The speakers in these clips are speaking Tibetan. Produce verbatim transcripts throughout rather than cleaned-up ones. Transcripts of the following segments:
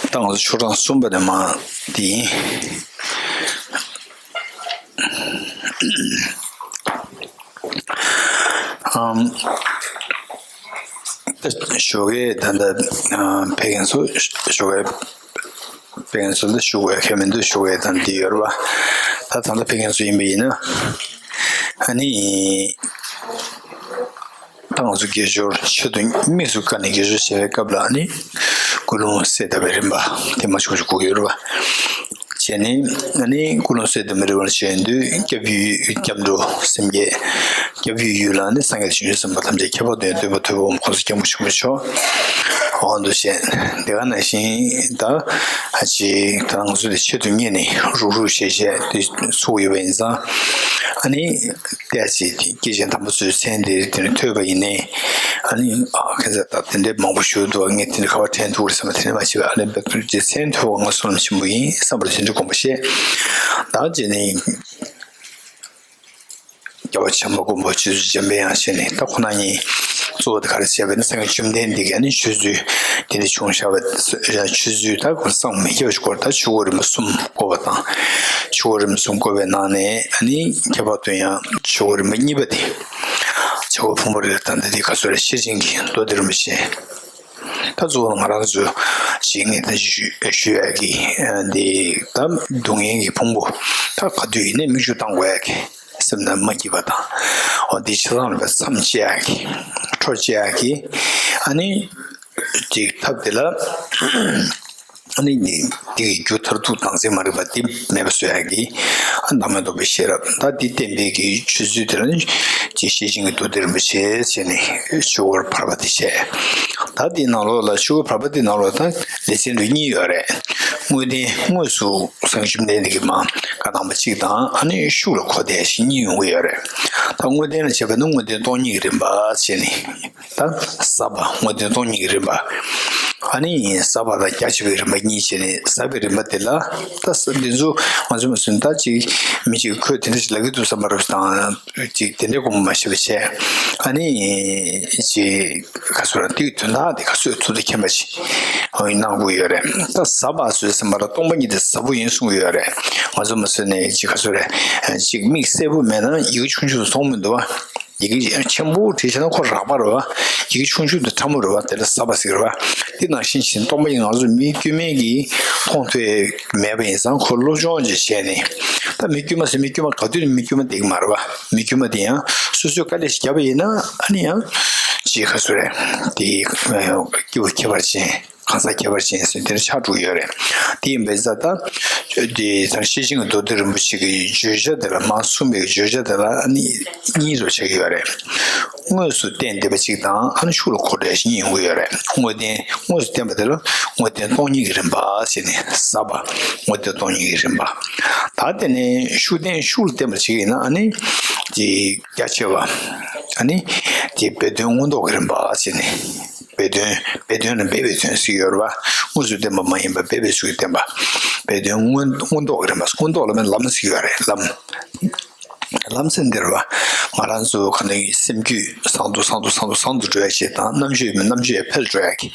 ད་ང་ཚོ་ཆོས་གྲངས་གསུམ་པ་དེ་མ་དེ་ཡིན། ཨམ། ད་ཞོགས་ཀས་ད་ལྟ་ཨ་ཕེབས་མཁན་ཚོ་ཞོགས་ཀས་ཕེབས་མཁན་ཚོ་ལ་ཞུ་དགོས་ཁེལ་མི་འདུག་ཞུ་དགོས་དང་འདི་ཡོད་རེད་པ། ད་ད་ལྟ་ཕེབས་མཁན་ཚོ་ཡིན་པ་ཡིན་ན། ཨ་ནི། ད་ང་ཚོ་དགེ་སྦྱོར་ཆེད་དུ་དམིགས་སུ་བཀར་ནས་དགེ་སྦྱོར་བྱེད་པའི་སྐབས་ལ་ནི། ཀུན་སློང་གསལ་བཏབ་པའི་རིམ་པ་དེ་མ་ཆོག་ཆོག་གོ་ཡོད་རེད་པ། བྱས་ནས་ཨ་ནི་ཀུན་སློང་གསལ་བཏབ་པའི་རིམ་པར་བྱེད་དུས་སྐྱབས་ཡུལ་སྐྱབས་འགྲོ་སེམས་བསྐྱེད། སྐྱབས་ཡུལ་ཡུལ་ལ་ནི་སངས་རྒྱས་བྱང་ཆུབ་སེམས་དཔའ་ཐམས་ཅད་ཁྱད་པར་དུ་ཡང་སྟོན་པ་ཐུབ་པ་ཁོང་ཚོ་སྐྱབས་མགོན་ཆེན་པོ་མཆོག་འོ་འདུག་བྱས། དེ་ག་ནང་བཞིན་ད་ཨ་ཅེ་ད་ང་ཚོ་དེ་ཆེད་དུ་གཉེར་ནས་རུག་རུག་བྱས་བྱས་དེ་ཚུགས་ཡོད་པ་ཡིན་ཙང་། ཨ་ནི། ལྟས་ཅིག་སྐྱེས་ཆེན་དམ་པ་ཚོའི་མཚན་དེ་དེ་ནས་ཐོས་པ་ཡིན་ནའི། ཨ་ནི་ཨ་ཁ་ས་ད་དེ་འདྲའི་མང་པོ་ཞུ་འདུག་ངས་དེ་འདྲ་ག་པར་དྲན་འདུག་རེད་བསམ་པ་དེ་འདྲ་མ་བྱེད་པ། ཨ་ནི་བེད་སྤྱོད་ཅིག་མཚན་ཐོས་པ་ང་བསོད་ནམས་ཆེན་པོ་ཡིན་བསམ་པར་དེ་འདྲ་དགོངས་པ་བཞེས། ད་བྱས་ནས་རྒྱལ་བ་བྱམས་པ་མགོན་པོ་རྗེ་བཙུན་འཇམ་དཔལ་དབྱངས་བྱས་ནས་ད་ཁོ་ན་ཉིད་གཙོ་བོ་དེ་ག་རེ་བྱས་པ་ཡིན་ན། སངས་རྒྱས་བཅོམ་ལྡན་འདས་ཀྱིས་ཨ་ནི་ཆོས་ཚུལ་དེ་འདྲ་བྱུང་བཞག་པ་ཆོས་ཚུལ་ད་ཁོ་སངས་མི་རྒྱ་བ་ཞིག་སྐོར་ད་ཆོས་འཁོར་རིམ་པ་གསུམ་བསྐོར་བ་དང་། ཆོས་འཁོར་རིམ་པ་གསུམ་བསྐོར་བའི་ནང་ནས་ཨ་ནི་ཁྱད་པར་དུ་ཡང་ཆོས་འཁོར་རིམ་པ་གཉིས་པ་དེ། ཆོས་འཁོར་ཕུང་པོའི་རི་ད་ལྟ་དེ་ག་ཚོད་རེད། ཤེར་ཕྱིན་གྱི་མདོ་སྡེ་རིན་པོ་ཆེ། ད་གཙོ་བོ་ང་རང་ཚོ་ཞིག་ངས་ད་ཞུ་ཞུ་ཡག་གི་འདི་ད་སྡུག་བསྔལ་གྱི་ཕུང་པོ་ད་ག་དུས་ཡིན་ནའི་མིག་ཆུ་བཏང་དགོས་ཡག་གི་སེམས་ནང་མ་སྐྱིད་པ་དང་། འོ་འདི་ཆ་ཚང་ལ་མཚམས་བཅད་ཡག་གི་འཕྲོ་བཅད་ཡག་གི་ཨ་ནི་ཅིག་ཐབས་དེ་ལ། ཨ་ནི་ནི་དེ་གི་རྒྱུ་མཐར་ཐུག་དྭངས་གསལ་མ་རིག་པ་དེ་མེད་པ་བཟོ་ཡག་གི་བདག་མེད་རྟོགས་པའི་ཤེས་རབ་ད་འདི་བསྟན་པའི་གི་ཆོས་ཚུལ་དེ་ལ་ནི་ཅིག་ཤེར་ཕྱིན་གྱི་མདོ་སྡེ་རིན་པོ་ཆེ་བྱས་ནས་ཆོས་འཁོར་བར་པ་དེ་བྱས། ད་འདི་ནང་ལོགས་ལ་ཆོས་འཁོར་བར་པ་འདི་ནང་ལོགས་ད་ལེ་ཚན་འདྲ་གཉིས་ཡོད་རེད། དངོས་བསྟན་དངོས་སུ་སངས་རྒྱས་བཅོམ་ལྡན་འདས་ཀྱིས་མར་བཀའ་གནང་བ་གཅིག་དང་། ཨ་ནི་ཤུགས་ལ་གོ་བདེ་ཞིག་གཉིས་ཡོང་གི་ཡོད་རེད། ད་དངོས་བསྟན་ལ་བྱས་པ་ན་དངོས་བསྟན་སྟོང་ཉིད་ཀྱི་རིམ་པ་བྱས་ནས། ད་ཟབ་པ་དངོས་བསྟན་སྟོང་ཉིད་ཀྱི་རིམ་པ། ཨ་ནི་ཟབ་པ་དང་རྒྱ་ཆེ་བའི་རིམ་པ་གཉིས་བྱས་ནས། ཟབ་པའི་རིམ་པ་དེ་ལ་ད་ཟབ་འདི་ཚོ་ང་ཚོ་མ་ཟིན་ད་ཅིག་མི་གཅིག་ཁོས་དེ་འདྲ་ཞིག་ལབ་ཀྱི་འདུག་བསམ་པ་རབ་དང་ཅིག་དེ་འདྲའི་དགོངས་པ་མ་བཞེས་པ་བྱས། ཨ་ནི་ཅིག་ག་ཚོད་ར་དེའི་དོན་དག་དེ་ག་ཚོད་ཐུགས་དང་མཁྱེན་པ་ཞིག་ཨ་ནི་གནང་དགོས་ཡོད་རེད། ད་ཟབ་པ་ཚོས་ཟིན་པ་ལ་སྟོང་པ་ཉིད་དེ་ཟབ་པོ་ཡིན་གསུངས་ཡོད་རེད། ང་ཚོ་མ་ཟིན་ནས་ཅིག་ག་ཚོད་རེད། ཅིག་མིག་གསལ་པོ་མེད་ན་ཡི་གེ་ཆུང་ཆུང་མཐོང་མི་འདུག་བ། ཡི་གེ་ཆེན་པོ་བྲིས་བྱས་ན་ཁོ་རགས་པ་རེད་བ། ཡི་གེ་ཆུང་ཆུང་དེ་ཕྲ་མོ་རེད་བ། དེ་ལ་ཟབ་པ་ཟེར་གྱི་རེད་བ། དེ་ནང་བཞིན་བྱས་ནས་སྟོང་པ་ཉིད་ང་ཚོ་མི་དཀྱུས་མའི་གིས་མཐོང་ཐུབ་མེད་པ་ཡིན་ཙང་ཁོ་སློབ་སྦྱོང་ཅིག་བྱས་ནས། ད་མི་དཀྱུས་མ་ཟེར་མི་དཀྱུས་མ་ག་དུས་ནས་མི་དཀྱུས་མ་བསྡད་ཀྱི་མ་རེད་བ། མི་དཀྱུས་མ་དེ་ཡང་སོ་སོས་དཀའ་ལས་ཤིག་བརྒྱབ་པ་ཡིན་ན་ཨ་ནི་ཡང་ཅིག་ག་ཚོད་རེད། དེ་སྐྱེས་བུ་ཁྱད་པར་ཅན། གང་ཟག་ཁྱད་པར་ཅན་ཟེར་དེ་འདྲ་ཆགས་འགྲོ་གི་ཡོད་རེད། དེ་ཡིན་པས་ད་ལྟ་དེ་ད་ཤེར་ཕྱིན་གྱི་མདོ་སྡེ་རིན་པོ་ཆེ་གི་བརྗོད་བྱ་དེ་ལ་མར་གསུངས་པའི་བརྗོད་བྱ་དེ་ལ་ཨ་ནི་གཉིས་སུ་ཕྱེ་གི་ཡོད་རེད། དངོས་སུ་བསྟན་བསྡད་པ་གཅིག་དང་ཨ་ནི་ཤུགས་ལ་གོ་བསྡད་པ་གཉིས་ཡོང་གི་ཡོད་རེད། དངོས་བསྟན་དངོས་སུ་བསྟན་པ་དེ་ལ་དངོས་བསྟན་སྟོང་ཉིད་ཀྱི་རིམ་པ་ཟེར་ནས་ཟབ་པ་དངོས་བསྟན་སྟོང་ཉིད་ཀྱི་རིམ་པ། ད་དེ་ནས་ཤུགས་བསྟན་ཤུགས་ལ་བསྟན་པ་བྱེད་ཀྱི་ཡིན་ན་ཨ་ནི་དེ་རྒྱ་ཆེ་བ་ཨ་ནི་དེ་སྦས་དོན་མངོན་རྟོགས་ཀྱི་རིམ་པ་ཟེར་ནས། སྦས་དོན། སྦས་དོན་ལ་སྦས་པའི་དོན་ཟེར་ཡོད་རེད་བ། དངོས་སུ་བསྟན་པ་མ་ཡིན་པ་སྦས་པའི་ཚུལ་གྱིས་བསྟན་པ། སྦས་དོན་མངོན་མངོན་རྟོགས་ཀྱི་རིམ་པ། མངོན་རྟོགས་ལ་མིན་ལམ་ཟེར་ཡོད་རེད་ལམ། ལམ་ཟེར་འདི་རེད་བ། ང་རང་ཚོ་ག་ནས་སེམས་རྒྱུད་བཟང་དུ་བཟང་དུ་བཟང་དུ་བཟང་དུ་འགྲོ་ཡ་ཞིག་དང་རྣམ་དཔྱོད་མིན་རྣམ་དཔྱོད་འཕེལ་འགྲོ་ཡ་གི་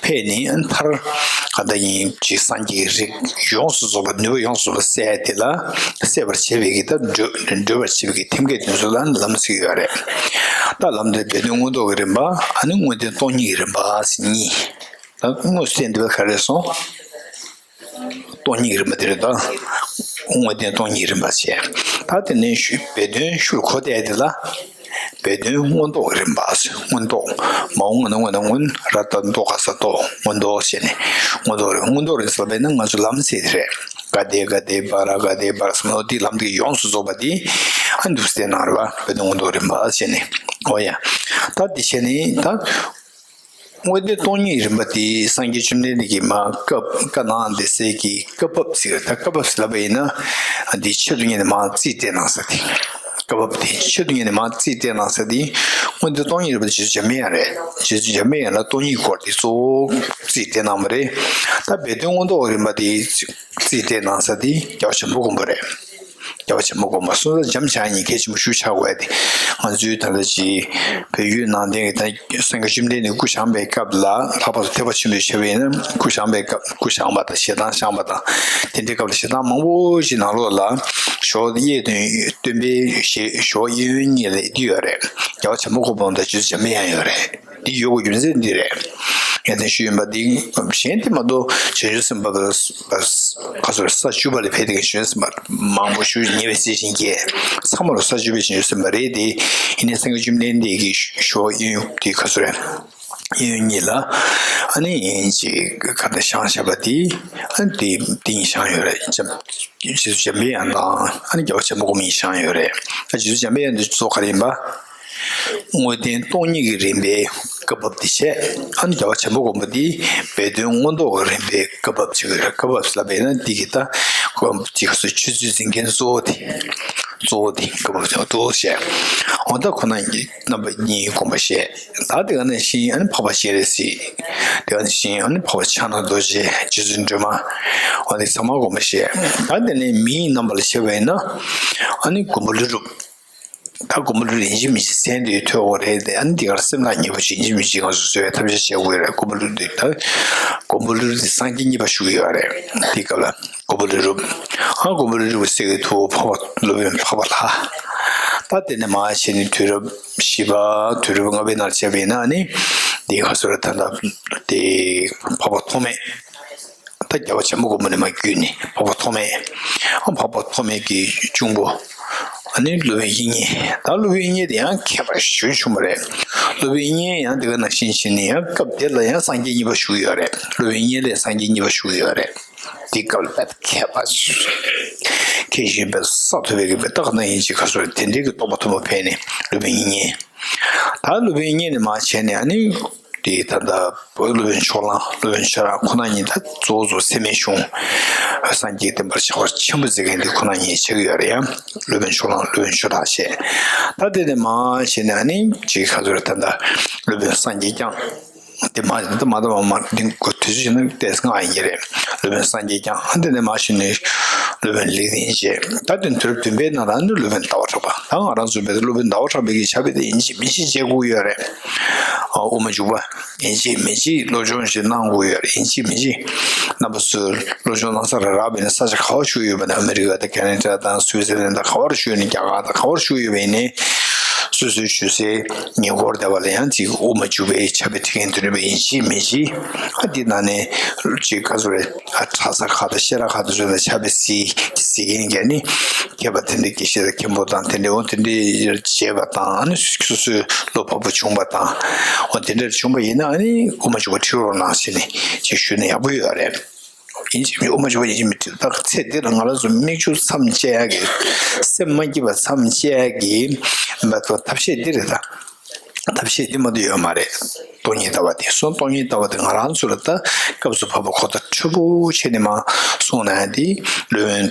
འཕེལ་ནས་མཐར་ག་འདྲ་ཡིན་ཅིག་སངས་རྒྱས་ཀྱི་རིགས་ཡོངས་སུ་རྫོགས་པ་ནུས་པ་ཡོངས་སུ་རྫོགས་པ་གསལ་དེ་ལ་གསལ་བར་བྱེད་པའི་གི་ད་འགྲོ་འགྲོ་བར་བྱེད་པའི་གི་ཐེམ་སྐས་དེ་ཚོ་ལ་ལམ་ཟེར་གྱི་ཡོད་རེད། ད་ལམ་དེ་སྦས་དོན་མངོན་རྟོགས་ཀྱི་རིམ་པ། ཨ་ནི་དངོས་བསྟན་སྟོང་ཉིད་ཀྱི་རིམ་པ་ཟེར་གཉིས། ད་དངོས་སུ་བསྟན་འདི་བ་ག་རེ་སོང་། སྟོང་ཉིད་ཀྱི་རིམ་པ་དེ་རེད་ད། དངོས་བསྟན་སྟོང་ཉིད་ཀྱི་རིམ་པ་བྱས། ད་དེ་ནས་ཤུ་སྦས་དོན་ཤུགས་ལ་གོ་བསྡད་དེ་ལ། སྦས་དོན་མངོན་རྟོགས་ཀྱི་རིམ་པ་ཟེར། མངོན་རྟོགས། མ་འོངས་ན་སྔོན་ན་མངོན། ར་ད་རྡོ་ག་ས་རྟོགས། མངོན་རྟོགས་བྱས་ནས་མངོན་རྟོགས་རེད། མངོན་རྟོགས་རེད་ཟེར་བས་ན་ང་ཚོ་ལམ་ཟེར་དེ་རེད། ག་དེ་ག་དེ་བ་ར་ག་དེ་བ་ར་སོ་ནོ་དེ་ལམ་དེ་ཡོངས་སུ་རྫོགས་པ་དེ་ཨ་འདུག་སྟེ་ནང་རེད་བ། སྦས་དོན་མངོན་རྟོགས་རིམ་པ་བྱས་ནས། འོ་ཡ། ད་དེ་བྱས་ནས་ད། དངོས་བསྟན་སྟོང་ཉིད་རིམ་པ་དེ་སངས་རྒྱས་བཅོམ་ལྡན་འདས་ཀྱིས་མ་སྐབས་བཀའ་གནང་བསྡད་སའི་གི་བཀའ་བབས་ཟེར། ད་བཀའ་བབས་ཟེར་ལབ་པ་ཡིན་ན་འདི་ཆེད་དུ་གཉེར་ནས་མ་རྩིས་སྤྲད་གནང་ས་དེ། བཀའ་བབས་དེ་ཆེད་དུ་གཉེར་ནས་མ་རྩིས་སྤྲད་གནང་ས་དེ་དངོས་བསྟན་སྟོང་ཉིད་རིམ་པ་དེ་རྗེ་བཙུན་འཇམ་དཔལ་དབྱངས་རེད། རྗེ་བཙུན་འཇམ་དཔལ་དབྱངས་ལ་སྟོང་ཉིད་སྐོར་དེ་གཙོ་བོ་རྩིས་སྤྲད་གནང་བ་རེད། ད་སྦས་དོན་མངོན་རྟོགས་རིམ་པ་དེ་རྩིས་སྤྲད་གནང་ས་དེ་རྒྱལ་བ་བྱམས་པ་མགོན་པོ་རེད། རྒྱལ་བ་བྱམས་པ་མགོན་པོ་སོང་ཙང་འཇམ་བྱ་ཉིད་གལ་ཆེན་པོ་ཞུ་ཆགས་དགོས་ཏེ། ང་ཚོའི་ད་ལྟ་ཅིག་བོད་བརྒྱུད་ནང་བསྟན་གྱི་ད་སངས་རྒྱས་བཅོམ་ལྡན་འདས་སྐུ་བཞེངས་པའི་སྐབས་ལ་ལྷག་པར་དུ་ཐེག་པ་ཆེན་པོའི་ཆ་བས་ན་སྐུ་བཞེངས་པའི་སྐབས་སྐུ་བཞེངས་པ་དང་ཞལ་ཐང་བཞེངས་པ་དང་དེ་འདྲའི་སྐབས་ལ་ཞལ་ཐང་མང་པོ་ཞིག་ནང་ལོགས་ལ་ཞོགས་གཡས་སྟོན་སྟོན་པའི་ཞལ་ཞོགས་གཡས་གཡོན་གཉིས་ལ་འདི་ཡོད་རེད། རྒྱལ་བ་བྱམས་པ་མགོན་པོ་དང་རྗེ་བཙུན་འཇམ་དཔལ་དབྱངས་ཡོད་རེད། འདི་ཡོད་དགོས་རྒྱུ་མཚན་འདི་རེད། ཡོན་ཏན་ཞུ་ཡིན་པ་འདི་གཞན་དེ་མ་གཏོགས་བྱང་ཆུབ་སེམས་དཔའ་ཁ་སོར་ས་བཅུ་པ་ལ་ཕེབས་དེ་གའི་བྱང་ཆུབ་སེམས་དཔའ་མང་པོ་ཞུ་ཉེ་བའི་རྩེ་ཞིང་སྐྱེས་ཚང་མ་ལ་ས་བཅུ་པའི་བྱང་ཆུབ་སེམས་དཔའ་རེད་དེ། ཡིན་ནའི་སངས་རྒྱས་བཅོམ་ལྡན་འདས་ཀྱི་ཞོགས་གཡོན་དེ་ཁ་སོར་གཡོན་གཉིས་ལ་ཨ་ནི་ཅིག་ཁ་ད་བཞེངས་བཞག་པ་དེ་ཨ་ནི་དེ་དེ་ཡིན་བཞེངས་ཡོད་རེད། རྗེ་བཙུན་འཇམ་པའི་དབྱངས་དང་ཨ་ནི་རྒྱལ་བ་བྱམས་པ་མགོན་པོ་ཡིན་བཞེངས་ཡོད་རེད། ད་རྗེ་བཙུན་འཇམ་པའི་དབྱངས་འདི་གཙོ་ག་རེ་ཡིན་པ། དངོས་བསྟན་སྟོང་ཉིད་ཀྱི་རིམ་པའི་བཀའ་བབས་དེ་བྱས། ཨ་ནི་རྒྱལ་བ་བྱམས་པ་མགོན་པོ་འདི་སྦས་དོན་མངོན་རྟོགས་ཀྱི་རིམ་པའི་བཀའ་བབས་ཅིག་ཡོད་རེད། བཀའ་བབས་ལབ་པས་ན་འདི་གི་ད་བཀའ་བབས་ཅིག་སོ་ཆོས་ཚུལ་འཛིན་མཁན་གཙོ་བོ་དེ་གཙོ་བོ་དེ་བཀའ་བབས་ཅིག་ཏུ་བྱས། འོ་ད་ཁོ་ན་རྣམ་པ་གཉིས་དགོངས་པ་བཞེས། ད་དེ་ག་ནང་བཞིན་ཨ་ནི་འཕགས་པ་སྤྱན་རས་གཟིགས། དེ་ག་ནང་བཞིན་ཨ་ནི་འཕགས་པ་ཕྱག་ན་རྡོ་རྗེ། རྗེ་བཙུན་སྒྲོལ་མ། འོ་དེ་ཚང་མ་དགོངས་པ་བཞེས། ད་དེ་ནས་མིའི་རྣམ་པ་ལ་བྱས་པས་ན་ཨ་ནི་མགོན་པོ་ཀླུ་སྒྲུབ། ད་མགོན་པོ་ཀླུ་སྒྲུབ་ཡིན་གཅིག་མིན་གཅིག་མཚན་དེ་ཐོས་དགོས་རེད་དེ། ཨ་ནི་འདི་གར་སེམས་ཐག་ཉེ་པོ་ཅིག་ཡིན་གཅིག་མིན་གཅིག་ང་ཚོ་བཟོ་བའི་ཐབས་ཤེས་བྱེད་དགོས་རེད། མགོན་པོ་ཀླུ་སྒྲུབ་དེ་ད་མགོན་པོ་ཀླུ་སྒྲུབ་དེ་སངས་རྒྱས་གཉིས་པ་བཞུགས་ཡོད་རེད། དེ་སྐབས་ལ་མགོན་པོ་ཀླུ་སྒྲུབ། ཨ་མགོན་པོ་ཀླུ་སྒྲུབ་གསེར་གྱི་ཐུ་བོ་འཕགས་པ་སློབ་དཔོན་འཕགས་པ་ལྷ། ད་དེ་ནས་མར་བྱས་ནས་དུས་རབས་བཞི་པ་དུས་རབས་ལྔ་པའི་ནང་བྱས་པ་ཡིན་ན་ཨ་ནི་འདི་ག་ཚོད་རེད། ད་ལྟ་དེ་འཕགས་པ་ཐོགས་མེད། ད་རྒྱལ་བ་བྱམས་པ་མགོན་པོ་ནས་མར་བརྒྱུད་ནས་འཕགས་པ་ཐོགས་མེད། ཨ་འཕགས་པ་ཐོགས་མེད་ཀྱི་གཅུང་པོ། ཨ་ནི་སློབ་དཔོན་དབྱིག་གཉེན། ད་སློབ་དཔོན་དབྱིག་གཉེན་དེ་ཡང་མཁས་པ་ཞེ་པོ་བྱུང་བ་རེད། སློབ་དཔོན་དབྱིག་གཉེན་ཡང་དེ་ག་ནང་བཞིན་བྱས་ནས་ཡང་སྐབས་དེ་ལ་ཡང་སངས་རྒྱས་གཉིས་པ་བཞུགས་ཡོད་རེད། སློབ་དཔོན་དབྱིག་གཉེན་ལ་སངས་རྒྱས་གཉིས་པ་བཞུགས་ཡོད་རེད། དེ་སྐབས་ལ་དཔེ་མཁས་པ་མཁས་ཤིང་དཔེ་ས་ཐོབ་པའི་གི་དཔེ་རྟགས་ན་ཡིན་གཅིག་ག་ཚོད་དེ་འདྲའི་གི་རྟོགས་པ་མཐོན་པོ་ཕེབས་ནས་སློབ་དཔོན་དབྱིག་གཉེན། ད་སློབ་དཔོན་དབྱིག་གཉེན་ནས་མར་བྱས་ནས་ཨ་ནི་དེ་ད་ལྟ་སློབ་དཔོན་ཕྱོགས་གླང་སློབ་དཔོན་ཆོས་གྲགས་ཁོ་ན་གཉིས་ད་གཙོ་བོ་གཙོ་ཚད་མེད་གཞུང་སངས་རྒྱས་བསྟན་པར་བྱ་བ་ཆེན་པོ་མཛད་མཁན་དེ་ཁོ་ན་གཉིས་ཆགས་ཀྱི་ཡོད་རེད། ཡང་སློབ་དཔོན་ཕྱོགས་གླང་སློབ་དཔོན་ཆོས་གྲགས་བྱས། ད་དེ་ནས་མར་བྱས་ནས་ཨ་ནི་ཅིག་ག་ཚོད་རེད། ད་ལྟ་སློབ་དཔོན་སངས་རྒྱས་བསྐྱངས། དེ་མ་དེ་མ་དེ་མ་མ་དེ་གོ་དུས་ཚོད་ནི་ཏོག་ཙམ་སྔ་ཡིན་གྱི་རེད། སློབ་དཔོན་སངས་རྒྱས་བསྐྱངས། ཨ་དེ་ནས་མར་ཞུས་ནས་སློབ་དཔོན་ལེགས་ལྡན་འབྱེད། ད་དེ་དུས་རབས་བདུན་པའི་ནང་ལ་ནི་སློབ་དཔོན་ཟླ་བ་གྲགས་པ། ད་ང་རང་ཚོ་བལ་སློབ་དཔོན་ཟླ་བ་གྲགས་པའི་གི་ཕྱག་དཔེ་དེ་ཡིན་གཅིག་མིན་གཅིག་མཇལ་དགོས་ཡོད་རེད། ཨ་དབུ་མ་འཇུག་པ་ཡིན་གཅིག་མིན་གཅིག་སློབ་སྦྱོང་ཞིག་གནང་དགོས་ཡོད་རེད། ཡིན་གཅིག་མིན་གཅིག་རྣམ་པ་ཚོས་སློབ་སྦྱོང་གནང་ས་རག་རག་པ་ཡིན་ན། ས་ཆ་ག་པར་བཞུགས་ཡོད་པ་ན་ཨ་མི་རི་ཀ་དང་ཁེ་ན་ཌ་དང་སུའི་ཙི་ལན་དང་ག་པར་བཞུགས་ཡོད་ན། རྒྱ་གར་དང་ག་པར་བཞུགས་ཡོད་པ་ཡིན་ནའི། སོ་སོའི་བཞུགས་སའི་ཉེ་འཁོར་དེ་བ་ལ་ཡང་ཅིག་དབུ་མ་འཇུག་པའི་ཕྱག་དཔེ་ཁྲིད་མཁན་དེ་འདྲ་བ་ཡིན་གཅིག་མིན་གཅིག་ཨ་འདི་ནང་ནས་ཅིག་ག་ཚོད་རེད། ཨ་གྲྭ་ཚང་ཁག་དང་བཤད་གྲྭ་ཁག་དང་བཟོས་ནས་ཕྱག་དཔེ་གཟིགས་གཟིགས་མཁན་གྱི་ནི་མཁས་པ་དེ་འདྲའི་དགེ་བཤེས་དང་མཁན་པོ་དང་དེ་འདྲའི་འོ་དེ་འདྲའི་མཇལ་བ་དང་། ཨ་ནི་སོ་སོའི་བློ་བབ་པོ་བྱུང་བ་དང་། འོ་དེ་འདྲ་བྱུང་བ་ཡིན་ན་ཨ་ནི་དབུ་མ་འཇུག་པ་ཁྲིད་རོགས་གནང་ཟེར་ནས་ཅིག་ཞུས་ན་ཡག་པོ་ཡོད་རེད། ཡིན་གཅིག་མིན་དབུ་མ་འཇུག་པ་ཡིན་གཅིག་མིན་གཅིག་ད་ཚེ་འདི་ལ་ང་རང་ཚོ་མིག་ཆུ་མཚམས་བཅད་ཡག་གི་སེམས་མ་སྐྱིད་པ་མཚམས་བཅད་ཡག་གི་མ་གཏོགས་ཐབས་ཤེས་འདི་རེད་ད། ཐབས་ཤེས་འདི་མ་གཏོགས་ཡོད་མ་རེད། སྟོང་ཉིད་ལྟ་བ་དེ་སོང་། སྟོང་ཉིད་ལྟ་བ་དེ་ང་རང་ཚོ་ལ་ད་སྐབས་སུ་བབ་པ་གོ་བརྡ་འཕྲོད་པོ་བྱས་ནས་མ་གསུངས་ན་ཡང་དེ་སློབ་དཔོན་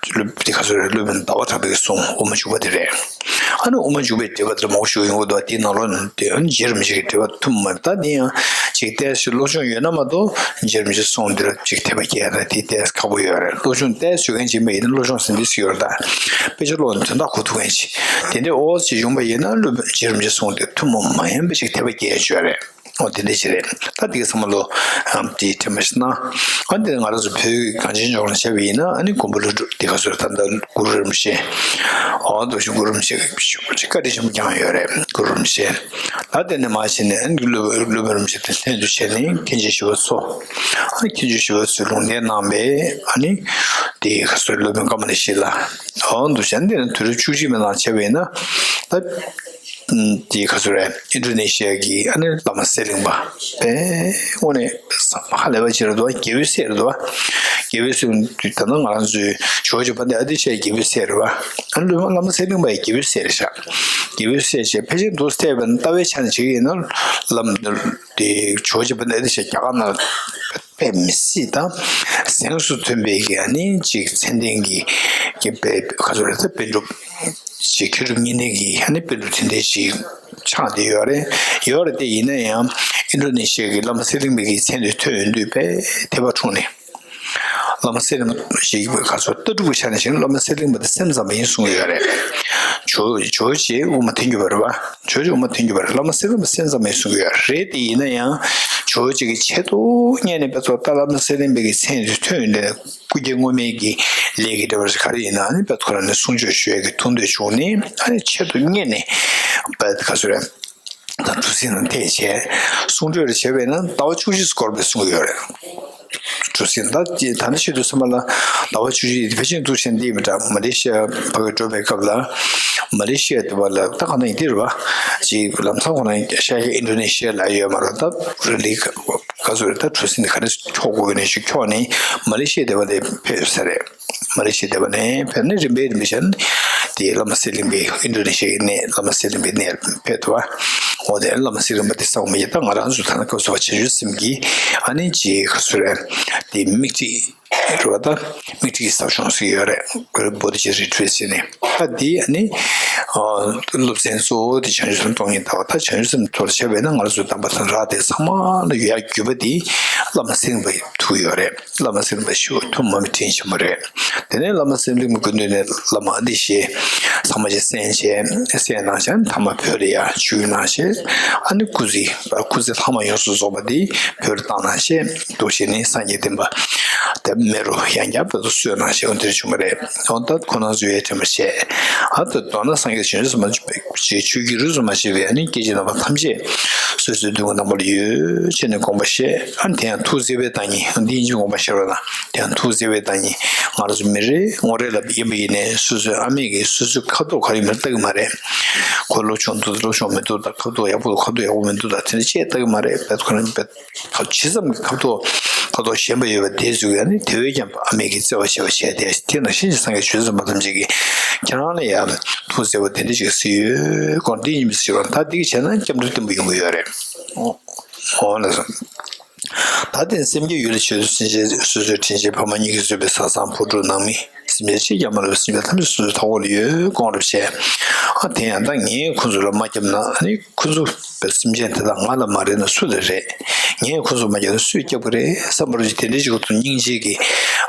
སློབ་དེ་ག་ཚོད་རེད། སློབ་དཔོན་ཟླ་བ་གྲགས་པའི་གསུང་དབུ་མ་འཇུག་པ་དེ་རེད། ཨ་ནི་དབུ་མ་འཇུག་པའི་འགྲེལ་པ་དེ་མང་པོ་ཞིག་ཡོང་གི་འདུག་དེའི་ནང་ལོགས་ནས་དེ་ཨ་ནི་རྗེ་རིན་པོ་ཆེ་གི་འགྲེལ་པ་ཐུན་མོང་མ་ཡིན་པ་ད་དེ་ཡང་ཅིག་ཏོག་ཙམ་སློབ་སྦྱོང་ཡོད་ན་མ་གཏོགས་རྗེ་རིན་པོ་ཆེའི་གསུང་འདིར་ཅིག་དད་པ་སྐྱེ་ཡ་ད་དེ་ཏོག་ཙམ་ཁག་པོ་ཡོད་རེད། སློབ་སྦྱོང་ཏོག་ཙམ་ཞུ་མཁན་ཅིག་མ་ཡིན་ན་སློབ་སྦྱོང་ཟིན་ཏོག་ཙམ་ཡོད་རེད། ད་དཔེ་ཆ་ཀློག་ནས་དོན་དག་གོ་ཐུབ་མཁན་ཅིག་དེ་འདྲའི་འོ་ཅིག་ཡོང་པ་ཡིན་ན་སློབ་དཔོན་རྗེ་རིན་པོ་ཆེའི་གསུང་དེ་ཐུན་མོང་མ་ཡིན་པ་ཅིག་དད་པ་སྐྱེ་ཡ་ཅིག་ཡོད་རེད། འོ་དེ་འདྲ་ཞིག་རེད། ད་དེ་ག་ཚང་མ་ལོ་ཨམ་དེ་དྲན་པ་ཞིག་གནང་། ཨ་འདི་ང་རང་ཚོ་བོད་ཀྱི་གངས་ཅན་ལྗོངས་ལ་བྱས་པ་ཡིན་ན་ཨ་ནི་མགོན་པོ་ཀླུ་སྒྲུབ་དེ་ག་ཚོད་ད་ལྟ་གུ་རུ་རིན་པོ་ཆེ། འོ་མདོ་ཆེན་གུ་རུ་རིན་པོ་ཆེ་ཞུ་བ་ཅིག་བཀའ་དྲིན་ཆེན་པོ་བསྐྱངས་ཡོད་རེད། གུ་རུ་རིན་པོ་ཆེ། ད་དེ་ནས་མར་བྱས་ནས་ཨ་ནི་སློབ་དཔོན་སློབ་དཔོན་རིན་པོ་ཆེ་དེ་ལྷན་དུ་བྱས་ནས་མཁན་ཆེན་ཞི་བ་འཚོ། ཨ་ནི་མཁན་ཆེན་ཞི་བ་འཚོས་ལུང་བསྟན་གནང་བའི་ཨ་ནི་དེ་ག་ཚོད་སློབ་དཔོན་ཀ་མ་ལ་ཤཱི་ལ། འོ་མདོ་ཆེན་དེ་ནས་དུས་རབས་བཅུ་གཅིག་པའི་ནང་བྱས་པ་ཡིན་ན་ད། དེ་ག་ཚོད་རེད། ཨིན་ཌོ་ནེ་ཤི་ཡ་གི་ཨ་ནི་བླ་མ་གསེར་གླིང་པ་དཔེ་དངོས་གནས་ཧ་ལས་པ་ཅིག་རེད་འདུག་རྒྱལ་པོའི་སྲས་རེད་འདུག་རྒྱལ་པོའི་སྲས་ད་ལྟ་ང་རང་ཚོའི་ཇོ་བོ་རྗེ་དཔལ་ལྡན་ཨ་ཏི་ཤའི་རྒྱལ་པོའི་སྲས་རེད་པ། ཨ་ནི་བླ་མ་གསེར་གླིང་པ་ཡི་རྒྱལ་པོའི་སྲས་རེད་ཤག་རྒྱལ་པོའི་སྲས་ཞེས་ཕལ་ཆེར་འདུག་སེ་བལྟས་པ་ན་ལྟ་བའི་ཆ་ནས་བྱེད་ཀྱི་ཡིན་ན་བླ་མ་དེ་ཇོ་བོ་རྗེ་དཔལ་ལྡན་ཨ་ཏི་ཤ་རྒྱ་གར་ནང་དཔེ་མི་སྲིད་དང་གཟེངས་སུ་ཐོན་པའི་གི་ཨ་ནི་ཅིག་མཚན་ལྡན་གྱི་གི་དཔེ་ག་ཚོད་རེད། ད་པཎ་གྲུབ་ཅིག་མཁས་གྲུབ་གཉིས་ལྡན་གྱི་ཨ་ནི་པཎ་གྲུབ་དེ་འདྲའི་ཅིག་ཆགས་བསྡད་ཡོད་རེད། ཡོད་རེད་དེ། ཡིན་ན་ཡང་ཨིན་ཌོ་ནེ་ཤི་ཡ་གི་བླ་མ་གསེར་གླིང་པའི་གི་མཚན་དེ་ཐོས་ཡོང་དུས་དཔེ་དད་པ་འཁྲུངས་ནས། བླ་མ་གསེར་གླིང་པ་ཞིག་ག་ཚོད་ལྟ་གྲུབ་ཀྱི་ཆ་ནས་བཤད་ན་བླ་མ་གསེར་གླིང་པ་དེ་སེམས་ཙམ་པ་ཡིན་གསུང་གི་ཡོད་རེད། ཇོ་ཇོ་བོ་རྗེ་དབུ་མ་ཐལ་འགྱུར་བ་རེད་པ། ཇོ་བོ་རྗེ་དབུ་མ་ཐལ་འགྱུར་བ་རེད། བླ་མ་གསེར་གླིང་པ་སེམས་ཙམ་པ་ཡིན་གསུང་གི་ཡོད་རེད། དེ་ཡིན་ན་ཡང་ཇོ་བོ་རྗེ་གི་ཆེད་དུ་གཉེར་ནས་པ་ཚོ་ད་བླ་མ་གསེར་གླིང་པའི་གི་མཚན་དེ་ཐོན་ཡོང་དུས། སྐུ་སྐྱེ་སྔོན་མའི་གི་ལས་ཀྱི་འབྲེལ་བ་ཞིག་ག་རེ་ཡིན་ན་ནི་དཔེ་ཁོ་རང་ནས་གསུང་ཆོས་ཞུ་ཡས་ཀྱི་ཐུགས་འདོད་བྱུང་ནས། ཨ་ནི་ཆེད་དུ་གཉེར་ནས་དཔེ་ག་ཚོད་རེད། ད་གྲུ་གཟིངས་ནང་ཐེག་བྱས་གསུང་གྲོས་རེ་བྱས་པས་ན་ཟླ་བ་བཅུ་གཅིག་འགོར་བའི་གསུང་གི་ཡོད་རེད། གྲུ་གཟིངས་ད་ཅི་ད་ནི་ཤོད་དུས་ཙམ་པ་ལ་ཟླ་བ་བཅུ་གཅིག་དེ་ཕལ་ཆེར་འདུག་བྱས་འདི་མི་འདྲ། མ་ལེ་ཤི་ཡ་ཕ་གི་འགྲོ་བའི་སྐབས་ལ། མ་ལེ་ཤི་ཡ་དེ་བ་ལ་ད་ག་ན་ཡིན་དེ་རེད་པ། ཅིག་ལམ་སང་ཁོ་རང་ཤར་རྒྱག་ཨིན་ཌོ་ནེ་ཤི་ཡ་ལ་ཡོད་མ་རེད། ད་རི་ལི་ག་ཚོད་རེད། ད་གྲུ་གཟིངས་དེ་ག་རེ་འཁྱོག་དགོས་ནས་ཞིག་འཁྱོག་ནས་མ་ལེ་ཤི་ཡ་དེ་བ་ལ་ཕེབས་ཡོད་ས་རེད། མ་ལེ་ཤི་ཡ་དེ་བ་ནས་ཕེབས་ནས་རིམ་པས་རིམ་པས་བྱས་ནས་དེ་བླ་མ་གསེར་གླིང་པའི་ཨིན་ཌོ་ནེ་ཤི་ཡའི་གནས། བླ་མ་གསེར་གླིང་པའི་གནས་ཕེབས་འདུག་པ། འོ་དེ་བླ་མ་གསེར་གླིང་པ་དེ་ས་འོག་མི་ཡི་ད་ང་རང་ཚོ་ད་ནི་སྐབས་སུ་བ་བྱང་ཆུབ་སེམས་ཀྱི་ཨ་ནི་ཅི་ག་ཚོད་རེད། དེ་མིག་ཏྲི་རེད་པ། ད་མིག་ཏྲི་ས་ཆུང་ཟིག་ཡོད་རེད། བོ་དྷི་ཇ་རི་ཊི་རིཊ་ཟེར་ནས། ད་དེ་ཨ་ནི་སློབ་ཚན་གཙོ་བོ་དེ་བྱང་ཆུབ་སེམས་སྟོང་ཉིད་ལྟ་བ། ད་བྱང་ཆུབ་སེམས་ཐོག་ལ་བྱས་པས་ན་ང་རང་ཚོ་དམ་པ་དང་རག་དེ་ཚང་མ་ལ་ཡོད་ཡ་རྒྱུད་པ་དེ་བླ་མ་གསེར་གླིང་པའི་ཐུགས་ཡོད་རེད། བླ་མ་གསེར་གླིང་པ་ཞུ་ཐུགས་དམ་པའི་དྲིན་ཆེན་པོ་རེད། དེ་ནས་བླ་མ་གསེར་གླིང་པའི་སྐུ་མདུན་ནས་བླ་མ་ཨ་ཏི་ཤའི་ཚང་མ་ཞིག་གསན་བྱས། གསན་གནང་བྱས་ཐ་མ་བོད་ལ་ཡ་བཅུག་གནང་བྱས། ཨ་ནི་སྐུ་ཚེ་སྐུ་ཚེ་ལྷག་མ་ཡོངས་སུ་རྫོགས་པ་དེ་བོད་ལ་བཏང་གནང་བྱས་འདུག་བྱས་ནས་སངས་རྒྱས་བསྟན་པ་དེ་མེ་རུ་ཡང་བསྐྱར་བོད་དུ་གསོས་གནང་བྱས། འོ་དེར་བྱུང་བ་རེད། འོ་ད་ཁོ་རང་ཚོ་ཡ་དྲན་པ་བྱས། ཨ་ད་མདོར་ན་སངས་རྒྱས་བྱང་ཆུབ་སེམས་དཔའ་ཆོས་ཀྱི་རིགས་སུ་མ་ཆད་པའི་ཨ་ནི་སྐྱེ་མཆེད་རྣམ་པ་ཐམས་ཅད་སོ་སོའི་མདུན་གྱི་རྣམ་པར་ཡོད་བྱས་ནས་དགོངས་པ་བཞེས། ཨ་ནི་དེ་ཡང་ཐུགས་བརྩེ་བའི་བདག་ཉིད། འདི་ཡིན་གྱི་དགོངས་པ་བཞེས་རོགས་གནང་། དེ་ཡང་ཐུགས་བརྩེ་བའི་བདག་ཉིད། ང་རང་ཚོ་མི་རེ་ངོ་རེ་ལ་ཡིན་པ་ཡིན་ནའི་སོ་སོའི་ཨ་མས་ཀྱིས་སོ་སོའི་ཁ་དོག་ག་རེ་ཡོད་མེད་ལྟ་གི་མ་རེད། ཁོ་སློབ་སྦྱོང་འདུག་སློབ་སྦྱོང་མི་འདུག་དང་། ཁ་དོག་ཡག་པོ་འདུག་ཁ་དོག་ཡག་པོ་མི་འདུག་དང་། དེ་འདྲ་ཅིག་ལྟ་གི་མ་རེད། བེད་ཁོ་རང་བེད་ཁ་ཇི་ཙམ་གྱི་ཁ་དོག་ཁ་དོག་ཞན་པ་ཡོད་པ་དེ་ཚོ་ཡང་ནི་དེ་བས་ཀྱང་ཨ་མས་ཀྱིས་བརྩེ་བ་བྱས་པ་བྱས་ཏེ། དེ་ནང་བཞིན་གྱི་སངས་རྒྱས་བྱང་ཆུབ་སེམས་དཔའ་ཐམས་ཅད་ཀྱིས་ཁྱེད་རང་ལ་ཡང་ཐུགས་བརྩེ་བ་དེ་འདྲ་ཅིག་སྲིད་ཡོད་སྐོར་འདི་ཡིན་པའི་ཟེར་བ། ད་འདི་གི་བྱས་ན་སྐྱབས་འགྲོ་བརྟན་པོ་ཡོང་གི་ཡོད་རེད། འོ་ན་སོང་། ད་དེ་སེམས་བསྐྱེད་ཡུལ་ལ་བྱེད་དུ་སེམས་ཅན་སོ་སོའི་དྲིན་ཅན་ཕ་མ་གཉིས་ཀྱིས་གཙོས་པའི་བཟའ་ཚང་བུ་ཕྲུག་ནང་མི་སེམས་ཅན་གཅིག་ཀྱང་མ་ལུས་པའི་སེམས་ཅན་ཐམས་ཅད་སོ་སོའི་ཐོག་ལ་ཡོད་དགོངས་རབས་བྱས། ཨ་དེ་ཡང་ད་ངས་ཁོ་ཚོ་ལ་མ་བསྐྱབས་ན་ཨ་ནི་ཁོ་ཚོ་པའི་སེམས་ཅན་དེ་དག་ང་ལ་མ་རེ་ན་སུ་ལ་རེ། ངས་ཁོ་ཚོ་མ་བསྐྱབས་ན་སུས་བསྐྱབ་ཀྱི་རེད་བསམ་པ་རེད། དེ་འདྲའི་ཞིག་ཏུ་སྙིང་རྗེ་གིས་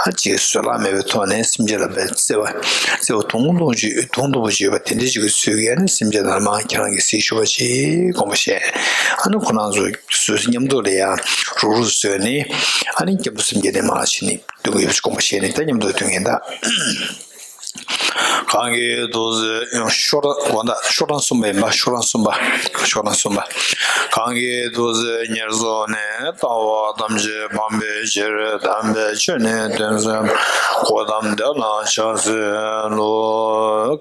ཨ་ཅེ་བཟོད་གླགས་མེད་པའི་ཐོག་ནས་སེམས་ཅན་ལ་བའི་བརྩེ་བ་བརྩེ་བ་དུང་དུང་ཅིག་དུང་དུང་པོ་ཅིག་ཡོད་པ་དེ་འདྲའི་ཞིག་གི་ཚུལ་གྱིས་ཨ་ནི་སེམས་ཅན་དང་མ་ཁྱེད་རང་གིས་གཟིགས་ཞུ་བ་ཅིག་དགོངས་པ་བཞེས། ཨ་ནི་ཁོ་རང་ཚོ་སོ་སོ་མཉམ་དུ་ལ་ཡང་རུག་རུག་བཟོས་ནས་ཨ་ནི་སྐྱབས་འགྲོ་སེམས་བསྐྱེད་དེ་མ་བྱས་ནས་སྡོད་ཀྱི་ཡོད་པ་ཅིག་དགོངས་པ་བཞེས་ནས་ད་མཉམ་དུ་སྡོད་མཁན་ད། གང་གི་ཐུགས་བརྩེ་ཤོག་གྲངས་དགོངས་དག་ཤོག་གྲངས་གསུམ་པ་ཡིན་པ། ཤོག་གྲངས་གསུམ་པ། ཤོག་གྲངས་གསུམ་པ། གང་གི་ཐུགས་བརྩེ་ཉེར་བཟུང་ནས། ལྟ་བ་ཐམས་ཅད་སྤང་བའི་ཕྱིར། དམ་པའི་ཆོས་ནི་སྟོན་གསན་པ། གོའུ་ཏམ་དེ་ལ་ཕྱག་འཚལ་ལོ།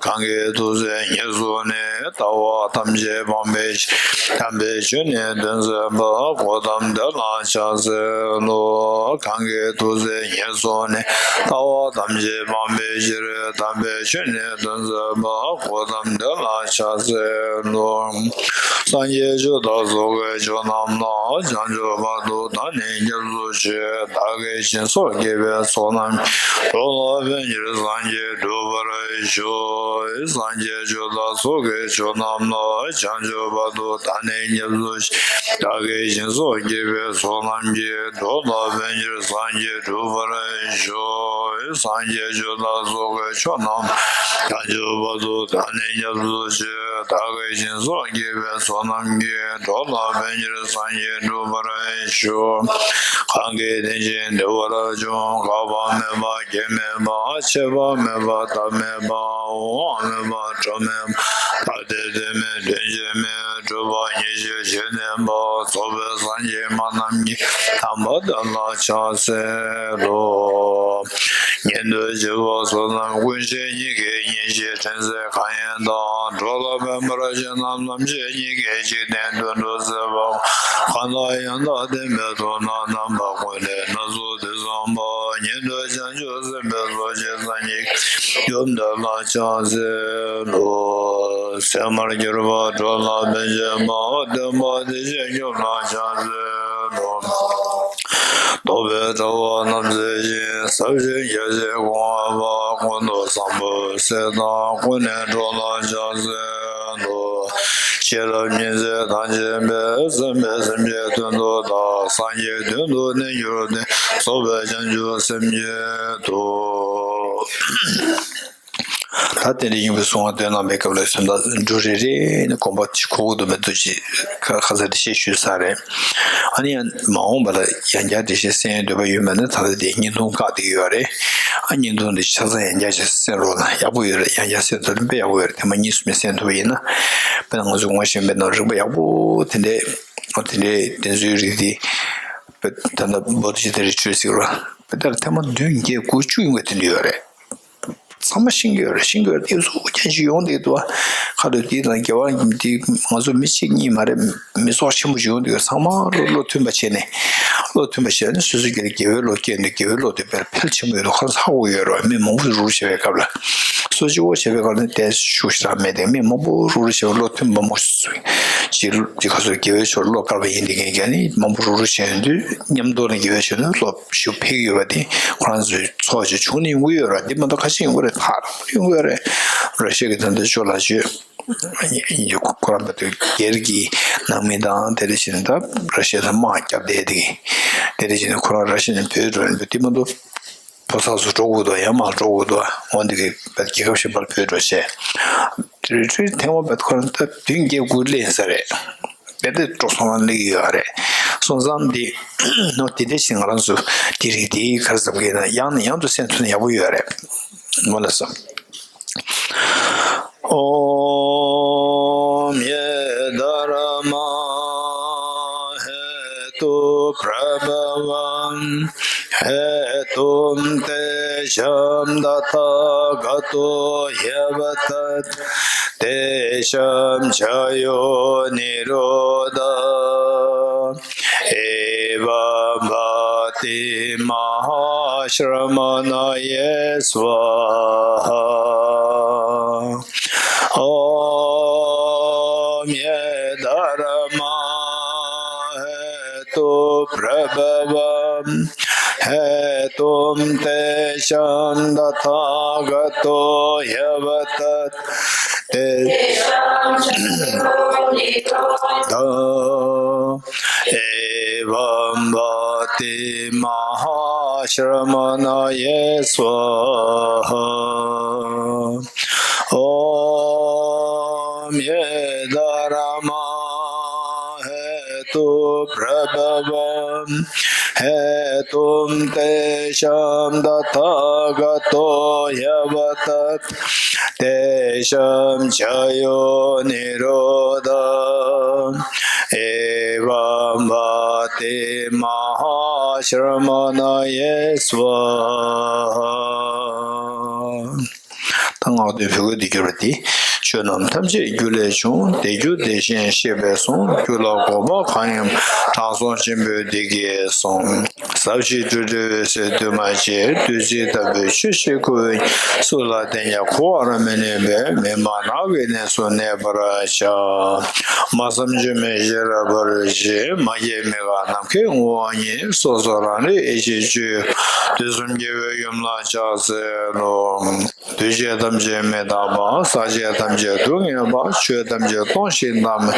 གང་གི་ཐུགས་བརྩེ་ཉེར་བཟུང་ནས། ལྟ་བ་ཐམས་ཅད་སྤང་བའི་ཕྱིར། དམ་པའི་ཆོས་ནི་སྟོན་གསན་པ། གོའུ་ཏམ་དེ་ལ་ཕྱག་འཚལ་ལོ། གང་གི་ཐུགས་བརྩེ་ཉེར་བཟུང་ནས། ལྟ་བ་ཐམས་ཅད་སྤང་བའི་ཕྱིར། དམ་པའི་ཆོས་ནི་སྟོན་མཛད་པ། གོའུ་ཏམ་དེ་ལ་ཕྱག་འཚལ་ལོ། སངས་རྒྱས་ཆོས་དང་ཚོགས་ཀྱི་མཆོག་རྣམས་ལ། བྱང་ཆུབ་བར་དུ་བདག་ནི་སྐྱབས་སུ་མཆི། བདག་གིས་སྦྱིན་སོགས་བགྱིས་པའི་ཚོགས་རྣམས་ཀྱིས། འགྲོ་ལ་ཕན་ཕྱིར་སངས་རྒྱས་འགྲུབ་པར་ཤོག། སངས་རྒྱས་ཆོས་དང་ཚོགས་ཀྱི་མཆོག་རྣམས་ལ། བྱང་ཆུབ་བར་དུ་བདག་ནི་སྐྱབས་སུ་མཆི། བདག་གིས་སྦྱིན་སོགས་བགྱིས་པའི་ཚོགས་རྣམས་ཀྱིས། འགྲོ་ལ་ཕན་ཕྱིར་སངས་རྒྱས་འགྲུབ་པར་ཤོག། སངས་རྒྱས་ཆོས་དང་ཚོགས་ཀྱི་མཆོག་རྣམས། བྱང་ཆུབ་བར་དུ་བདག་ནི་སྐྱབས་སུ་མཆི། བདག་གིས་སྦྱིན་སོགས་བགྱིས་པའི་ཚོགས་རྣམས་ཀྱིས། འགྲོ་ལ་ཕན་ཕྱིར་སངས་རྒྱས་འགྲུབ་པར་ཤོག། གང་གིས་དེང་ཕྱིར་བདེ་བར་འབྱུང་། འགག་པ་མེད་པ་སྐྱེ་མེད་པ། ཆད་པ་མེད་པ་མཐའ་མེད་པ། དབང་མེད་པ་གྲངས་མེད་པ། ཐ་དད་དོན་མེད་དོན་གཅིག་མེད། གྲུབ་པ་ཉེར་ཞི་ཞི་བདེན་པ། རྫོགས་པའི་སངས་རྒྱས་སྨྲ་རྣམས་ཀྱི། དམ་པ་དེ་ལ་ཕྱག་འཚལ་ལོ། ཉན་ཐོས་བྱེ་བ་ཚོགས་རྣམས་ཀུན་ཤེས་ཉིད་ཀྱི་ཉིན་བྱེད་དྲན་ཚེ་གང་ཡིན་དང་། འགྲོ་ལ་ཕན་པར་བྱེད་རྣམས་ཐམས་ཅད་ཉིད་ཀྱི་འཇིག་རྟེན་དོན་དུ་མཛད་པའོ། གང་དག་ཡང་དག་བསྟན་པའི་ཐུགས་རྣམས་རྣམ་པ་ཀུན་ནས་སྣ་ཚོགས་འདི་བཟང་པོ། ཉན་ཐོས་བྱང་ཆུབ་སེམས་དཔའི་ཚོགས་ཀྱི་སངས་རྒྱས་ཀྱི་ཡུམ་དེ་ལ་ཕྱག་འཚལ་ལོ། ཚད་མར་གྱུར་པ་འགྲོ་ལ་ཕན་ཕྱིར་སྨྲ། སྟོན་པ་བདེ་གཤེགས་མཆོག་ལ་ཕྱག་འཚལ་ལོ། རྟོག་པའི་དྲ་བ་རྣམས་སེལ་ཞིང་། ཟབ་ཅིང་རྒྱ་ཆེར་གོང་འཕེལ་བ། ཀུན་ཏུ་བཟང་པོའི་སྲས་དང་། ཀུན་ནས་འགྲོ་ལ་ཕྱག་འཚལ་ལོ། ཤེས་རབ་ཉི་ཚེ་ཐམས་ཅད་འཕེལ། བསམ་པས་སེམས་ཅན་དོན་དུ་བདག་སངས་རྒྱས་དོན་དུ་གནས་གྱུར་ཏེ། རྫོགས་པའི་བྱང་ཆུབ་སེམས་བསྐྱེད་དོ། ད་རྟེན་འབྲེལ་སྙིང་པོའི་གསུང་བ་འདོན་གནང་པའི་སྐབས་ལ་སོང་ཙང་འབྲུ་རེ་རེ་ནས་དགོངས་པ་གོ་གི་འདུག་མི་འདུག་ཅེས་ཁ་ཁ་ཚ་འདྲི་བཤད་ཞུས་ཚར་རེད། ཨ་ནི་ཡང་མ་འོངས་པ་ལ་ཡང་བསྐྱར་འགྲེལ་བཤད་གསན་ཡོང་འདོད་པ་ཡོད་མེད་ནི། ད་ལྟ་དེ་བརྙན་ཐུང་བཀག་བསྡད་ཀྱི་ཡོད་རེད། ཨ་བརྙན་ཐུང་འདི་ཆ་ཚང་ཡང་བསྐྱར་ཞིག་གསན་རོགས་གནང་། ཡག་པོ་ཡོད་རེད། ཡང་བསྐྱར་གསན་ཐུབ་ན་དཔེ་ཡག་པོ་ཡོད་རེད། ཐེངས་མ་གཉིས་གསུམ་ཡང་གསན་ཐུབ་པ་ཡིན་ན། དཔེར་ན་ང་ཚོས་ངོ་ཤེས་པའི་ནང་རིག་པ་ཡག་པོ་དེ་འདྲའི་ཨོ་དེ་འདྲའི་དེ་ཚོའི་རིགས་དེ་ད་ལྟ་བོད་ཀྱི་དེ་རིགས་ཆོས་ཟེར་བ་དཔེ་ལྟར་ཐེངས་མ་བདུན་བརྒྱད་དགུ་བཅུ་ཡོང་གི་དེ་འདྲ་ཡོད་རེད། ཚང་མ་ཤེས་ཀྱི་ཡོད་རེད། ཤེས་ཀྱི་ཡོད་རེད། དེ་ཚོ་རྐྱང་ཞིག་ཡོང་བསྡད་འདུག་བ། ཁ་ཐུག་དེ་དང་རྒྱལ་བ་དེ་ང་ཚོ་མི་གཅིག་གཉིས་མ་རེད། མི་ཚོགས་ཆེན་པོ་ཞིག་ཡོང་བསྡད་ཡོད། ཚང་མ་བློ་བློ་མཐུན་པ་བྱས་ནས། བློ་མཐུན་པ་བྱས་ནས་སོ་སོའི་རྒྱལ་རྒྱལ་བའི་བློ་སྐྱེས་འདུག་རྒྱལ་བའི་བློ་དེ་དཔེ་ཕལ་ཆེན་པོ་ཡོད་འདུག་ཁོ་ཚོ་ཧ་གོ་ཡོད་རེད་བ། མི་མང་པོ་རུག་རུག་བྱས་པའི་སྐབས་ལ། སོ་སོ་གཅིག་པོ་བྱས་པའི་སྐབས་ལ་དེ་ཤུགས་ཞེ་དྲག་མེད་དེ། མི་མང་པོ་རུག་རུག་བྱས་པ། བློ་མཐུན་པ་མང་པོ་ཞིག་ཅིག་ཁ་སོ་རྒྱལ་བའི་ཕྱོགས་བློ་དཀར་པ་ཡིན་དེ་གས་ཀྱང་ནི་མང་པོ་རུག་རུག་བྱས་ཡོང་དུས་མཉམ་དུ་ནས་རྒྱལ་བའི་ཕྱོགས་ནས་བློ་ཞུ་ཕེབས་ཀྱི་ཡོད་པ་དེ་ཁོ་རང་ཚོའི་ཚོགས་ཀྱི་བྱུང་ནས་ཡོང་གི་ཡོད་རེད། འདི་མ་གཏོགས་ཁ་ཤས་ཡོང་གི་རེད། ཐག་རིང་པོ་ཡོང་གི་ཡོད་རེད། ར་ཤི་ཡ་གི་ད་ལྟ་ཅོ་ལགས་ཅོས་ཡིན་གྱི་ཁོ་རང་བར་དུ་སྒེར་གྱི་ནང་མི་དང་དེ་འདྲ་བྱས་ནས་ད་ར་ཤི་ཡ་དང་དམག་བརྒྱབ་བསྡད་དེ་དེ་འདྲ་བྱས་ནས་ཁོ་རང་ར་ཤི་ཡ་ནས་བྲོས་འགྲོ་ནས་འདི་མ་གཏོགས་ཕོ་གསར་ཚོ་འགྲོ་དགོས་འདུག་ཡང་མ་འགྲོ་དགོས་འདུག་འོ་འདི་གི་བར་རྒྱལ་ཁབ་གཞན་པར་བྲོས་འགྲོ་བྱས་རི་ཁྲོད་ཐེངས་མ་བར་དུ་ཁོ་རང་ད་བདུན་བརྒྱད་དགུ་སླེབས་ས་རེད། དེ་འདྲ་འགྲོ་སོང་ལ་སླེབས་ཡོད་རེད། སོང་ཙང་འདི་ནོ་དེ་འདྲ་ཞིག་ང་རང་ཚོ་དེ་རིགས་དེའི་ག་རེ་ཟེར་དགོས་ན་ཡང་ནས་ཡང་དུ་གསན་ཐུབ་ན་ཡག་པོ་ཡོད་རེད། མོ་ལ་སོ། ॐ ये धर्मा हेतु प्रभवं हेतुं तेषां तथागतो ह्यवदत्। तेषां च यो निरोध एवं भाति महाश्रमणये स्वाहा। ॐ ये धर्मा हेतु प्रभवं हेतुं तेषां तथागतो ह्यवदत्। ते एवं भाति महाश्रमणये स्वाहा। ॐ ये धर्मा हेतु प्रभवं हेतुं तेषां तथागतो ह्यवदत्। तेषां च यो निरोध एवं भाति महाश्रमणये स्वाहा। ད་སྔགས་དོན་བོད་སྐད་དུ་བསྒྱུར་བ་འདི། ཆོས་རྣམས་ཐམས་ཅད་རྒྱུ་ལས་བྱུང་། དེ་རྒྱུ་དེ་བཞིན་གཤེགས་པས་གསུངས། རྒྱུ་ལ་དགོངས་པ་གང་ཡིན་པ། དྲང་སྲོང་ཆེན་པོས་འདི་སྐད་གསུངས། ཟབ་ཞི་སྤྲོས་བྲལ་འོད་གསལ་འདུས་མ་བྱས། བདུད་རྩི་ལྟ་བུའི་ཆོས་ཤིག་ཁོ་བོས། སུ་ལ་བསྟན་ཀྱང་གོ་བར་མི་ནུས་པས། མི་སྨྲ་ནགས་ཀྱི་གནས་སུ་གནས་པར་བྱ། སྨྲ་བསམ་བརྗོད་མེད་ཤེས་རབ་འཕེལ་ཕྱིར། མ་སྐྱེས་མི་འགག་ནམ་མཁའི་ངོ་བོ་ཉིད། སོ་སོ་རང་རིག་ཡེ་ཤེས་སྤྱོད་ཡུལ། དུས་གསུམ་རྒྱལ་བའི་ཡུམ་ལ་ཕྱག་འཚལ་ལོ། འདུས་བྱས་ཐམས་ཅད་མི་རྟག་པ། ཟག་བཅས་ཐམས་ཅད་སྡུག་བསྔལ་བ། ཆོས་ཐམས་ཅད་སྟོང་ཞིང་བདག་མེད། མྱ་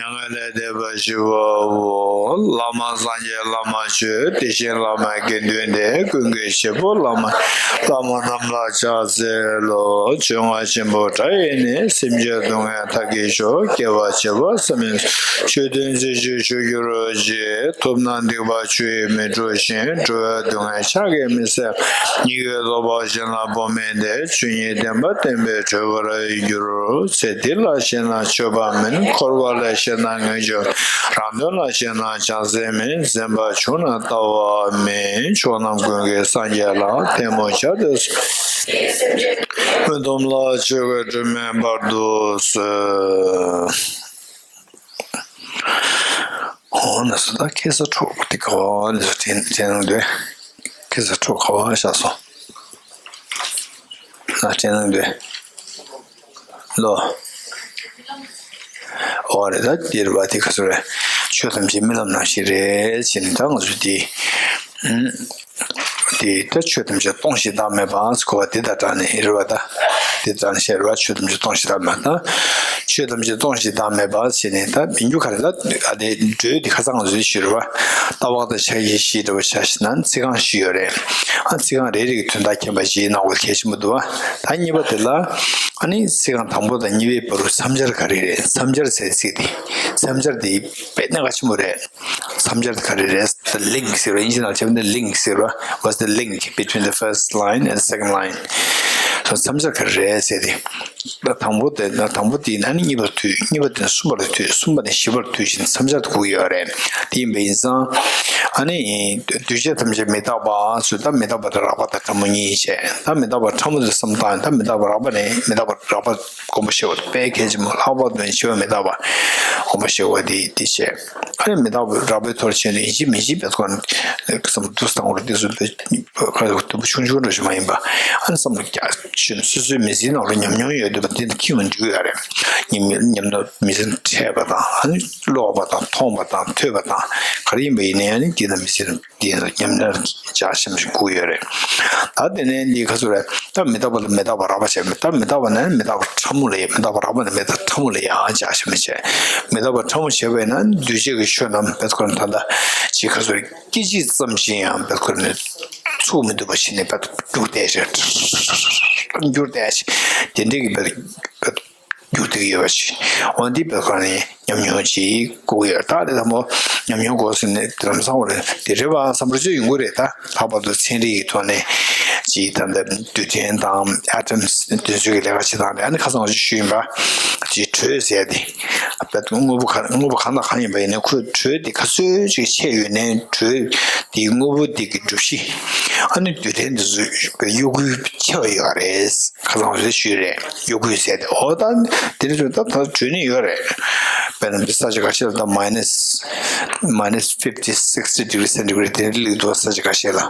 ངན་ལས་འདས་པ་ཞི་བའོ། བླ་མ་སངས་རྒྱས་བླ་མ་ཆོས། དེ་བཞིན་བླ་མའི་དགེ་འདུན་ཏེ། ཀུན་གྱི་བྱེད་པོ་བླ་མ་བླ་མ་རྣམས་ལ་ཕྱག་འཚལ་ལོ། བཅོ་ལྔ་ཆེན་པོ་དགྲ་ཡི་ནི། སེམས་ཅན་སྡུག་བསྔལ་མཐའ་ཀུན་ཤོག་སྐྱེ་བ་བྱེ་བ་བསམ་མེད་ཆོས་དོན་མཛད་ཕྱིར་བཞུགས་གྱུར་ཅིག་ཐུབ་རྣམས་སྡིག་པ་ཆུ་ཡིས་མི་འཁྲུ་ཞིང་། འགྲོ་བའི་སྡུག་བསྔལ་ཕྱག་གིས་མི་སེལ། ཉེས་ཀྱི་ལོག་པ་གཞན་ལ་སྤོ་མིན་ཏེ། ཆོས་ཉིད་བདེན་པ་བསྟན་པས་གྲོལ་བར་འགྱུར། ཚེ་འདི་ལ་ཞེན་ན་སྤྱོད་པ་མིན། འཁོར་བ་ལ་ཞེན་ན་ངེས་འབྱུང་། རང་དོན་ལ་ཞེན་ན་བྱང་སེམས་མིན། འཛིན་པ་བྱུང་ན་ལྟ་བ་མིན། ཕྱོགས་རྣམས་ཀུན་གྱི་སངས་རྒྱས་ལ། ཐལ་མོ་སྦྱར་ཏེ། མི་སྡོམ་ལ་ཆོས་ཀྱི་སྒྲོན་མེ་སྤར་དུ་གསོལ། འོ་ན་སོ་ད་ཁེ་ས་ཁྲོ་དེ་ག་བ་ནས་སོ་དྲན་དྲན་ནང་དུ་ཁེ་ས་ཁྲོ་ག་བ་བཞག་སོང་། ན་དྲན་ནང་དུ་ལོ། འོ་རེད། ད་འདིར་བ་དེ་ག་སོ་རེད། ཆོས་ཐམས་ཅད་རྨི་ལམ་ནང་བཞིན་རེད་ཟེར་ནས་ད་ང་ཚོ་དེ། དེ་ད་ཆོས་ཐམས་ཅད་སྟོང་ཞིང་བདག་མེད་པ་ཟེར་གོ་བ་དེ་དང་སྦྲགས་ནས་རེད་བ། ད་དེ་དང་བཤད་རེད་བ། ཆོས་ཐམས་ཅད་སྟོང་ཞིང་བདག་མེད་པ། ཆོས་ཐམས་ཅད་སྟོང་ཞིང་བདག་མེད་པ་ཟེར་ནས་ད་མི་འགྱུར་ག་རེ་ད་ཨ་དེ་འགྲོས་དེ་ཁ་སང་ང་ཚོས་ཞུས་རེད་བ། རྟ་བག་དང་ཕྱག་གི་བཞི་འདྲ་བོ་ཆ་བཞག་ན་ཚིག་རྐང་བཞི་ཡོད་རེད། ཨ་ཚིག་རྐང་རེ་རེ་གི་དོན་དག་མཁྱེན་པ་བཞིའི་ནང་གོ་གལ་ཆེན་པོ་འདུག་བ། ད་གཉིས་པ་དེ་ལ་ཨ་ནི་ཚིག་རྐང་དང་པོ་དང་གཉིས་པའི་བར་དུ་མཚམས་སྦྱར་ག་རེ་རེད། མཚམས་སྦྱར་ཟེར་ཚིག་དེ་མཚམས་སྦྱར་དེ་དཔེ་གནད་འགག་ཆེན་པོ་རེད། མཚམས་སྦྱར་དེ་ག་རེ་རེད། The link ཟེར་བ་ཨིན་ཇི་ནང་བྱས་པ་ནི་link ཟེར་བ། What's the link between the first line and the second line? མཚམས་སྦྱར་ག་རེ་རེད་ཟེར་ཏེ། ད་དང་པོ་དེ་ན་དང་པོ་དེ་ཡིན་ན་ནི་གཉིས་པར་མཐུད། གཉིས་པ་དེ་ན་གསུམ་པར་མཐུད། གསུམ་པ་ནས་བཞི་པར་མཐུད་བཞིན་མཚམས་སྦྱར་དུ་གོ་གི་ཡོད་རེད། དེ་ཡིན་པ་ཡིན་ཙང་ཨ་ནི་འདུས་བྱས་ཐམས་ཅད་མི་རྟག་པ་ཟེར། ད་མི་རྟག་པ་དང་རགས་པ་དང་ཕྲ་མོ་གཉིས་བྱས། ད་མི་རྟག་པ་ཕྲ་མོ་དེ་བསམ་བཏང་། ད་མི་རྟག་པ་རགས་པ་ནས་མི་རྟག་པ་རགས་པ་སྒོམ་པ་ཤེས་པ་དཔེ་གལ་ཆེན་པོ། ལྷག་པར་དུ་འཆི་བ་མི་རྟག་པ་སྒོམ་པ་ཤེས་པ་དེ་དེ་བྱས། ཨ་ནི་མི་རྟག་པའི་རགས་པའི་ཐོག་ཕྱིན་ནས་ཡིན་གཅིག་མིན་གཅིག་བེད་ཁོ་ན་བསམ་བློ་འདུག་སེ་བཏང་བར་འདི་ཚོ་བེད་ཁ་དུམ་བུ་ཆུང་ཆུང་འདྲ་ཞིག་མ་ཡིན་པ། ཨ་ནི་བསམ་བློ་རྒྱ་ཆེ་ནས་སོ་སོའི་མི་ཚེའི་ནང་ལ་ཉམས་མྱོང་ཡོད་འདུག་པ་འདི་འདི་ཁྱིམ་ལ་འཇུག་ཡོད་རེད། ཉམས་ཉམས་མྱོང་མི་ཚེ་འཕྲད་པ་དང་ཨ་ནི་ཀློག་པ་དང་མཐོང་བ་དང་ཐོས་པ་དང་ག་རེ་ཡིན་པ་ཡིན་ནའི་ཨ་ནི་འདི་ལ་མི་ཚེ་འདི་ལ་ཉམས་མྱོང་རྒྱ་ཆེན་པོ་ཞིག་དགོས་ཡོད་རེད། ད་དེ་ནས་འདི་ཁ་ཚུར་རེད། ད་མི་རྟག་པ་ལ་མི་རྟག་པ་རགས་པ་བྱས། མི་རྟག་མི་རྟག་པ་ནས་མི་རྟག་པ་ཕྲ་མོ་ལ་ཡ། མི་རྟག་པ་རགས་པ་ནས་མི་རྟག་ཕྲ་མོ་ལ་ཡ་རྒྱ་ཆེན་པོ་བྱས། མི་རྟག་པ་ཕྲ་མོ་བྱས་པས་ན་འདུས་བྱས་ཀྱི་ཆོས་རྣམས་བེད་ཁོ་ན་ད་ལྟ་ཅིག་ཁ་ཚུར་སྐད་ཅིག་ཙམ་ཞིག་ཡང་བེད་ཁོ་ནས་ཚུགས་མི་ཐུབ་པ་ཞིག་ནས་བེད་འགྱུར་བསྡད་ཤག་འགྱུར་བསྡད་ཤག་དེ་འདྲའི་གི་བེད་བེད་འགྱུར་བསྡད་ཀྱི་ཡོད་པ་ཞིག་འོ་འདི་བེད་ཁོ་ནས་ཉམས་མྱོང་ཅིག་དགོས་ཀྱི་ཡོད། ད་དེ་དང་པོ་ཉམས་མྱོང་དགོས་ཟེར་ནས་དེ་ལམ་སང་བ་རེད། དེ་རེད་བ་བསམ་བློ་ཅིག་ཡོང་གི་རེད། ད་ལྷག་པར་དུ་ཚན་རིག་གི་ཐོག་ནས་ཅིག་ད་ལྟ་རྡུལ་ཕྲན་དང་ཨ་ཊམ་སི་དེ་ཚོའི་གི་ལས་ཀ་བྱེད་སྟངས་རེད། ཨ་ནི་ཁ་སང་ཅིག་ཞུས་ཡིན་པ་ཅིག་དྲོད་ཟེར་ཏེ། དངོས་པོ་ག་དངོས་པོ་གང་དང་གང་ཡིན་པ་ཡིན་ནའི་ཁོའི་དྲོད་དེ་ག་ཚོད་ཅིག་ཆད་ཡོད་ནའི་དྲོད་དེ་དངོས་པོ་དེ་གི་གྲུབ་གཞི་ཨ་ནི་རྡུལ་ཕྲན་དེ་ཚོའི་གཡོ་འགུལ་ཆེ་བ་ཡོད་རེད། ཁ་སང་ཞུས་རེད། གཡོ་འགུལ་ཟེར་ཏེ། འོ་ད་དེ་རེད། ད་ད་དྲོད་ནི་ཡོད་རེད། དཔེར་ན་འདི་ས་ཆ་ཁ་ཤས་ལ་ད་མའི་ནས་མའི་ནས་ཕིབ་ཊི་སིག་ཊི་ཌི་གྷི་རི་སེན་ཊི་གྷི་རེ་ཌི་དེ་འདྲ་སླེབས་འདུག་ས་ཆ་ཁ་ཤས་ལ།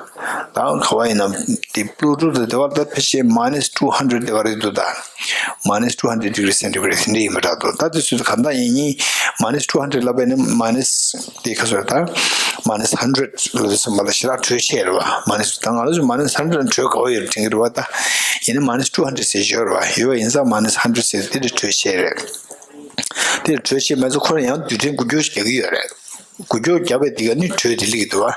ད་ག་བ་ཡིན་ན་དེ་པླུ་ཊོ་དང་དེ་བར་ད་ཕལ་ཆེར་མའི་ནས་ཊུ་ཧན་ཌེ་རེཌ་དེ་བར་རེད་འདུག་ད་མའི་ནས་ཊུ་ཧན་ཌེ་ཌི་གྷི་རི་སེན་ཊི་གྷི་རེ་ཌི་དེ་འདྲ་ཡིན་པ་འདྲ་འདུག་ད་དེ་ཚོ་གང་ལྟར་ཡིན་ཡིན་མའི་ནས་ཊུ་ཧན་ཌེ་རེཌ་ལབ་པ་ཡིན་ན་མའི་ནས་དེ་ཁ་སོ་ད་མའི་ནས་ཧན་ཌེ་རེཌ་ལབ་དུས་ཙམ་པ་ལ་ཞེ་དྲག་དྲོད་ཆེ་རེད་བ། མའི་ནས་ད་ང་ཚོ་མའི་ནས་ཧན་ཌེ་རེཌ་དྲོད་ག་བ་ཡོད་རེད་དྲན་གྱི་རེད་བ། ད་ཡིན་ན་མའི་ནས་ཊུ་ཧན་ཌེ་རེཌ་ཟེར་ཡོད་རེད་བ། ཡོད་པ་ཡིན་ཙང་མའི་ནས་ཧན་ཌེ་རེཌ་ཟེར་དེ་འདྲ་དྲོད་ཆེ་རེད། དེ་དྲོད་ཆེ་མེད་ཚེ་ཁོ་རང་ཡང་རྡུལ་ཕྲན་འགུལ་སྐྱོད་རྒྱག་གི་ཡོད་རེད། འགུལ་སྐྱོད་རྒྱག་པའི་དེ་ག་ནི་དྲོད་དེ་སླེབས་ཀྱི་འདུག་བ།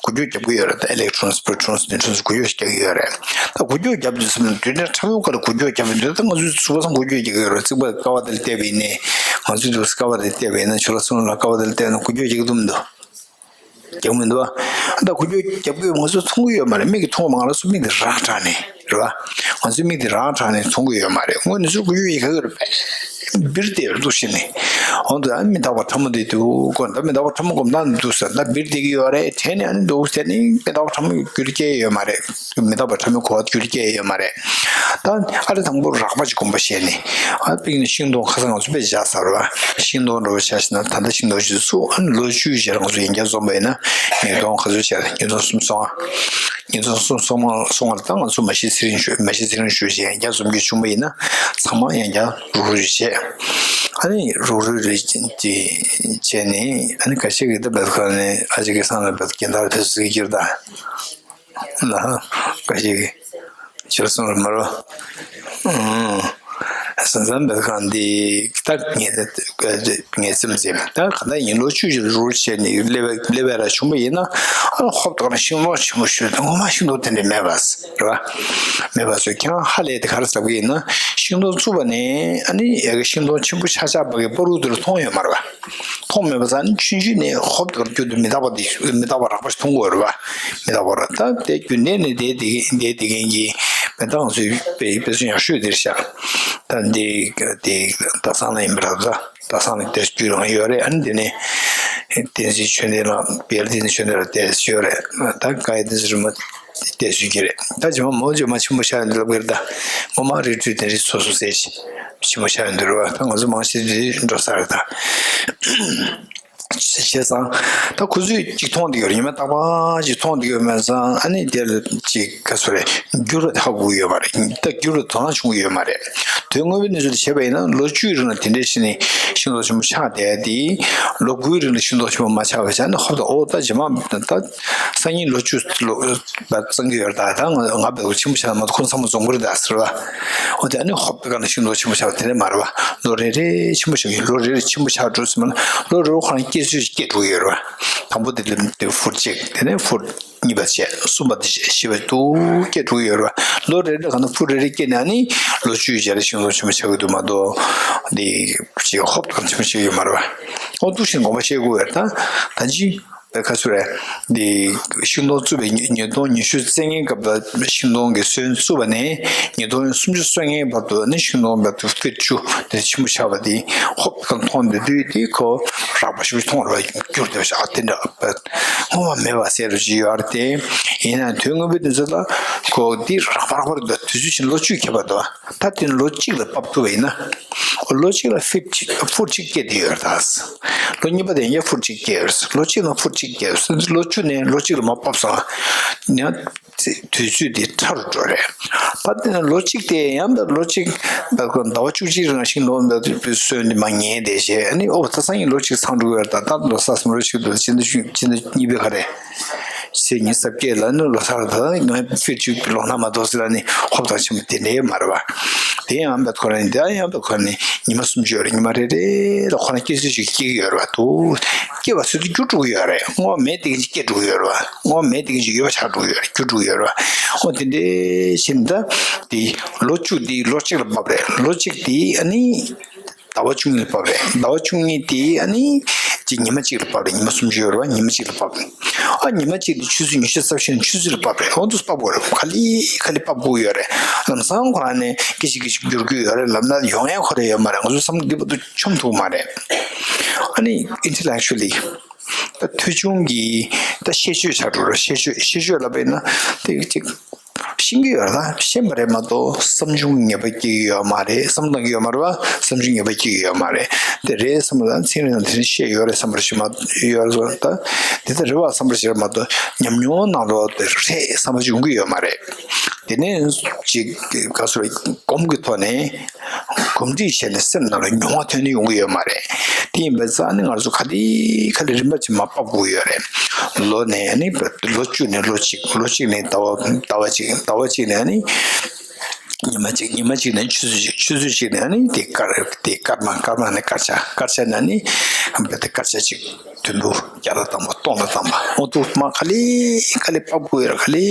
འགུལ་སྐྱོད་རྒྱབ་ཀྱི་ཡོད་རེད། ད་ཨི་ལེག་ཊོན་པོ་རོ་ཊོན་ནིའུ་ཊོན་འགུལ་སྐྱོད་རྒྱག་གི་ཡོད་རེད། ད་འགུལ་སྐྱོད་རྒྱབ་དུས་ཙམ་ལ་རྡུལ་ཕྲན་ཕྲ་མོའི་སྒང་ལ་འགུལ་སྐྱོད་རྒྱབ་ཀྱི་འདུག་ད་ང་ཚོའི་གཟུགས་པོ་ཚང་འགུལ་སྐྱོད་རྒྱག་གི་ཡོད་རེད། རྩིག་པ་ཀ་བ་དེ་ལ་བལྟས་པ་ཡིན་ནའི་ང་ཚོའི་གཟུགས་པོ་ཀ་བ་དེ་ལ་བལྟས་པ་ཡིན་ན་ཆུ་ལ་སོང་ལ་ཀ་བ་དེ་ལ་བལྟས་ན་འགུལ་སྐྱོད་རྒྱག་གི་འདུག་མི་འདུག་བ། རྒྱག་མི་འདུག་བ། ད་འགུལ་སྐྱོད་རྒྱབ་ཀྱི་ཡོད་ང་ཚོ་མཐོང་གི་ཡོད་མ་རེད། མིག་གིས་མཐོང་བ་མ་ང་རང་ཚོ་མིག་དེ་རང་དྲགས་ནས་རེད་བ། ང་ཚོའི་མིག་དེ་རང་དྲགས་ནས་མཐོང་གི་ཡོད་མ་རེད། དངོས་གནས་ཚུལ་འགུལ་སྐྱོད་ཡི་ག་གི་རེད་པས། འབིར་དེ་འདུག་ཤི་ནས། འོང་དུ་ཨ་མི་རྟག་པ་ཕྲ་མོ་དེ་འདུག་གོ་ད་མི་རྟག་པ་ཕྲ་མོ་སྒོམ་སྟངས་འདུག་ཟེར་ད་འབིར་དེ་གི་ཡོད་རེད། དྲན་ནས་ཨ་ནི་འདུག་ཟེར་ནས་མི་རྟག་པ་ཕྲ་མོ་རྒྱུད་སྐྱེ་ཡོད་མ་རེད། མི་རྟག་པ་ཕྲ་མོའི་གོ་བ་རྒྱུད་སྐྱེ་ཡོད་མ་རེད། ད་ཨ་རི་དང་པོ་རགས་པ་ཅིག་སྒོམ་པ་བྱས་ནས་ཨ་པིག་ནི་ཤིང་སྡོང་ཁ་སང་ང་ཚོ་དཔེ་བཞག་ཚར་བ། ཤིང་སྡོང་འདྲ་བོ་བྱས་ན་ད་ལྟ་ཤིང་སྡོང་ཞིག་ཚུགས་ཨ་ནི་ལོ་བཅུ་ཞིག་རང་ཚོ་ཡན་བརྒྱ་འཛོམས་པ་ཡིན་ན་ཉིས་སྟོང་ག་ཚོད་བྱས་ཉིས་སྟོང་སུམ་སོང་ཨ། ཉིས་སྟོང་སུམ་སོང་སོང་བ་ལ་ད་ང་ཚོ་མ་གཞི་ཚེ་རིང་ཞུ་མ་གཞི་ཚེ་རིང་ཞུ་བྱས་ཡན་བརྒྱ་འཛོམས་རྒྱུ་བྱུང་བ་ཡིན་ན་ཚང་མ་ཡན་བརྒྱ་རུག་རུག་བྱས། ཨ་ནི་རུག་རུག་རེ་བྱས་ནས་ཨ་ནི་ཁ་ཤས་ཀྱིས་ད་བེད་ཁ་ནས་ཨ་ཅེ་གི་སང་ལ་བེད་རྒན་དར་ཕེབས་སུ་ཁྱེར་ད། ལ་ཧ་ཀ་ཞིག་ཕྱིར་སོང་ར་མ་རོ། སང་སང་བེད་ཁང་འདི་ད་ངས་ངས་ཙམ་ཟེར་ད་ག་ད་ཡིན་ལོ་བཅུ་ཞིག་རུལ་བྱས་ནས་སླེབས་སླེབས་པ་ར་བྱུང་བ་ཡིན་ན་ཨ་ཧོབ་ཏེ་ཤིང་སྡོང་ཆེན་པོ་ཞིག་ངོ་མ་ཤིང་སྡོང་དེ་འདྲ་མེད་པ་རེད་བ། མེད་པ་སོ་ཁྱེད་རང་ཧ་ལས་དེ་ག་རེ་ཟེར་གི་ཡིན་ན་ཤིང་སྡོང་བཙུགས་པ་ནས་ཨ་ནི་ཡ་གི་ཤིང་སྡོང་ཆེན་པོ་ཆག་ཆག་པ་གི་པ་རུ་དེ་རུ་མཐོང་ཡོད་མ་རེད་བ། མཐོང་མེད་པ་ཙང་ཆུང་ཆུང་ནས་ཧོབ་ཏེ་རྒྱུ་དེ་མི་རྟག་པ་དེ་མི་རྟག་པ་རགས་པ་ཞིག་མཐོང་གི་ཡོད་རེད་བ། མི་རྟག་པ་རེད། ད་དེ་རྒྱུན་ལྡན་ནས་བསྡད་བསྡད་བསྡད་བསྡད་མཁན་གྱི་མི་རྟག་ཚོའི་དཔེ་དཔེ་མཚོན་ཡག་ཤོས་དེ་རེད་ཤག་ད་འདི་དེ་ད་སང་ལ་ཡིན་པ་རེད། ད་ད་སང་ལ་དེ་རྒྱུས་རང་ཡོད་རེད། ཨ་ནི་དེ་ནས་བསྟན་འཛིན་ཆོས་ལྡན་ལགས་བལ་བསྟན་འཛིན་ཆོས་ལྡན་ལགས་དེ་ཡོད་རེད། ད་ག་ཡི་དེ་ཚོ་རི་མོ་དེ་ཚོ་གི་རེད། ད་རྗེས་མ་མོ་རྗེས་མ་ཆེན་པོ་ཤར་འདི་ལབ་གི་རེད། ད་ངོ་མ་རི་ཁྲོད་དེ་རི་སོ་སོ་ཟེར་ཆེན་པོ་ཤར་འདི་རེད་བ། ད་ང་ཚོ་མང་ཆེ་དེ་འགྲོ་ས་རེད་ད། བྱས་ཙང་ད་ཁོ་ཚོས་ཅིག་མཐོང་བསྡད་ཡོད་རེད། ཉི་མ་རྟག་པར་ཅིག་མཐོང་བསྡད་ཡོད་མེད་ཙང་ཨ་ནི་དེར་ཅིག་ག་ཚོད་རེད། འགྱུར་བ་ཧ་གོ་གི་ཡོད་མ་རེད། ད་འགྱུར་བ་དོ་སྣང་བྱུང་གི་ཡོད་མ་རེད། དོན་དངོས་པོའི་གནས་ཚུལ་དེ་བྱས་པ་ཡིན་ན་ལོ་བཅུའི་རིང་ལ་དེ་འདྲའི་ཕྱིར་ནས་ཤིང་སྡོང་ཆེན་པོ་ཆགས་བསྡད་དེ། ལོ་དགུའི་རིང་ལ་ཤིང་སྡོང་ཆེན་པོ་མ་ཆགས་པ་བྱས་ན་ཧོབ་ཏེ་ཨོ་ད་རྗེས་མ་ད་སང་ཉིན་ལོ་བཅུ་ལོ་བ་བཙོང་གི་ཡོད་རེད། ད་ད་ང་ང་བས་ཆེན་པོ་ཆགས་ན་མ་གཏོགས་ཁོ་ཚང་མ་རྫོང་དཔོན་རེད་ད་ཟེར་བ། ཨོ་དེ་ཨ་ནི་ཧོབ་ཏེ་ག་ན་ཤིང་སྡོང་ཆེན་པོ་ཆགས་པ་དེ་འདྲ་མ་རེད་བ། ལོ་རེ་རེ་ཆེན་པོ་ཆགས་ཡོད། ལོ་རེ་རེ་ཆེན་པོ་ཆགས་འགྲོ་ཟེར་མ་ན་ལོ་རེ་རེ་ཁོ་རང་སྐྱེ་ཚུལ་ཞིག་སྐྱེ་འགྲོ་གི་ཡོད་རེད་བ། དང་པོ་དེ་ལ་དེ་ཧྥུར་གཅིག་དེ་ནས་ཧྥུར་གཉིས་པ་བྱས། གསུམ་པ་དེ་བྱས། བཞི་པ་དུ་སྐྱེ་འགྲོ་གི་ཡོད་རེད་བ། ལོ་རེ་རེ་གང་ན་ཕུ་རེ་རེ་སྐྱེས་ནས་ཨ་ནི་ལོ་བཅུའི་རྗེས་ལ་ཤིང་སྡོང་ཆེན་པོ་ཆགས་ཀྱི་འདུག་མ་གཏོགས་འདི་ཅིག་ཧོབ་ཏེ་ཆེན་པོ་ཆགས་ཡོད་མ་རེད་བ། ཨོ་འདུག་བཞིན་དགོངས་པ་བཞེས་དགོས་ཡོད་ད། ད་ཅི་ཁ་སུ་རེད། འདི་ཤིང་སྡོང་བཙུགས་པའི་ཉིས་ཉིས་སྟོང་ཉི་ཤུ་རྩ་ལྔའི་སྐབས་ལ་ཤིང་སྡོང་གི་སོན་བཙུགས་པ་ནས་ཉིས་སྟོང་སུམ་ཅུ་སོ་ལྔའི་བར་དུ་ནི་ཤིང་སྡོང་བར་དུ་ཕིཊ་བཅུ་དེ་ཆེན་པོ་ཆགས་པ་དེ་ཧོབ་ཏེ་མཐོང་བསྡད་དུས་དེ་ཁོ་རགས་པ་ཞིག་མཐོང་ར་བ་གྱུར་བསྡད་པ་ཞིག་ཨ་དེ་འདྲ་བ། སྔོན་མ་མེད་པ་ཟེར་རུ་ཅི་ཡོད་རེད་དེ། ཡིན་ན་དོན་དངོས་པོའི་དོན་ཚོད་ལ་ཁོ་འདི་རགས་པ་རགས་པ་རེད་འདུག་དུས་ཚོད་ཕྱིན་ལོ་བཅུ་ཁྱད་པར་འདུག་ད་དེ་ནི་ལོ་གཅིག་ལ་ཕབ་ཐུབ་པ་ཡིན་ན། ལོ་གཅིག་ལ་ཕིཊ་གཅིག་ཕུཊ་གཅིག་སྐྱེས་བསྡད་ཡོད་རེད་ད། ལོ་གཉིས་པ་དེ་ཡང་ཕུཊ་གཅིག་སྐྱེས་ཡོད་རེད། ལོ་གཅིག་ལ་ཕུཊ་གཅིག་སྐྱེས་ཡོད་རེད། ལོ་བཅུ་ནས་ལོ་གཅིག་ལ་མར་ཕབ་སོང་ན། དུས་ཚོད་དེ་ཕྲ་རུ་འགྲོ་རེད། ད་དེ་ནི་ལོ་གཅིག་དེ་ཡང་ད་ལོ་གཅིག་ཟླ་བ་བཅུ་གཅིག་རིང་ཤིང་སྡོང་ད་སོན་དེ་མར་ཉལ་བསྡད་བྱས་ཨ་ནི་ཨོ་ད་སང་ཉིན་ལོ་གཅིག་ཚང་འགྲོ་གི་ཡོད་རེད་ད། ད་ལོ་གསར་སོང་ལོ་གཅིག་འདུག་སྤྱི་ཟླ་བཅུ་སྤྱི་ཟླ་གཉིས་པའི་ཁ་རེད། ཚེས་ཉི་ཤུ་རྩ་བརྒྱད་ལ་ནི་ལོ་གསར་ད་ང་ཕིཊ་གཅིག་ལོག་ན་མ་གཏོགས་ཟེར་ལ་ནི་ཧོབ་ཐང་ཆེན་པོ་དེ་འདྲའི་མ་རེད་བ། དེ་ཡང་བད་ཁོ་ན་ནི་དེ་ཡང་བད་ཁོ་ན་ནི་ཉི་མ་སུམ་ཅུ་ཡོད་རེད། ཉི་མ་རེ་རེ་ལ་ཁོ་ན་སྐྱེ་ཚུལ་ཞིག་སྐྱེ་གི་ཡོད་རེད་བ། དུ་སྐྱེ་བ་ཚོད་དུ་འགྱུར་འགྲོ་གི་ཡོད་རེད། སྔོན་མ་མེད་དེ་གི་ཅིག་སྐྱེ་འགྲོ་གི་ཡོད་རེད་བ། སྔོན་མ་མེད་དེ་གི་ཅིག་ཡོད་པ་ཆགས་འགྲོ་གི་ཡོད་རེད། འགྱུར་འགྲོ་གི་ཡོད་རེད་བ། འོ་དེ་འདྲའི་ཕྱིར་ད་དེ་ལོ་བཅུ་དེ་ལོ་གཅིག་ལ་ཕབ་རེད། ལོ་གཅིག་དེ་ཨ་ནི་ཟླ་བ་བཅུ་གཉིས་ལ་ཕབ་རེད། ཟླ་བ་བཅུ་གཉིས་དེ་ཨ་ནི་ཅིག་ཉི་མ་གཅིག་ལ་ཕབ་རེད། ཉི་མ་སུམ་ཅུ་ཡོད་རེད་བ། ཉི་མ་གཅིག་ལ་ཕབ་རེད། ཨ་ཉི་མ་གཅིག་དེ་ཆུ་ཚོད་ཉི་ཤུ་རྩ་བཞི་ནས་ཆུ་ཚོད་ལ་ཕབ་རེད། འོ་འདུག་ཕབ་དགོས་རེད། ག་ལེ་ག་ལེ་ཕབ་དགོས་ཡོད་རེད། ལམ་སང་ཁོ་རང་ནས་སྐད་ཅིག་སྐད་ཅིག་འགྱུར་གྱི་ཡོད་རེད། ལབ་ན་ཡོང་ཡ་ཁོ་རང་ཡོད་མ་རེད། ང་ཚོའི་བསམ་བློ་འདི་བར་དུ་འཆམ་ཐུབ་མ་རེད། ཨ་ནི་intellectually་ད་ཐོས་བྱུང་གི་ད་ཤེས་བྱ་ཆགས་འགྲོ་རེད། ཤེས་བྱ་ཤེས་བྱ་ལབ་པ་ཡིན་ན་དེ་ཅིག་ཤེས་ཀྱི་ཡོད་རེད། ད་ཤེས་པ་རེད་མ་གཏོགས་བསམ་བྱུང་ངེས་པ་སྐྱེ་གི་ཡོད་མ་རེད། བསམ་བློ་བཏང་གི་ཡོད་མ་རེད་བ། བསམ་བྱུང་ངེས་པ་སྐྱེ་གི་ཡོད་མ་རེད། དེ་རེད་བསམ་པ་དང་ཚན་རིག་དང་དེ་འདྲ་བཤད་ཡོད་རེད་བསམ་པ་ཞིག་མ་ཡོད་རེད། ད་དེ་ལྟར་རེད་བ་བསམ་པ་ཞིག་རེད་མ་གཏོགས་ཉམས་མྱོང་ནང་ལོགས་དེ་རེད་བསམ་པ་ཞིག་ཡོང་གི་ཡོད་མ་རེད། དེ་ནས་ཅིག་ག་ཚོད་སྒོམ་གྱི་ཐོག་ནས་གོམས་འདྲིས་བྱས་ནས་སེམས་ནང་ལ་མྱོང་བ་ཐོན་ནས་ཡོང་གི་ཡོད་མ་རེད། དེ་ཡིན་པ་ཙང་ནི་ང་ཚོ་ག་ལེ་ག་ལེ་རིམ་པ་ཅིག་མར་ཕབ་དགོས་ཡོད་རེད། ལོ་ནས་ནི་ལོ་བཅུ་ནས་ལོ་གཅིག་ལོ་གཅིག་ནས་ཟླ་བ་ཟླ་བ་གཅིག་ཟླ་བ་གཅིག་ནས་ནི་ཉི་མ་གཅིག་ཉི་མ་གཅིག་ནས་ཆུ་ཚོད་གཅིག་ཆུ་ཚོད་གཅིག་ནས་ནི་དེ་སྐར་དེ་སྐར་མ་སྐར་མ་ནས་སྐར་ཆ་སྐར་ཆ་ནས་ནི་བེ་དེ་སྐར་ཆ་གཅིག་དུམ་བུ་བརྒྱ་དང་ཐམ་པ་སྟོང་དང་ཐམ་པ་འོ་འདུག་མ་ག་ལེ་ག་ལེ་ཕབ་དགོས་ཡོད་རེད། ག་ལེ་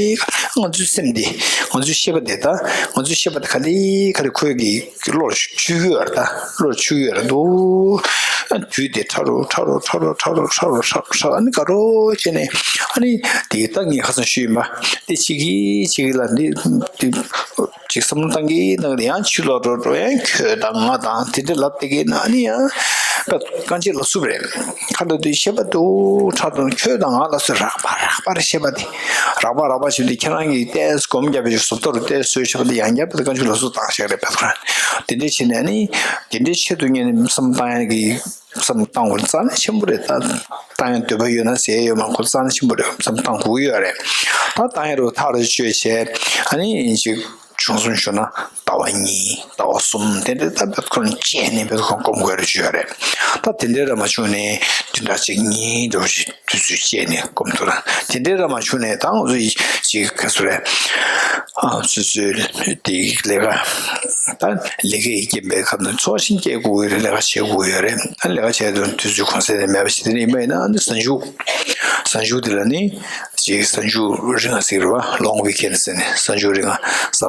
ང་ཚོའི་སེམས་འདི་ང་ཚོའི་ཤེས་པ་འདི་ད་ང་ཚོའི་ཤེས་པ་འདི་ག་ལེ་ག་ལེ་ཁོའི་གི་གི་བློར་ཆུད་ཀྱི་ཡོད་རེད། ད་བློར་ཆུད་ཀྱི་ཡོད་རེད་འདུག་དུས་དེ་ཕྲ་རུ་ཕྲ་རུ་ཕྲ་རུ་ཨ་ནི་ག་རོ་བྱས་ནས་ཨ་ནི་དེ་ད་ངས་ཁ་སང་ཞུས་ཡིན་པ་དེ་གཅིག་གིས་གཅིག་ལ་འདི་འདི་ཅིག་བསམ་བློ་བཏང་གི་ནང་དེ་ཡང་ཕྱི་ལོགས་འགྲོ་འགྲོ་ཡང་ཁྱོད་དང་ང་དང་དེ་འདྲ་ལབ་བསྡད་ཀྱི་ན་ཨ་ནི་ཡང་རྐང་རྗེས་ལ་སུབ་རེད། ཁ་ལ་དུས་ཤེས་པ་འདུག་ཕྲ་དང་ཁྱོད་དང་ང་ལ་སུ་རགས་པ་རགས་པར་ཤེས་པ་དེ་རགས་པ་རགས་པ་ཞིག་དེ་ཁྱེད་རང་གིས་ཏེས་སྒོམ་རྒྱབ་པའི་བཟོ་ལྟ་རུ་ཏེས་སོས་ཤེས་པ་དེ་ཡང་རྒྱབ་པ་དེ་རྐང་རྗེས་ལ་སུབ་བཏང་ཤག་རེད་པས། དེ་འདྲའི་བྱས་ནས་ནི་དེ་འདྲའི་ཆེད་དུ་ངས་ནི་བསམ་བཏང་ཡ་གི་བསམ་བཏང་དགོས་རྩ་ནས་ཆེན་པོ་རེད། ད་བཏང་ཡ་འདོད་པ་ཡོད་ན་ཟེར་ཡ་ཡོད་མ་ཁོ་རྩ་ནས་ཆེན་པོ་རེད། བསམ་བཏང་དགོས་ཀྱི་ཡོད་རེད། ད་བཏང་ཡ་རུ་ཐག་རུ་གཅོད་བྱས་ཨ་ནི་ཅིག་བྱུང་སོང་ཞུ་ན་ཟླ་བ་གཉིས་ཟླ་བ་གསུམ་དེ་འདྲའི་ད་བེད་ཁོ་ན་བཅད་ནས་བེད་ཁོ་སྒོམ་དགོས་རེ་བྱོས་རེད། ད་དེ་འདྲའི་ར་མ་བྱུང་ནས་བདུན་ཕྲག་གཅིག་གཉིས་འདྲ་བོ་ཞིག་དུས་ཚོད་བཅད་ནས་སྒོམ་ཐུབ་ན་དེ་འདྲའི་ར་མ་བྱུང་ནས་ད་ང་ཚོ་ཅིག་ག་ཚོད་རེད། ཨ་སོ་སོའི་དེ་ལས་ཀ་ད་ལས་ཀའི་རྐྱེན་པས་ཁ་ནས་ཚོགས་ཆེན་སྐྱེལ་དགོས་ཀྱི་རེད། ལས་ཀ་བྱེད་དགོས་ཀྱི་ཡོད་རེད། ཨ་ལས་ཀ་བྱས་དུས་དུས་ཚོད་གོང་གསལ་ནས་མེད་པ་ཞིག་དེ་འདྲ་ཡིན་པ་ཡིན་ན་ཨ་ནི་གཟའ་མཇུག་གཟའ་མཇུག་དེ་ལ་ནི་ཅིག་གཟའ་མཇུག་རིང་ང་ཟེར་གི་རེད་བ། long weekend་ཟེར་ནས་གཟའ་མཇུག་རིང་ང་གཟའ་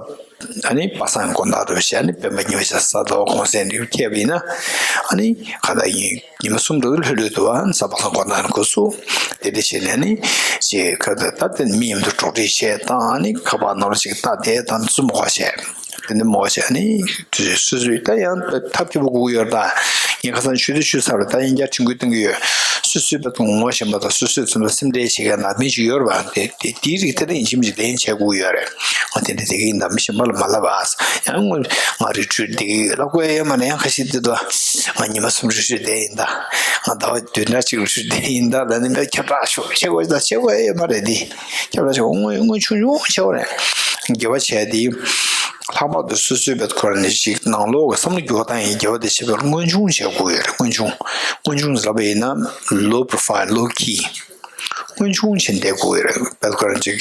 ཨ་ནི་པ་སངས་དགོང་དག་ཏུ་བྱས་ཨ་ནི་སྤེན་པ་ཉི་མ་ཤར་གཟའ་ཟླ་བ་གུང་སེང་འདི་ཁེལ་བ་ཡིན་ན་ཨ་ནི་ག་ད་ཡིན་ཉི་མ་གསུམ་དུ་ལྷོད་ལྷོད་དུ་བ་གཟའ་པ་སངས་དགོང་དག་ནི་འགོ་ཚུགས། དེ་འདྲ་བྱས་ནས་ནི་ཅིག་ག་ད་ད་དེ་མི་མཉམ་དུ་གྲོགས་འདྲིས་བྱས་དང་ཨ་ནི་ཁ་པར་ནང་ལ་ཅིག་ལྟ་བསྡད་དང་འཛུམ་མོ་བ་བྱས། དེ་ནི་མོ་བྱས་ནི་དུས་སོ་སོའི་ད་ཡང་ཐབས་སྐྱོ་པོ་དགོས་ཀྱི་ཡོད་རེད། ད་ངས་ཁ་སང་ཆུ་དེ་ཆུ་ཚར་བ་ད་ཡང་བསྐྱར་དྲན་སྐུལ་གཏོང་གི་ཡོད། སོ་སོའི་བར་དུ་ངོ་ཤེས་པ་དང་སོ་སོའི་ཚུན་ལ་སེམས་ཁྲལ་བྱེད་མཁན་ལ་མི་ཞིག་ཡོད་རེད་བ། དེ་དེ་དེའི་རིགས་དེ་འདྲ་ཡིན་གཅིག་མིན་གཅིག་ལན་བྱེད་དགོས་ཀྱི་ཡོད་རེད། ང་དེ་འདྲ་བསྡད་ཀྱི་ཡིན་ད་མི་གཞན་པ་ལ་མ་ལབ་ཨ། ཡང་ངོ་ང་རི་ཁྲོད་བསྡད་ཀྱི་ལབ་དགོས་ཡོད་མ་རེད། ཡང་ཁ་ཤས་དེ་དུ་ང་ཉི་མ་གསུམ་རི་ཁྲོད་བསྡད་ཡིན་ད། ང་ཟླ་བ་བདུན་ཕྲག་གཅིག་རི་ཁྲོད་བསྡད་ཡིན་ད་ལབ་ནི་མེད། ཁྱབ་བསྒྲགས་ཤོག་བྱེད་དགོས་ད་བྱེད་དགོས་ཡོད་མ་རེད། དེ་ཁྱབ་བསྒྲགས་ཤོག་དངུལ་དངུལ་ཆུང་ཆུང་བྱེད་དགོས་རེད། དགེ་བ་བྱས་དེ། ལྷག་པར་དུ་སོ་སོའི་བེད་ཁོ་ར་ནས་ཅིག་ནང་ལོགས་ཀྱི་བསམ་བློ་འགྱུར་བ་བཏང་ཡིན་རྒྱལ་བ་དེ་བྱེད་པར་མངོན་ཆུང་བྱེད་དགོས་ཡོད་རེད། མངོན་ཆུང་། མངོན་ཆུང་ཟེར་ལབ་པ་ཡིན་ན་low profile, low key། མངོན་ཆུང་བྱས་བསྡད་དགོས་ཡོད་རེད། བེད་ཁོ་ར་ཅིག་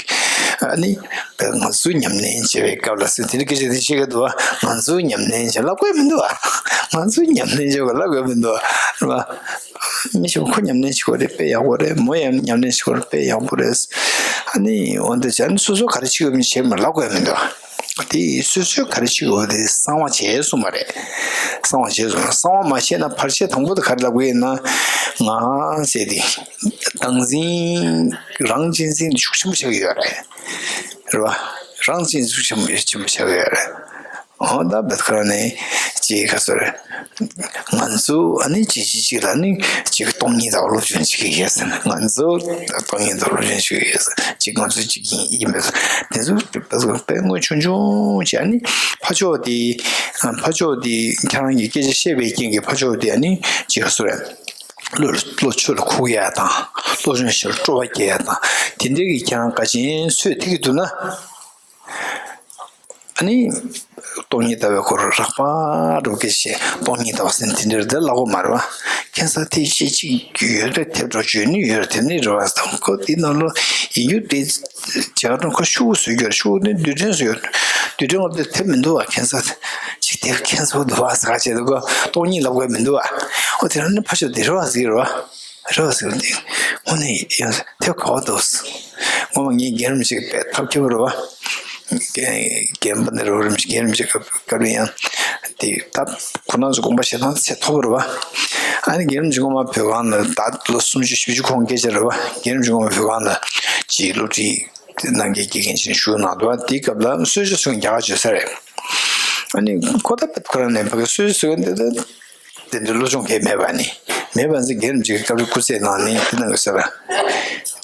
ཨ་ནི་བེད་ང་ཚོའི་ཉམས་ལེན་བྱེད་པའི་སྐབས་ལ་ཟེར་དེ་འདྲ་སྐད་ཆ་དེ་བཤད་ཀྱི་འདུག་བ། ང་ཚོའི་ཉམས་ལེན་བྱེད་ལབ་དགོས་མི་འདུག་བ། ང་ཚོའི་ཉམས་ལེན་བྱེད་དགོས་ལབ་དགོས་མི་འདུག་བ། རེད་བ། མི་ཞིག་ཁོ་ཉམས་ལེན་བྱེད་དགོས་རེད། དཔེ་ཡག་པོ་རེད། མོ་ཡང་ཉམས་ལེན་བྱེད་དགོས་རེད། དཔེ་ཡག་པོ་རེད། ཨ་ནི་འོན་ཏེ་བྱས་ནས་སོ་སོ་ག་རེ་བྱེད་དགོས་མིན་བྱེད་མ་ལབ་དགོས་མི་འདུག་བ། དེ་སོ་སོས་ག་རེ་བྱེད་དགོས་དེ་གསང་བ་བྱས་གསུངས་པ་རེད། གསང་བ་བྱས་གསུངས། གསང་བ་མ་བྱས་ན་ཕལ་ཆེར་དང་པོ་དེ་ག་རེ་ལབ་དགོས་ཡིན་ན། ང་ཟེར་ཏེ། བདག་འཛིན། རང་གཅེས་འཛིན་ཤུགས་ཆེན་པོ་ཆགས་ཀྱི་ཡོད་རེད། རེད་བ། རང་གཅེས་འཛིན་ཤུགས་ཆེན་པོ་ཆེན་པོ་ཆགས་ཀྱི་ཡོད་རེད། འོ་ད་བེད་ཁོ་ར་ནས་ཅིག་ག་ཚོད་རེད། ང་ཚོ་ཨ་ནི་ཅིག་ཅིག་ཅིག་ལ་ནི་ཅིག་སྟོང་ཉིད་ལྟ་བུ་སློབ་སྦྱོང་བྱེད་ཀྱི་ཡོད་ཟེར་ན། ང་ཚོ་སྟོང་ཉིད་ལྟ་བུ་སློབ་སྦྱོང་བྱེད་ཀྱི་ཡོད་ཟེར། ཅིག་ང་ཚོ་ཅིག་ཡིན་ཡིན་པས་དེ་ཚོ་བེད་ཁོ་ར་དཔེ་མངོན་ཆུང་ཆུང་བྱས། ཨ་ནི་ཕ་ཕྱོགས་དེ་ཕ་ཕྱོགས་དེ་ཁྱེད་རང་གི་སྐད་ཆ་བཤད་པའི་རྐྱེན་གྱིས་ཕ་ཕྱོགས་དེ་ཨ་ནི་ཅིག་ག་ཚོད་རེད། བློ་བློ་ཆོས་ལ་ཁུག་ཡ་དང་། སློབ་སྦྱོང་བྱེད་པར་སྤྲོ་བ་སྐྱེ་ཡ་དང་། དེ་འདྲའི་གི་ཁྱེད་རང་དགའ་ཞེན་ཚོད་ཐིག་གི་འདུག་ན། ཨ་ནི། སྟོང་ཉིད་ལྟ་བའི་སྐོར་རགས་པ་འགྲོ་སྐད་ཆ་བཤད། སྟོང་ཉིད་ལྟ་བ་ཟེར་དེ་འདྲར་དེ་ལབ་དགོས་མ་རེད་བ། ཁྱད་མཚར་དེ་ཅི་ཅིག་ཡོད་རེད། དེབ་འགྲོ་བརྗོད་ནི་ཡོད་རེད། དེ་ནི་རེད་བ། ཁོ་དེ་ནང་ལོ་ཡིན་རྒྱུ་དེ་བྱ་བ་ཁོ་ཤུགས་བཟོ་རྒྱུ་རེད། ཤུགས་ནི་རྡུལ་ཕྲན་བཟོ་ཡོད། རྡུལ་ཕྲན་ཁོ་དེ་དེབ་མི་འདུག་བ། ཁྱད་མཚར་ཅིག་དེབ་ཁྱད་མཚར་འདུག་བ་ཟེར་བྱས་ཏེ་ཁོ་སྟོང་ཉིད་ལབ་དགོས་མི་འདུག་བ། ཨོ་དེ་རང་ནི་ཕ་ཤོ་དེ་རེད་བ་ཟེར་གི་རེད་བ། རེད་བ་ཟེར་གི་འདུག་དངོས་གནས་ཡང་དེབ་ག་བ་འདུག་སྔོན་མ་ངའི་རྒན་རིན་པོ་ཆེ་གི་དཔེ་ཐབས་སྐྱོ་པོ་རེད་བ། རྒན་པ་ནི་རོ་རིན་པོ་ཆེ་རྒན་རིན་པོ་ཆེ་སྐབས་རེ་ཡང་དེ་ད་ཁོ་རང་ཚོ་དགོངས་པ་བཞེས་སྟངས་ཚད་མཐོ་པོ་རེད་བ། ཨ་ནི་རྒན་རིན་པོ་ཆེ་སྔོན་མ་བོད་ཁང་ལ་ད་ལོ་སུམ་ཅུ་བཞི་བཅུ་གོང་སྐད་ཆ་རེད་བ། རྒན་རིན་པོ་ཆེ་སྔོན་མ་བོད་ཁང་ལ་ཅིག་སློབ་ཁྲིད་གནང་མཁན་དགེ་རྒན་ཞིག་བཞུགས་གནང་འདུག་བ། དེའི་སྐབས་ལ་གསོལ་ཇ་ཟེར་མཁན་རྒྱ་གར་བྱོན་ས་རེད། ཨ་ནི་ཁོ་ད་ཁོ་རང་ནས་ཕ་གི་གསོལ་ཇ་ཟེར་མཁན་དེ་ད། དེ་འདྲའི་བློ་སྦྱོང་མཁན་མེད་པ་ནི། མེད་པ་ཚེ་རྒན་རིན་པོ་ཆེ་གི་སྐབས་རེ་སྐུ་རྩེད་གནང་ནས་དེ་གནང་གི་ཟེར།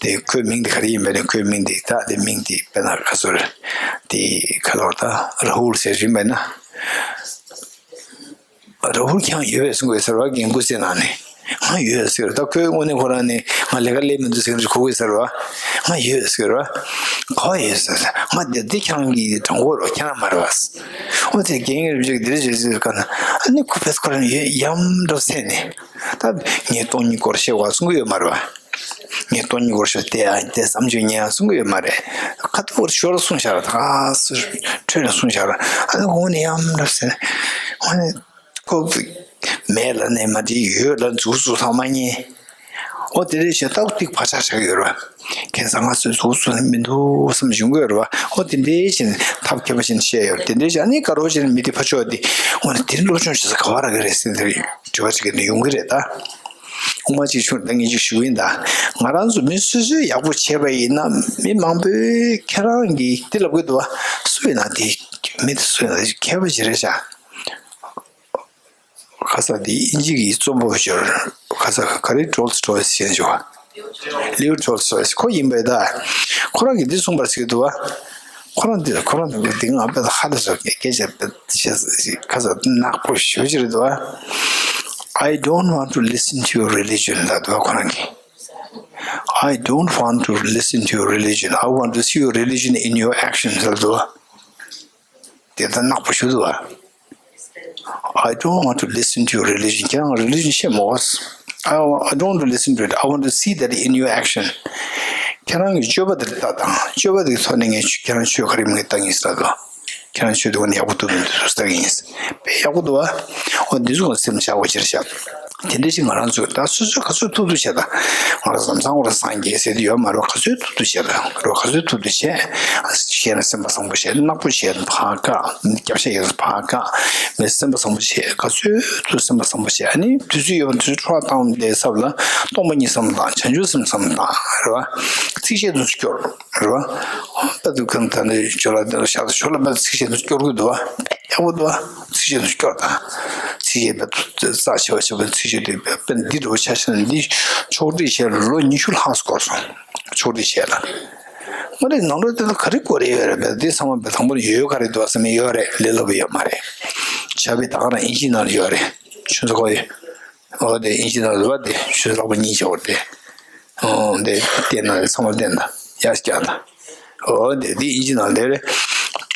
དེ་ཁོའི་མིང་དེ་ག་རེ་ཡིན་པས་ནས། ཁོའི་མིང་དེ་ད་དེ་མིང་དེ་དཔེར་ན་ག་ཚོད་རེད། དེ་ག་ལོར་ད་ར་ཧུལ་ཟེར་རིན་པས་ན། ར་ཧུལ་ཁྱེད་རང་ཡོད་པས་གསུང་གི་ཟེར་བ། རྒན་སྐུ་རྩེད་གནང་ནས་ང་ཡོད་ཟེར། ད་ཁོའི་དངོས་གནས་ཁོ་རང་ནས་ང་ལས་ཀ་ལས་མི་འདུག་ཟེར་གི་གོ་གི་ཟེར་བ། ང་ཡོད་ཟེར་བ། ག་པར་ཡོད་ཟེར། ང་འདི་འདི་ཁྱེད་རང་གི་དྲང་པོ་རོ་ཁྱེད་རང་མ་རེད་བ། འོ་དེ་རྒན་རིན་པོ་ཆེ་གིས་འདི་འདྲ་བྱས་ཟེར་ག་ན། ཨ་ནི་ཁོ་ཕེས་ཁོ་རང་ཡོད་ཡམ་འགྲོ་ཟེར་ནས། ད་ངས་སྟོང་ཉིད་སྐོར་བཤད་བ་གསུང་གི་ཡོད་མ་རེད་བ། ངས་སྟོང་ཉིད་སྐོར་བཤད་དེ་ཨ་དེ་བསམ་བརྗོད་ཉན་ཡང་གསུང་གི་ཡོད་མ་རེད། ཁ་ཐུག་པར་ཞོར་གསུངས་བཞག་ར། ད་ག་སུ་འཕྲོས་ནས་གསུངས་བཞག་ར། ཨ་ནི་འོ་ནས་ཡམ་འགྲོ་ཟེར། འོ་ནས་ཁོ་མེད་ལ་ནས་མ་བྲིས། ཡོད་ལ་འཛུགས་འཛུགས་ཐག་མ་ཉན། ཨོ་དེ་འདྲའི་བྱས་སྟབས་ཐིག་བག་ཆགས་ཆགས་ཡོད་རེད་བ། ཁྱད་མཚར་ང་ཚོས་གཟུགས་བཟོས་ནས་མི་འདུག་བསམ་བྱུང་གི་ཡོད་རེད་བ། ཨོ་དེ་འདྲའི་བྱས་ནས་ཐབས་མཁས་པ་ཞིག་བཤད་ཡོད་རེད། དེ་འདྲའི་བྱས་ནས་ག་རེ་བྱས་ནས་མི་དེ་ཕར་ཕྱོགས་དེ་འོ་ན་དེ་སློབ་སྦྱོང་བྱེད་ས་ག་བ་རག་གི་རེད་ཟེར་ནས་དྲི་བ་བྱེད་མཁན་དེ་ཡོང་གི་རེད་ད། དབུ་མ་གཅིག་ཆུང་ད་ངས་ཅིག་ཞུ་གི་ཡིན་ད། ང་རང་ཚོ་མི་སོ་སོས་ཡག་པོ་བྱས་པ་ཡིན་ན་མི་མང་པོས་ཁྱེད་རང་གིས་དེ་ལབ་གི་འདུག་བ། སུ་ཡིན་ན་དེ་མི་དེ་སུ་ཡིན་ན་མཁས་པ་ཞིག་རེད་ཤག་ཁ་ས་དེ་ཨིན་ཇི་གི་རྩོམ་པ་པོ་ཞིག་ཁ་ས་ག་རེ་ཊོལ་སི་ཊོའི་ཟེར་བྱུང་བ། ལིའུ་ཊོལ་སི་ཊོའི་ཁོ་ཡིན་པས་ད། ཁོ་རང་གིས་འདི་གསུངས་པར་ཟེར་གྱི་འདུག་བ། ཁོ་རང་འདི་ཁོ་རང་འདི་ང་དཔེ་ཧ་ལས་སོ་སྐད་ཆ་དཔེ་ཁ་ས་ནག་པོ་ཞེ་པོ་ཅིག་རེད་འདུག་བ། I don't want to listen to your religion ལབ་འདུག་བ་ཁོ་རང་གིས། I don't want to listen to your religion. I want to see your religion in your actions ལབ་འདུག་བ། དེ་ལྟར་ནག་པོ་ཞུ་དུ་བ། I don't want to listen to your religion. ཁྱེད་རང་རི་ལི་ཇན་བཤད་མོ། I wa- I don't want to listen to it. I want to see that in your action. ཁྱེད་རང་གི་སྤྱོད་པ་དེར་ལྟ་དང་། སྤྱོད་པ་དེའི་ཐོག་ནས་ངས་ཁྱེད་རང་ཆོས་ག་རེ་མིན་ལྟ་ངེས་ལྟ་དང་། ཁྱེད་རང་ཆོས་དེ་ངས་ཡག་པོ་ཐུབ་མི་འདུག་ལྟ་ངེས། དཔེ་ཡག་པོ་འདུག་བ། འོ་འདི་ཚོ་ངས་སེམས་ཆགས་པ་ཅིར་བཞག་དེ་འདྲ་ཞིག་ང་རང་ཚོས་ད་སོ་སོས་ག་ཚོད་ཐུབ་ཐུབ་བྱས་དང་། ང་རང་ལམ་སང་ཁོ་རང་སངས་རྒྱས་ཟེར་དུ་ཡོད་མ་རེད། ག་ཚོད་ཐུབ་ཐུབ་བྱས་དང་རོ། ག་ཚོད་ཐུབ་ཐུབ་བྱས། ཤེས་ན་སེམས་པ་བཟང་པོ་བྱས། ནག་པོ་བྱས་ཕར་བཀག་སྐྱབས་ཤ་ཡོད་ཕར་བཀག་མི་སེམས་པ་བཟང་པོ་བྱས། ག་ཚོད་ཐུབ་སེམས་པ་བཟང་པོ་བྱས། ཨ་ནི་དུས་ཚོད་ཡོད་པ་དུས་ཚོད་འཕྲོ་བརླག་བཏང་བའི་ཚབ་ལ་སྟོང་པ་ཉིད་བསམ་བློ་བཏང་། བྱང་ཆུབ་སེམས་བསམ་བློ་བཏང་། རེད་བ། ཚིག་བཤད་དུས་སྐྱོར། རེད་བ། ད་དུས་གང་ད་ནི་ཇོ་ལ་ཤ་ད་ཇོ་ལ་པད་ཚིག་བཤད་དུས་སྐྱོར་གི་འདུག་བ། ཡག་པོ་འདུག་བ། ཚིག་བཤད་དུས་སྐྱོར་དང་། ཚིག་བཤད་པ་རྩ་ཆེ་བ་ཆེ་བ་ཚིག་བཤད་དུས་དཔེ་འདི་འདྲ་བོ་ཆ་བཞག་ན། འདི་ཕྱོགས་སྒྲིག་བྱས་ལ་ལོ་ཉི་ཤུ་ལྷག་འགོར་སོང་། ཕྱོགས་སྒྲིག་བྱས་ལ། མ་རེད། ནང་ལོགས་དེ་ལ་ག་རེ་དགོས་རེད་ཡོད་རེད་པས། དེ་ཚང་མ་པས་དང་པོ་ནས་ཡོད་ཡོད་ག་རེ་འདུག་བསམ་ཡོད་རེད། ལས་སླ་པོ་ཡོད་མ་རེད། ཆ་བི་ད་ག་རང་ཨིན་ཇི་ནང་ལ་ཡོད་རེད། ཆུ་ཚོད་གོ་ཡོད། འོ་དེ་ཨིན་ཇི་ནང་ལ་ཡོད་པ་དེ་ཆུ་ཚོད་ལྷག་པ་གཉིས་བྱས་པ་དེ། འོ་དེ་བལྟས་ན་ཚང་མ་བལྟས་ན་ཡག་སྐྱག་ན། འོ་དེ་དེ་ཨིན་ཇི་ནང་ལ་རེད།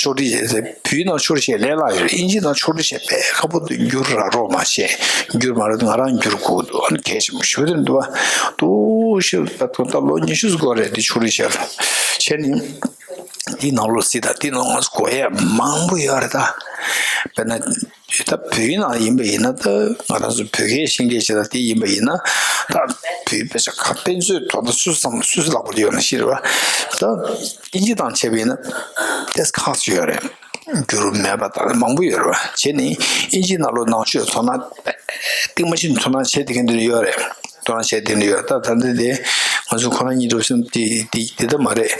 ཕྱོགས་སྒྲིག་བྱས་ཏེ། བོད་ཡིག་ནང་ཕྱོགས་སྒྲིག་བྱས་ལས་སླ་ཡོད་རེད། ཨིན་ཇི་ནང་ཕྱོགས་སྒྲིག་བྱས་པས་ཁ་པོ་དུ་འགྱུར་ར་རོགས་མ་བྱས། འགྱུར་མ་རེད། ང་རང་འགྱུར་དགོས་འདུག་ཨ་ནི་གལ་ཆེན་པོ་ཞེ་པོ་དེ་འདུག་བ། དུ་ཤེས་པ་དུ་ད་ལོ་ཉི་ཤུ་ཙམ་འགོར་རེད། དེ་ཕྱོགས་སྒྲིག་བྱས་ལ་བྱས་ནི། དེའི་ནང་ལོགས་སྲིད་ད་དེའི་ནང་ང་ཚོ་དགོས་ཡ་མང་པོ་ཡོད་རེད་ད། དཔེར་ན། ད་བོད་ཡིག་ནང་ཡིན་པ་ཡིན་ན། ད་ང་རང་ཚོ་བོད་སྐད་ཤེས་མཁན་ཞིག་ལ་དེ་ཡིན་པ་ཡིན་ན། ད་བོད་དཔེ་ཆ་ཁག་དཔེ་མཛོད་དོ་ད་སུ་ཙམ་སུ་ལག་པར་ཡོད་ན་ཤེས་རེད་བ། ད་ཨིན་ཇི་དང་བྱས་པ་ཡིན་ན་ཏེས་ཁག་ཅིག་ཡོད་རེད། འགྱུར་མེད་པ་དང་མང་པོ་ཡོད་རེད་བ། བྱས་ནས་ཨིན་ཇི་ནང་ལོགས་ནང་ཆོས་ཚོར་སྣང་སྟེང་མ་ཤིན་ཚོར་སྣང་བྱས་དེ་ག་འདིར་ཡོད་རེད། དོ་སྣང་བྱས་དེ་འདྲ་ཡོད། ད་ད་ལྟ་དེ་ང་ཚོ་ཁོ་རང་གཉིས་འགྲོ་སེམས་དེ་དེ་དེ་ལྟ་མ་རེད།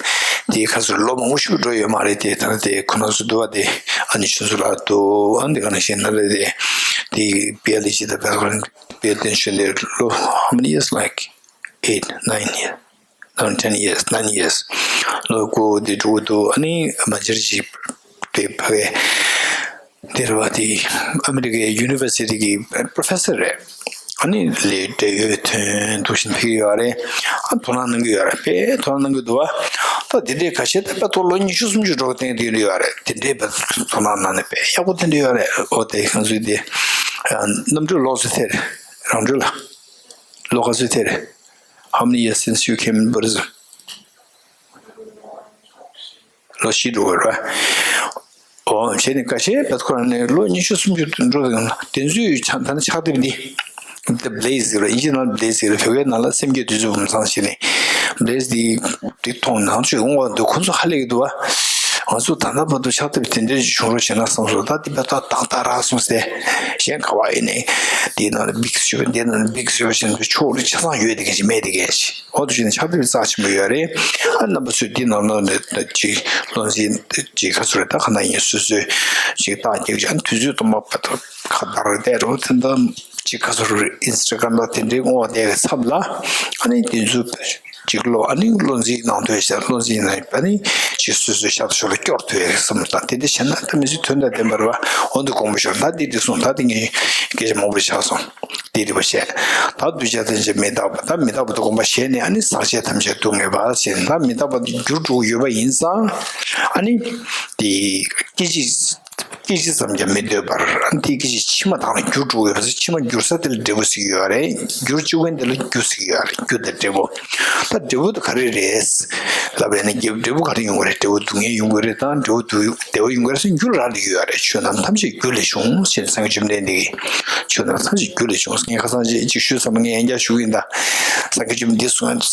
དེ་ཁ་སོ་ལོ་མང་པོ་ཞིག་འགྲོ་ཡོད་མ་རེད། དེ་ད་ལྟ་དེ་ཁོ་རང་ཚོ་འདུག་བ། དེ་ཨ་ནི་ཆུ་ཚོད་ལ་འདུག་ཨ་འདི་ག་ནང་བཞིན་ན་རེད། དེ་དེ་བལ་ལི་ཇི་ད་བལ་ཁོ་རང་བལ་ཏན་ཤོན་དེ་ལོ། How many years? Like eight, nine years. Around ten years, nine years. ལོ་དགུ་དེ་འགྲོ་འདུག་ཨ་ནི་མ་འཇར་ཇི་དེ་ཕ་གི་འདིར་བ་དེ་ཨ་མི་རི་ཀའི་ཡུ་ནི་ཝར་སི་ཊི་གི་པྲོ་ཕེ་སར་རེད། ཨ་ནི་ལས་འབྲེལ་ཡོད་དོན་དུ་བཞིན་ཕེབས་ཡོད་རེད། ཨ་དོ་སྣང་གནང་གི་ཡོད་རེད། དཔེ་དོ་སྣང་གནང་གི་འདུག་བ། ད་དེ་འདྲའི་ཁ་ཤས་ད་དཔེ་ཐོག་ལོ་ཉི་ཤུ་སུམ་ཅུ་འགྲོ་གི་སྟེང་དེ་ཡོད་རེད། དེ་འདྲའི་དཔེ་དོ་སྣང་གནང་ནས་དཔེ་ཡག་པོ་དེ་འདྲ་ཡོད་རེད། ཨོ་དེ་ཁང་ཚུལ་དེ་གནམ་གྲུ་ལོག་ཚུལ་དེ་རེད། རང་གྲུ་ལ་ལོག་ག་ཚུལ་དེ་རེད། How many years since you came in Buddhism? ལོ་བཞི་འགྲོ་གི་རེད། ཨོ་བྱས་ནས་ཁ་ཤས་བེད་ཁོ་རང་ནས་ལོ་ཉི་ཤུ་སུམ་ཅུ་འགྲོ་གི་ཡོང་ན། དེ་ཚོའི་ཆ་ད་ནི་ཕྱག་དེབ་འདི། The Blaze ཟེར་བ། ཨིན་ཇི་ནང་Blaze ཟེར་བ། བོད་སྐད་ནང་ལ་སེམས་བསྐྱེད་བདུད་རྩི་བུམ་ཚང་ཟེར་ནས། Blaze འདི་འདི་མཐོང་ནང་ཆོས་འོང་བ་འདུག་ཁོ་ཚོ་ཧ་ལས་ཀྱི་འདུག་བ། ང་ཚོ་ད་ལྟ་བར་དུ་ཕྱག་དེབ་དེ་འདྲ་ཞིག་བྱུང་རོགས་བྱས་ན་བསམ་སོང་། ད་འདི་བེད་ཐོག་ཏག་ཏག་རག་སོང་ཟེར། གཞན་ག་བ་ཡིན་ནའི་འདི་ནང་ལ་Big ཞུ་བ། འདི་ནང་ལ་Big ཞུ་བ་བྱས་ན་ཕྱོགས་རིས་ཆ་ཚང་ཡོད་དེ་ག་ཞིག་མེད་དེ་ག་ཞིག་འོ་དེ་བཞིན་ཕྱག་དེབ་རྩ་ཆེན་པོ་ཡོད་རེད། ཨ་རྣམ་པ་ཚོས་འདི་ནང་ལོགས་ནས་ཅིག་བློ་འཛིན་ཅིག་ཁ་སོ་རེ་ད་ཁ་ན་ཡིན་སོ་སོས་ཅིག་བཏང་རྒྱུ་ཅན་དུས་ཚོད་སྟོང་པ་བར་དུ་ཁ་བརྡ་རེ་བསྡད་རོགས། དེ་འདྲ་ཅིག་ཁ་སོ་རེ་ཨིན་སི་ཊ་གྷ་རམ་ལ་དེ་འདྲའི་བསྔོ་བ་བསྡད་པའི་མཚམས་ལ། ཨ་ནི་དེ་ཚོ་ཅིག་བློ་ཨ་ནི་བློ་འཛིན་གནང་ཐུབ་ཡ་བློ་འཛིན་གནང་ཡ་ཨ་ནི་ཅིག་སོ་སོའི་ཤ་ཏོ་ཤོ་ལ་སྐྱོར་ཐུབ་ཡ་བསམ་བློ་བཏང་། དེ་འདྲ་བྱས་ན་ད་མི་ཚེ་དོན་དང་ལྡན་པ་རེད་བ། འོ་འདི་དགོངས་པ་ཞོར་ད་འདི་འདི་གསུངས། ད་འདི་ངས་སྐད་ཆ་མང་པོ་བྱས་སོང་། དེ་རིག་པ་བཤད། ད་གདུལ་བྱ་ཐམས་ཅད་མི་རྟག་པ། ད་མི་རྟག་པ་དེ་དགོངས་པ་བཞེས་ནས་ཨ་ནི་ཟག་བཅས་ཐམས་ཅད་སྡུག་བསྔལ་བ་ཟེར་ནས། ད་མི་རྟག་པ་དེ་འགྱུར་འགྲོ་གི་ཡོད་པ་ཡིན་ཙང་། ཨ་ནི་དེ་སྐད་ཅིག་སྐད་ཅིག་ཙམ་ཀྱང་མི་སྡོད་པར། ཨ་ནི་དེ་སྐད་ཅིག་ཕྱི་མ་དག་ལ་འགྱུར་འགྲོ་གི་ཡོད་པ་ཟེར། ཕྱི་མ་འགྱུར་ས་དེ་ལ་འབྲས་བུ་ཟེར་གྱི་ཡོད་རེད། འགྱུར་བཅུག་མཁན་དེ་ལ་རྒྱུ་ཟེར་གྱི་ཡོད་རེད། རྒྱུ་དང་འབྲས་བུ། ད་འབྲས་བུ་དེ་ག་རེ་རེད་ལབ་པ་ཡིན་ན། འབྲས་བུ་ག་རེ་ཡོང་གི་རེད། འབྲས་བུ་སྡུག་བསྔལ་ཡོང་གི་རེད་དང་། འབྲས་བུ་དུ་བདེ་བ་ཡོང་གི་རེད་ཟེར། རྒྱུ་རང་ལ་ཡོད་རེད། ཆོས་རྣམས་ཐམས་ཅད་རྒྱུ་ལས་བྱུང་ཟེར་སངས་རྒྱས་བཅོམ་ལྡན་འདས་ཀྱིས། ཆོས་རྣམས་ཐམས་ཅད་རྒྱུ་ལས་བྱུང་། ངས་ཁ་སང་ཅིག་ཅིག་ཞུས་ཙམ། ངས་ཡང་བསྐྱར་ཞུ་གི་ཡིན། ད་སངས་རྒྱས་བཅོམ་ལྡན་འདས་གསུང་ཡ་དེ་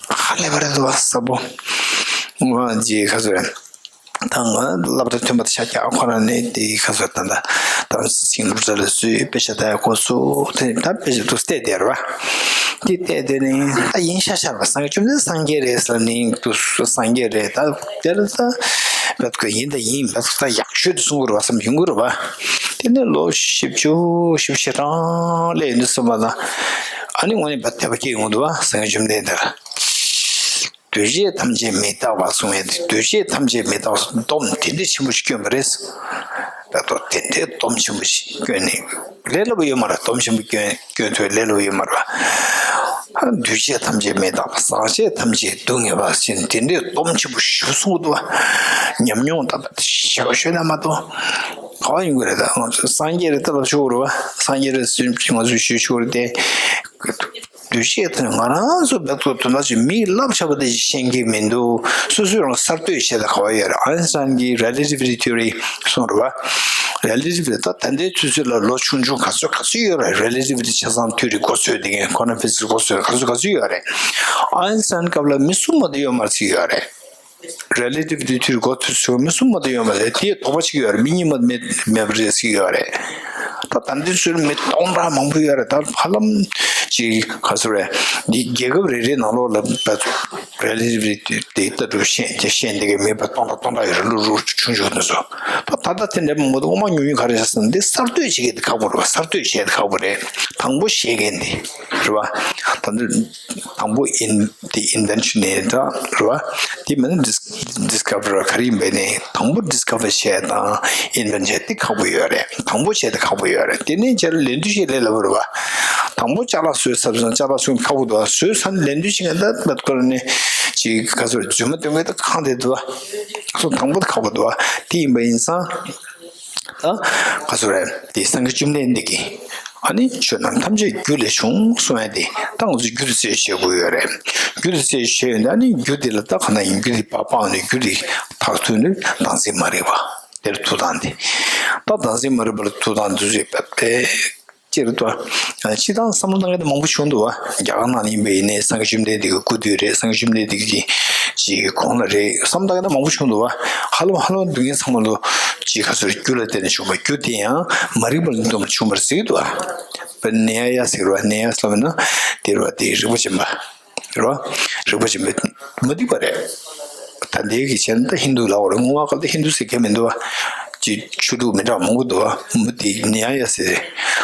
ཧ་ལས་པ་རེད་འདུག་བ། ཟབ་པོ། ང་ཅིག་ཁ་སོ་རེད། ད་ང་སློབ་གྲྭ་ཐོན་པ་དང་ཆ་རྐྱང་ཁོ་རང་ནས་དེ་ཁ་སོ་ད་ལྟ་དམ་ཚིག་སློབ་གྲྭ་ལ་སུས་དཔེ་ཆ་ལྟ་ཡ་སྐོར་སུ་དེ་ད་དཔེ་ཆ་འདུག་བལྟས་བསྡད་རེད་བ། དེ་བལྟས་བསྡད་ནས་ད་ཡིན་ཤག་ཤག་རེད་བ། སངས་རྒྱས་བཅོམ་ལྡན་འདས་སངས་རྒྱས་རེད་ཟེར་ནས་འདུག་སངས་རྒྱས་རེད། ད་དེ་ལ་ད་བེད་ཁོ་ཡིན་ད་ཡིན། བེད་ཁོ་ད་ཡག་ཤོས་དེ་གསུང་གི་རེད་བ་བསམ་ཡོང་གི་རེད་བ། དེ་ནས་ལོ་བཞི་བཅུ་བཞི་བཅུ་ཞེ་གྲངས་སླེབས་ཡོང་དུས་ཙམ་པ་ལ། ཨ་ནི་དངོས་གནས་བ་དད་པ་སྐྱེ་ཡོང་འདུག་བ། སངས་རྒྱས་བཅོམ་ལྡན་འདས་ལ། གདུལ་བྱ་ཐམས་ཅད་མི་རྟག་པ་གསུང་ཡས་དེ། གདུལ་བྱ་ཐམས་ཅད་མི་རྟག་པ་སྡོམ་དེ་འདྲའི་ཆེན་པོ་ཞིག་བསྐྱོན་པ་རེད། ད་དུང་དེ་འདྲའི་སྡོམ་ཆེན་པོ་ཞིག་བསྐྱོན་ནས་ལས་སླ་པོ་ཡོད་མ་རེད། སྡོམ་ཆེན་པོ་བསྐྱོན་བསྐྱོན་ཐུབ་ལས་སླ་པོ་ཡོད་མ་རེད། ཨ་གདུལ་བྱ་ཐམས་ཅད་མི་རྟག་པ། ཟག་བཅས་ཐམས་ཅད་སྡུག་བསྔལ་བ་ཟེར་ནས་དེ་འདྲའི་སྡོམ་ཆེན་པོ་ཞིག་གསུང་གི་འདུག་བ། ཉམས་མྱོང་དང་ཞེ་པོ་ཤོད་ན་མ་གཏོགས་ག་བ་ཡོང་གི་རེད། ད་ང་ཚོ་སངས་རྒྱས་རེད་ད་ལབ་ཆོག་གི་རེད་བ། སངས་རྒྱས་རེད་ཟེར་ང་ཚོས་ཞུ་ཆོག་གི་རེད་དེ། གདུལ་བྱ་དེ་ང་རང་ཚོ་བེད་ཁོ་དོན་དག་ཅིག་མིས་བསླབ་བྱ་བ་དེ་ཅིག་ཤེས་ཀྱི་མི་འདུག་སོ་སོས་རང་གསར་གཏོད་བྱས་ད་ག་བ་ཡོད་རེད། ཨའིན་སི་ཊན་གྱིས་རེ་ལེ་ཊི་ཝི་ཊི་ཐི་ཡོ་རི་གསུངས་རེད་བ། རེ་ལེ་ཊི་ཝི་ཊི་ད་ད་ལྟའི་དུས་ཚོད་ལ་ལོ་ཆུང་ཆུང་ག་ཚོད་ག་ཚོད་ཡོད་རེད། རེ་ལེ་ཊི་ཝི་ཊི་ཆ་ཚང་ཐིའོ་རི་མགོ་ཚོས་དེ་གའི་ཁོ་ན་ཕི་སིག་སི་མགོ་ཚོས་ག་ཚོད་ག་ཚོད་ཡོད་རེད། ཨའིན་སི་ཊན་སྐབས་ལ་མི་གསུམ་མ་གཏོགས་ཡོད་མ་རེད་ཟེར་གྱི་ཡོད་རེད། རེ་ལེ་ཊི་ཝི་ཊི་ཐིའོ་རི་མགོ་ཚོས་མི་གསུམ་མ་གཏོགས་ཡོད་མ་རེད། དེ་དོགས་པ་ཅིག་ཡོད་རེད། མི་གཉིས་མ་མེད་མེད་པ་རེད་ཟེར་གྱི་ཡོད་རེད། ད་ད་ལྟའི་ཚུལ་མི་སྟོང་ཕྲག་མང་པོ་ཡོད་རེད། ད་ཧ་ལམ་ཅིག་ག་ཚོད་རེད། འདི་རྒྱལ་ཁབ་རེ་རེའི་ནང་ལོགས་ལ་རེ་ལེ་ཊི་ཝི་ཊི་དེ་ལྟ་གྲུབ་ཤེས་དེ་ཤེས་འདི་གའི་མི་པ་སྟོང་ཕྲག་སྟོང་ཕྲག་ཡོད་རེད། ལུག་ལུག་ཆུང་ཆུང་དེ་ཚོ། ད་ད་ལྟ་དེ་འདྲ་མང་པོ་འདུག་དབུ་མ་ཉུང་ཉུང་ག་རེ་བྱས་ཟེར་ན་འདི་གསར་གཏོད་བྱེད་མཁན་དེ་ཁག་པོ་རེད་བ། གསར་གཏོད་བྱེད་དེ་ཁག་པོ་རེད། དང་པོ་བཤད་མཁན་དེ་རེད་བ། ད་འདི་དང་པོ་ཨིན་དེ་ཨིན་བེན་ཤན་ནས་འདྲ་རེད་བ། དེ་མིན་ན་ཌིས་ཌིས་ཁ་བར་ག་རེ་ཡིན་པ་ནས་དང་པོ་ཌིས་ཁ་བར་བྱས་དང་ཨིན་བེན་བྱས་དེ་ཁག་པོ་ཡོད་རེད། དང་པོ་བྱས་དེ་ཁག་པོ་ཡོད་རེད། དེ་ནས་རྗེས་ལ་ལན་འདེབས་བྱེད་ལས་སླ་པོ་རེད་བ། དང་པོ་ཅ་ལག་བཟོས་ཚར་སོང་། ཅ་ལག་བཟོ་ཁག་པོ་འདུག་བ། བཟོས་ཚར་ནས་ལན་འདེབས་བྱེད་མཁན་ད་ལྟ་ཁོ་རང་ནས་ཅིག་ག་ཚོད་རྫུན་མ་སྟོན་མཁན་ད་ཁང་དེ་འདུག་བ། སོ་དང་པོ་དེ་ཁག་པོ་འདུག་བ། དེ་ཡིན་པ་ཡིན་ཙང་། ད་ག་ཚོད་རེད། དེ་སངས་རྒྱས་བཅོམ་ལྡན་འདས་ཀྱིས་ཨ་ནི་ཆོས་རྣམས་ཐམས་ཅད་རྒྱུ་ལས་བྱུང་གསུང་ཡ་དེ། ད་ང་ཚོས་རྒྱུ་དེ་རྩད་གཅོད་བྱེད་དགོས་ཡོད་རེད། རྒྱུ་དེ་རྩད་གཅོད་བྱེད་ཡོད་ན་ཨ་ནི་རྒྱུ་དེ་ལ་ད་ག་ན་ཡིན་རྒྱུ་དེ་བ་སྤངས་ནས་རྒྱུ་དེ་ཐག་ཐུག་ནས་བདག་འཛིན་མ་རིག་པ་དེར་ཐུག་སྟངས་དེ། ད་བདག་འཛིན་མ་རིག་པ་ལ་ཐུག་སྟངས་དེ་ཚོས་བབ་སྟེ། སྤྱིར་དུ། སྤྱིར་བཏང་བསམ་བློ་བཏང་མཁན་དེ་མང་པོ་བྱུང་འདུག་བ། རྒྱ་གར་ནང་ཡིན་པ་ཡིན་ནའི་སངས་རྒྱས་བཅོམ་ལྡན་འདས་ཀྱི་སྐུ་དུས་རེད། སངས་རྒྱས་བཅོམ་ལྡན་འདས་ཀྱི་ཅིག་གོང་ལ་རེད། བསམ་བློ་བཏང་མཁན་དེ་མང་པོ་བྱུང་འདུག་བ། ཧ་ལམ་ཧ་ལམ་སྡུག་བསྔལ་ཚང་མ་ལོ་ཅིག་ག་ཚོད་རྒྱུ་ལ་བརྟེན་ནས་བྱུང་བ། རྒྱུ་དེ་ཡང་མ་རིག་པ་ལ་བརྟེན་ནས་བྱུང་བ་རེད་ཟེར་གྱི་འདུག་བ། དཔེར་ན་ནེ་ཡ་ཟེར་བ། ནེ་ཡ་ཟེར་བ་ན་དེ་རེད་བ། དེ་རིག་པ་ཅན་པ། རེད་བ། རིག་པ་ཅན་པའི་མུ་སྟེགས་པ་རེད། ད་ལྟའི་གི་བྱས་ན་ད་ཧིན་དུ་ལབ་དགོས་རེད། སྔོན་མ་ག་ལ་ཧིན་དུ་ཟེར་མཁན་མི་འདུག་བ། ཅིག་ཆོས་ལུགས་མི་འདྲ་བ་མང་པོ་འདུག་བ། མུ་སྟེགས་ནེ་ཡ་ཟེར།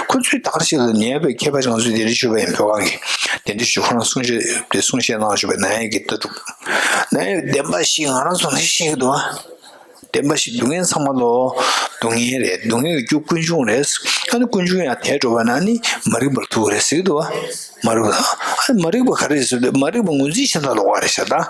ཁོ་ཚོས་ད་ག་རེ་བྱེད་དུ། ནེ་ཡ་པའི་མཁས་པ་ང་ཚོས་དེ་འདྲ་ཞུས་པ་ཡིན། བོད་ཁང་གི་དེ་འདྲ་ཞུ། ཁོ་རང་གསུང་བཤད་དེ་གསུང་བཤད་གནང་བཞུགས་པའི་ནེ་ཡ་གི་ལྟ་གྲུབ། ནེ་ཡ་གི་བདེན་པ་བཞི་ང་རང་ཚོ་ནས་ཤེས་ཀྱི་འདུག་བ། བདེན་པ་བཞི། སྡུག་བསྔལ་ཚང་མ་ལོ་སྡུག་བསྔལ་རེད། སྡུག་བསྔལ་གྱི་རྒྱུ་ཀུན་འབྱུང་རེད། ཨ་ནི་ཀུན་འབྱུང་ཡང་དེ་འགྲོ་བ་ན་ནི་མ་རིག་པར་ཐུག་རེད་ཟེར་གྱི་འདུག་བ། མ་རིག་པ། ཨ་ནི་མ་རིག་པ་ག་རེ་རེད་ཟེར་དུས། མ་རིག་པ་ངོས་འཛིན་བྱེད་སྟངས་ལོགས་ཀ་རེད་ཤག་ད།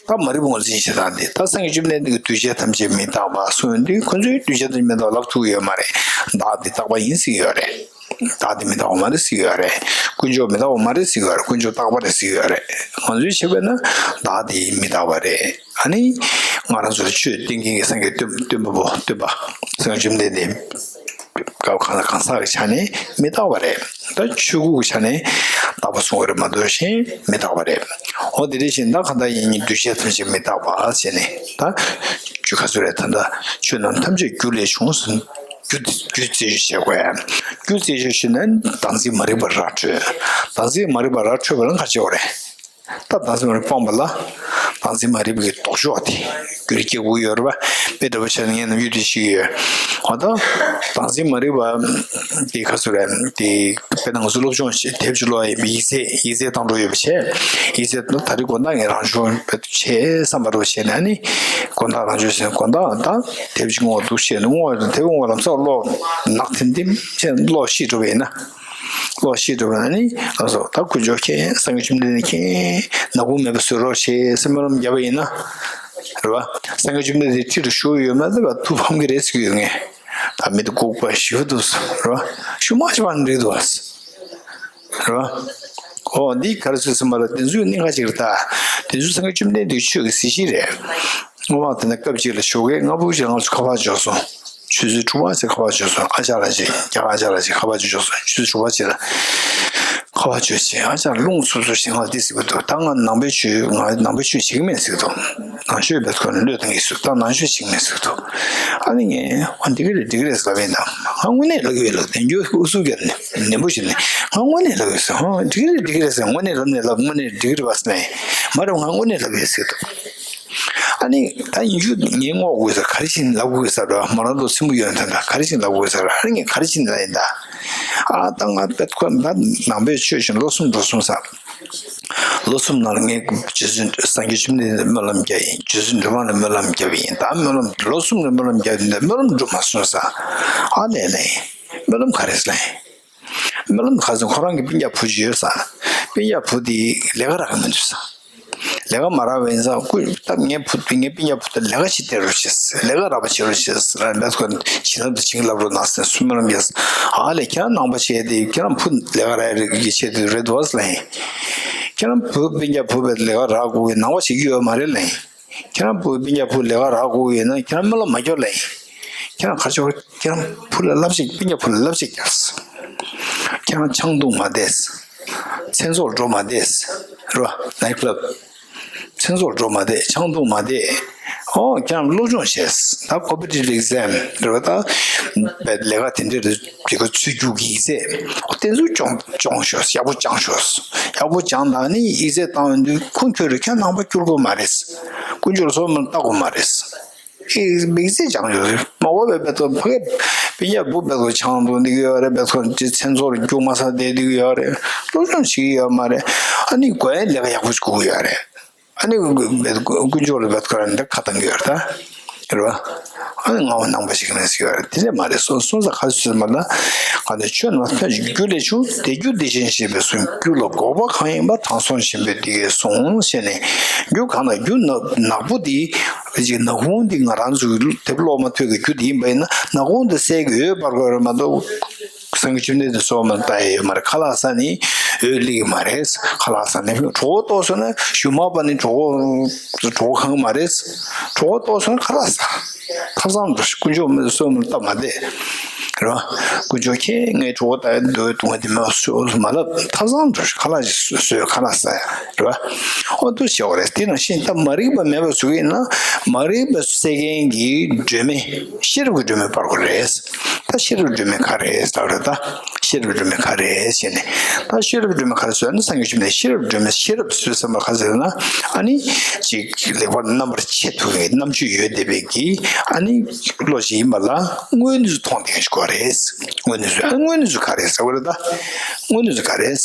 ད་མ་རིག་པ་ངོས་འཛིན་བྱེད་སྟངས་འདི། ད་སངས་རྒྱས་བཅོམ་ལྡན་འདས་ཀྱིས་འདུས་བྱས་ཐམས་ཅད་མི་རྟག་པ་གསུངས་དུས། ཁོ་ཚོས་འདུས་བྱས་ཐམས་ཅད་མི་རྟག་པ་ལབ་ཐུབ་ཀྱི་ཡོད་མ་རེད། བདག་འདི་རྟག་པ་ཡིན་ཟེར་གྱི་ཡོད་རེད། བདག་འདི་མི་རྟག་པ་མ་རེད་ཟེར་གྱི་ཡོད་རེད། ཀུན་རྫོབ་མི་རྟག་པ་མ་རེད་ཟེར་གྱི་ཡོད་རེད། ཀུན་རྫོབ་རྟག་པ་རེད་ཟེར་གྱི་ཡོད་རེད། ང་ཚོས་བྱས་པས་ན་བདག་འདི་མི་རྟག་པ་རེད། ཨ་ནི་ང་རང་ཚོར་ཆོས་སྟོན་མཁན་གྱི་སངས་རྒྱས་སྟོན་སྟོན་པ་པོ། སྟོན་པ་སངས་རྒྱས་བཅོམ་ལྡན་འདས་སྐབས་གང་ལ་གང་ཟག་གི་ཆ་ནས་མི་རྟག་པ་རེད། ད་ཆོས་སྐུ་གི་ཆ་ནས་རྟག་པ་གསུང་བ་རེད་མ་གཏོགས་གཞན་མི་རྟག་པ་རེད། འོ་དེ་འདྲ་བྱས་ན་ད་གང་ལྟར་ཡིན་ནའི་འདུས་བྱས་ཐམས་ཅད་མི་རྟག་པ་བྱས་ནས། ད་ཆོས་ག་ཚོད་རེད། ད་ལྟ་ཆོས་རྣམས་ཐམས་ཅད་རྒྱུ་ལས་བྱུང་ཟེར། རྒྱུ་དེ་རྒྱུ་རྩད་གཅོད་བྱེད་དགོས་ཡ། རྒྱུ་རྩད་གཅོད་བྱས་ན་བདག་འཛིན་མ་རིག་པ་ར་འཕྲོད། བདག་འཛིན་མ་རིག་པ་ར་འཕྲོད་པ་ལ་ག་རེ་བྱེད་དགོས་རེད། ད་བདག་འཛིན་མ་རིག་པ་སྤངས་པ་ལ་བདག་འཛིན་མ་རིག་པའི་ལྡོག་ཕྱོགས་དེ་རྒྱུད་ལ་སྐྱེ་དགོས་ཡོད་རེད་པ། དཔེ་འདྲ་པོ་བྱས་ན་ངས་ནམ་རྒྱུན་དེ་བཤད་ཀྱི་ཡོད། འོ་ད་བདག་འཛིན་མ་རིག་པ་དེ་ག་ཚོད་རེད། དེ་དཔེར་ན་ང་ཚོ་སློབ་སྦྱོང་བྱེད། དེབ་ཅིག་ཀློག་ཡིན་པ། ཡིག་ཚད་ཡིག་ཚད་བཏང་འགྲོ་ཡོད་པ་བྱས། ཡིག་ཚད་ད་རེས་དགོང་དག་ངས་རང་སྦྱོང་བྱེད་བསམ་པ་འདྲ་པོ་བྱས་ནས། ཨ་ནི་དགོང་དག་རང་སྦྱོང་བྱས། དགོང་དག་ད་དེབ་ཅིག་སྔོག་འདུག་བྱས་ནས། སྔོག་དེབ་སྔོག་ལམ་སང་ཀློག་ནག་ཐིམ་ཐིམ་བྱས་ཀློག་ཤེས་འགྲོ་བ་ཡིན་ན། ཀློག་ཤེས་འགྲོ་བ་ན་ནི་ལགས་སོ། ད་དཀོན་མཆོག་མཁྱེན། སངས་རྒྱས་བཅོམ་ལྡན་འདས་མཁྱེན། ནག་ཁུང་མེད་པ་བཟོ་རོགས་བྱེད་ཟེར་སྨོན་ལམ་བརྒྱབ་པ་ཡིན་ན། རེད་བ། སངས་རྒྱས་བཅོམ་ལྡན་འདས་ཁྲི་ལ་བཞུགས་ཡོད་མ་རེད་པ། ཐུགས་ཕམ་གྱི་རེད་ཟེར་གྱི་ཡོད། ངས་ད་མི་དེ་ལྐུགས་པ་ཞེ་པོ་འདུག་ཟེར། རེད་བ། ཞུ་མ་ཞུ་བ་འགྲིག་འདུག་བ། རེད་བ། ཨོ་འདི་ག་རེ་ཟེར་ཟིན་པ་ལ། དེ་ཚོའི་གནད་འགག་ཅིག་རེད་ད། དེ་ཚོ་སངས་རྒྱས་བཅོམ་ལྡན་འདས་ཆོས་ཀྱི་གཟི་བརྗིད་རེད། སྔོན་མ་དེ་ནས་སྐབས་གཅིག་ལ་ཞོགས་ཀས་སྔ་པོ་ཞིག་ང་ཚོ་ཁ་པར་འབྱོར་སོང་། ཆུ་ཚོད་དྲུག་པ་ཙམ་ཁ་པར་འབྱོར་སོང་། ཨ་ཅག་ལགས་ཅིག་རྒྱ་གར་ཨ་ཅག་ལགས་ཅིག་ཁ་པར་ཅིག་འབྱོར་སོང་། ཆུ་ཚོད་དྲུག་པ་ཅིག་ལ་ཁ་པར་འབྱོར་བྱས། ཨ་ཅག་རླུང་འཚུབ་འཚུབ་བྱས་ང་ལ་འདི་ཟེར་གྱི་འདུག་ད་ང་ནང་པའི་ཆོས། ང་ནང་པའི་ཆོས་བྱེད་ཀྱི་མེད་ཟེར་གྱི་འདུག་ནང་ཆོས་བེད་ཁོ་ན་བློས་བཏང་གི་ཟེར། ད་ནང་ཆོས་བྱེད་ཀྱི་མེད་ཟེར་གྱི་འདུག་ཨ་ནི་ངས་ཨ་འགྲིག་གི་རེད། འགྲིག་གི་རེད་ཟེར་ལབ་པ་ཡིན་ད། ང་དངོས་གནས་ལབ་ཀྱི་ཡོད་ལ། དལ་འབྱོར་ཨུ་ཚུགས་རྒྱབ་ནས་ནན་པོ་བྱས་ནས་ང་དངོས་གནས་ལབ་ཀྱི་ཡོད་ཟེར། ཨ་འགྲིག་གི་རེད། འགྲིག་གི་རེད་ཟེར། དངོས་གནས་ལབ་ནས་ལབ། དངོས་གནས་འགྲིག་གི་རེད་པ་ཟེར་ནས། མ་རེད། ང་དངོས་གནས་ལབ་ཡོད་ཟེར་གྱི་འདུག་ཨ་ནི་ད་ཡིན་རྒྱུ་ངས་སྔོག་དགོས་ཟེར། ག་རེ་བྱས་ནས་ལབ་དགོས་ཟེར་ར། མོ་རང་ཚོ་སེམས་པ་ཡོད་ན་ད་ག་རེ་བྱས་ནས་ལབ་དགོས་ཟེར་ར། ཨ་ནི་ངས་ག་རེ་བྱས་ནས་ལབ་ཡིན་ད། ཨ་ད་ང་བེད་ཁོ་ན་ད་ནང་པའི་ཆོས་བྱས་ནས་ལོ་གསུམ་འགྲོ་སོང་ཟེར། ལོ་གསུམ་ནང་ལ་ངས་རྗེ་བཙུན་སངས་རྒྱས་བཅོམ་ལྡན་འདས་ལ་སྨོན་ལམ་བརྒྱབ་ཡིན། རྗེ་བཙུན་སྒྲོལ་མ་ལ་སྨོན་ལམ་བརྒྱབ་ཡིན། ད་སྨོན་ལམ་ལོ་གསུམ་ལ་སྨོན་ལམ་བརྒྱབ་ཡིན། ད་སྨོན་ལམ་འགྲུབ་མ་སོང་ཟེར། ཨ་ལས་ལས། སྨོན་ལམ་ག་རེ་ཟེར་ལབ་ཡིན། སྨོན་ལམ་ག་ཟེར། ཁོ་རང་གི་སྤུན་ཀྱག་བུ་ཅིག་ཡོད་ས། སྤུན་ཀྱག་བུ་དེ་ལས་ཀ་རག་གི་མི་འདུག་ས། ལས་ཀ་མ་རག་པ་ཡིན་ཙང་། སྐུ་ད་ངའི་བུ་དེ། ངའི་སྤུན་ཀྱག་བུ་དེ་ལས་ཀ་ཞིག་སྟེར་རོགས་བྱེད། ལས་ཀ་རག་པ་བྱེད་རོགས་བྱེད་ཟེར་ལབ་ཁོ་བྱིན་རླབས་དེ་བྱིན་གྱིས་བརླབ་རོགས་གནང་ཟེར་སྨོན་ལམ་བརྒྱབ་ས། ཨ་ལས། ཁྱེད་རང་ནང་པ་བྱས་ཏེ་ཁྱེད་རང་བུ་ལས་ཀ་རག་ཡ་གི་ཆེད་དུ་རེད་འདུག་ཟེར་ལབ་ཡིན། ཁྱེད་རང་བུ་སྤུན་ཀྱག་བུ་བས་ལས་ཀ་རག་དགོས་ཀྱི་ནང་པ་བྱེད་ཀྱི་ཡོད་མ་རེད་ལབ་ཡིན། ཁྱེད་རང་བུ་སྤུན་ཀྱག་བུ་ལས་ཀ་རག་དགོས་ཀྱི་ཡོད་ན་ཁྱེད་རང་སྨོན་ལམ་མ་རྒྱོབ་ལབ་ཡིན། ཁྱེད་རང་ག་རེ་བྱེད། ཁྱེད་རང་བུ་ལ་བསླབ་བྱ། སྤུན་ཀྱག་བུ་ལ་བསླབ་བྱ་རྒྱོབས། ཁྱེད་རང་ཆང་འཐུང་མ་བསྡད། མཚན་ཚོགས་འགྲོ་མ་བསྡད། རེད་བ། ནའིཊ་ཀི་ལབ། མཚན་ཚོགས་འགྲོ་མ་བསྡད། ཆང་འཐུང་མ་བསྡད། ཨོ་ཁྱེད་རང་སློབ་སྦྱོང་བྱས། ད་ཀོམ་པི་ཊི་ཊིབ་ཨེག་ཛམ་རེད་བ། ད་ལས་ཀ་དེ་འདྲ་རེད། དེ་ག་ཚུད་རྒྱུ་གི་ཡིག་ཚད་དེ་ཚོ་སྦྱོང་སྦྱོང་ཤོག་ཡག་པོ་སྦྱང་ཤོག་ཡག་པོ་སྦྱང་དང་ནི་ཡིག་ཚད་བཏང་ཡོང་དུས་ཁུངས་འཁྱོལ་རེད། ཁྱེད་ནང་པ་འགྱུར་དགོས་མ་རེད། དཀོན་མཆོག་ལ་སོགས་མ་བཏགས་དགོས་མ་རེད། ཨེ་མིག་རྩེ་སྦྱང་ཡོད་རེད། མ་འོ་བའི་བེད་ཐོག་ཕ་གི་སྤུན་ཀྱག་བུ་བེད་ཐོག་ཆང་འཐུང་བསྡད་ཀྱི་ཡོད་རེད། བེད་ཐོག་ཅི་མཚན་ཚོགས་རྒྱུག་མ་ས་བསྡད་བསྡད་ཀྱི་ཡོད་རེད། སློབ་སྦྱོང་བྱེད་ཀྱི་ཡོད་མ་རེད། ཨ་ནི་དགོས་ཡ་ལས་ཀ་ཡག་པོ་ཞིག་དགོས་ཀྱི་ཡོད་རེད། ཨ་ནི་བེད་དཀོན་མཆོག་ལ་བེད་ཐོག་འདི་ཁ་བཏང་གི་ཡོད་རེད་ད། རེད་བ། ཨ་ནི་ངག་དབང་ནང་པ་ཞིག་ནས་ཟེར་བ་རེད། དེ་ལས་མ་རེད། སོ་སོ་ས་ཁ་སོ་མ་ལ་ག་ནས་ཆོས་རྣམས་ཕལ་ཆེར་རྒྱུ་ལས་བྱུང་། དེ་རྒྱུ་དེ་བཞིན་གཤེགས་པས་གསུངས། རྒྱུ་ལ་འགོག་པ་གང་ཡིན་པ། དྲང་སྲོང་ཆེན་པོས་འདི་སྐད་གསུངས་ཞེས་ནས། རྒྱུ་གང་ན་རྒྱུ་ནག་ནག་པོ་འདི་ཅིག་ནག་ཁུང་འདི་ང་རང་ཚོའི་དེབ་ཀློག་མ་ཐུབ་ཀྱི་རྒྱུ་དེ་ཡིན་པ་ཡིན་ན་ནག་ཁུང་འདི་གསལ་གྱི་འོད་འབར་དགོས་རེད་མ་གཏོགས། སངས་རྒྱས་བཅོམ་ལྡན་འདས་གསུངས་མ་ལྟ་ཡ་ཡོད་མ་རེད། ཁ་ལག་ཟ་ནི་འོད་སླེབས་ཀྱི་མ་རེད། ཁ་ལག་ཟ་ནི་གྲོད་ཁོག་ལྟོགས་སོང་ན་གཞུ་མ་པ་ནི་གྲོད་ཁོག་གྲོད་ཁོག་གང་མ་རེད། གྲོད་ཁོག་ལྟོགས་སོང་ན་ཁ་ལག་ཟ། ཐབ་ཚང་འགྲོ་ཤོག་དཀོན་མཆོག་མི་གསུངས་མ་ལྟ་མ་བསྡད། རེད་བ། དཀོན་མཆོག་ཁྱེད་ངའི་གྲོད་ཁོག་ལྟ་ཡ་འདོད་འདུག་ང་དེ་མ་གསོལ་མ་ལབ། ཐབ་ཚང་འགྲོ་ཤོག་ཁ་ལག་ཅིག་ཟོས། ཁ་ལག་ཟ་ཡ། རེད་བ། ཨོ་འདུག་བྱེད་དགོས་རེད། དེ་ནང་བཞིན་ད་མ་རིག་པ་མེད་པ་བཟོ་གི་ཡིན་ན་མ་རིག་པ་སེལ་མཁན་གྱི་སྒྲོན་མེ་ཤེས་རབ་ཀྱི་སྒྲོན་མེ་སྤར་དགོས་རེད། ད་ཤེས་རབ་སྒྲོན་མེ་ག་རེ་རེད་ལབ་རེད། ད་ཤེས་རབ་སྒྲོན་མེ་ག་རེ་རེད་ཟེར་ནས། ད་ཤེས་རབ་སྒྲོན་མེ་ག་རེ་ཟེར་ན་སངས་རྒྱས་བཅོམ་ལྡན་ཤེས་རབ་སྒྲོན་མེ། ཤེས་རབ་ཟེར་ཟེར་བ་ག་ཟེར་ན། ཨ་ནི་ཅིག་ལེགས་པར་རྣམ་པར་ཕྱེ་ཐུབ་པའི་རྣམ་དཔྱོད་ཡོད་བསྡད་པའི་གི་ཨ་ནི་བློ་ཞིག་ཡིན་པ་ལ་དངོས་གནས་སུ་མཐོང་བསྡད་མཁན་ཞིག་དགོས་རེད། དངོས་གནས་སུ། ཨ་དངོས་གནས་སུ་ག་རེ་ཟེར་བ་རེད། ད་དངོས་གནས་སུ་ག་རེ་རེད།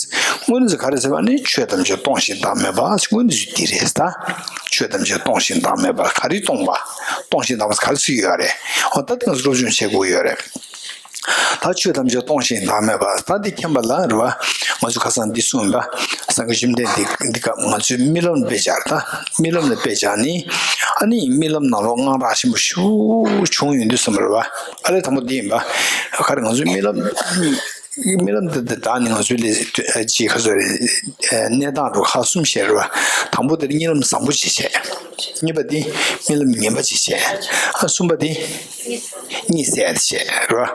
དངོས་གནས་སུ་ག་རེ་ཟེར་བ་ནི་ཆོས་ཐམས་ཅད་སྟོང་ཞིང་བདག་མེད་པ་དངོས་གནས་སུ་འདི་རེད་ད། ཆོས་ཐམས་ཅད་སྟོང་ཞིང་བདག་མེད་པ། ག་རེ་སྟོང་པ། སྟོང་ཞིང་བདག་མེད་ག་རེ་ཟེར་གྱི་ཡོད་རེད། འོ་ད་དེ་ང་ཚོ་སློབ་སྦྱོང་བྱེད་དགོས་ཡོད་རེད། ད་ཆོས་ཐམས་ཅད་སྟོང་ཞིང་བདག་མེད་པ། ད་འདི་མཁྱེན་པ་ལ་རེད་བ། ང་ཚོ་ཁ་སང་འདི་གསུངས་པ། སངས་རྒྱས་བཅོམ་ལྡན་འདས་འདི་སྐབས་ང་ཚོའི་རྨི་ལམ་དཔེ་བྱས་ད། རྨི་ལམ་ལ་དཔེ་བྱས་ནི། ཨ་ནི་རྨི་ལམ་ནང་ལོགས་དངངས་སྐྲག་ཆེན་པོ་ཞེ་པོ་བྱུང་ཡོང་དུས་ཙམ་པ་རེད་བ། ཨ་ལས་དང་པོ་འདི་ཡིན་པ། ག་རེ་ང་ཚོའི་རྨི་ལམ། རྨི་ལམ་འདི་འདི་དག་ནི་ང་ཚོའི་ལས་ཅིག་ཁ་སོ་རེད། གནས་སྟངས་རུ་ཁག་གསུམ་བཤད་རེད་བ། དང་པོ་དེ་རྨི་ལམ་བཟང་པོ་ཅིག་བྱས། གཉིས་པ་དེ་རྨི་ལམ་ངན་པ་ཅིག་བྱས། ཨ་གསུམ་པ་དེ། གཉིད་སད་བྱས་རོ།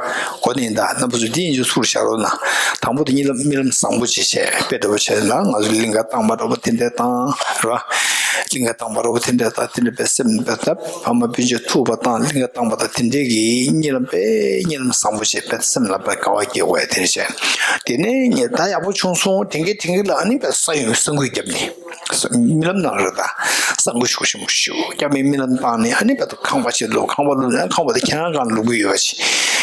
གོ་ནི་ད་རྣམ་པ་ཚོ་འདི་ཡིན་ཚུལ་བཞག་རོགས་གནང་། དང་པོ་དེ་རྨི་ལམ་རྨི་ལམ་བཟང་པོ་ཅིག་བྱས། དཔེ་འདྲ་པོ་བྱས་ན་ང་ཚོ་གླིང་ག་བཏང་པ་འདྲ་པོ་དེ་འདྲ་བཏང་རོ། གླིང་ག་བཏང་པ་འདྲ་པོ་དེ་འདྲ་བཏང་། དེ་འདྲ་པའི་སེམས་པ་ད་ཕ་མ་སྤུན་མཆེད་ཐུག་པ་བཏང་། གླིང་ག་བཏང་པ་དང་དེ་འདྲའི་གི་རྨི་ལམ་དཔེ་རྨི་ལམ་བཟང་པོ་བྱས། དཔེ་སེམས་ལ་དཔེ་དགའ་བ་སྐྱེ་དགོས་དེ་འདྲ་བྱས། དེ་ནས་ངས་ད་ཡག་པོ་བྱུང་སོང་དེང་གི་དེང་གི་ལ་ཨ་ནི་དཔེ་ས་ཡོང་ས་འགུལ་བརྒྱབ་ནས། རྨི་ལམ་ནང་རེད་ད། གསང་སྒོ་ཤུགས་ཆེན་པོ་ཞིག་རྒྱབ་པའི་རྨི་ལམ་བཏང་ནས་ཨ་ནི་བར་དུ་ཁང་པ་ཞིག་ལུག་ཁང་པ་ལུག་ན་ཁང་པ་དེ་ཁྱེད་རང་གང་ལུག་གི་ཡོད་པ་ཞིག་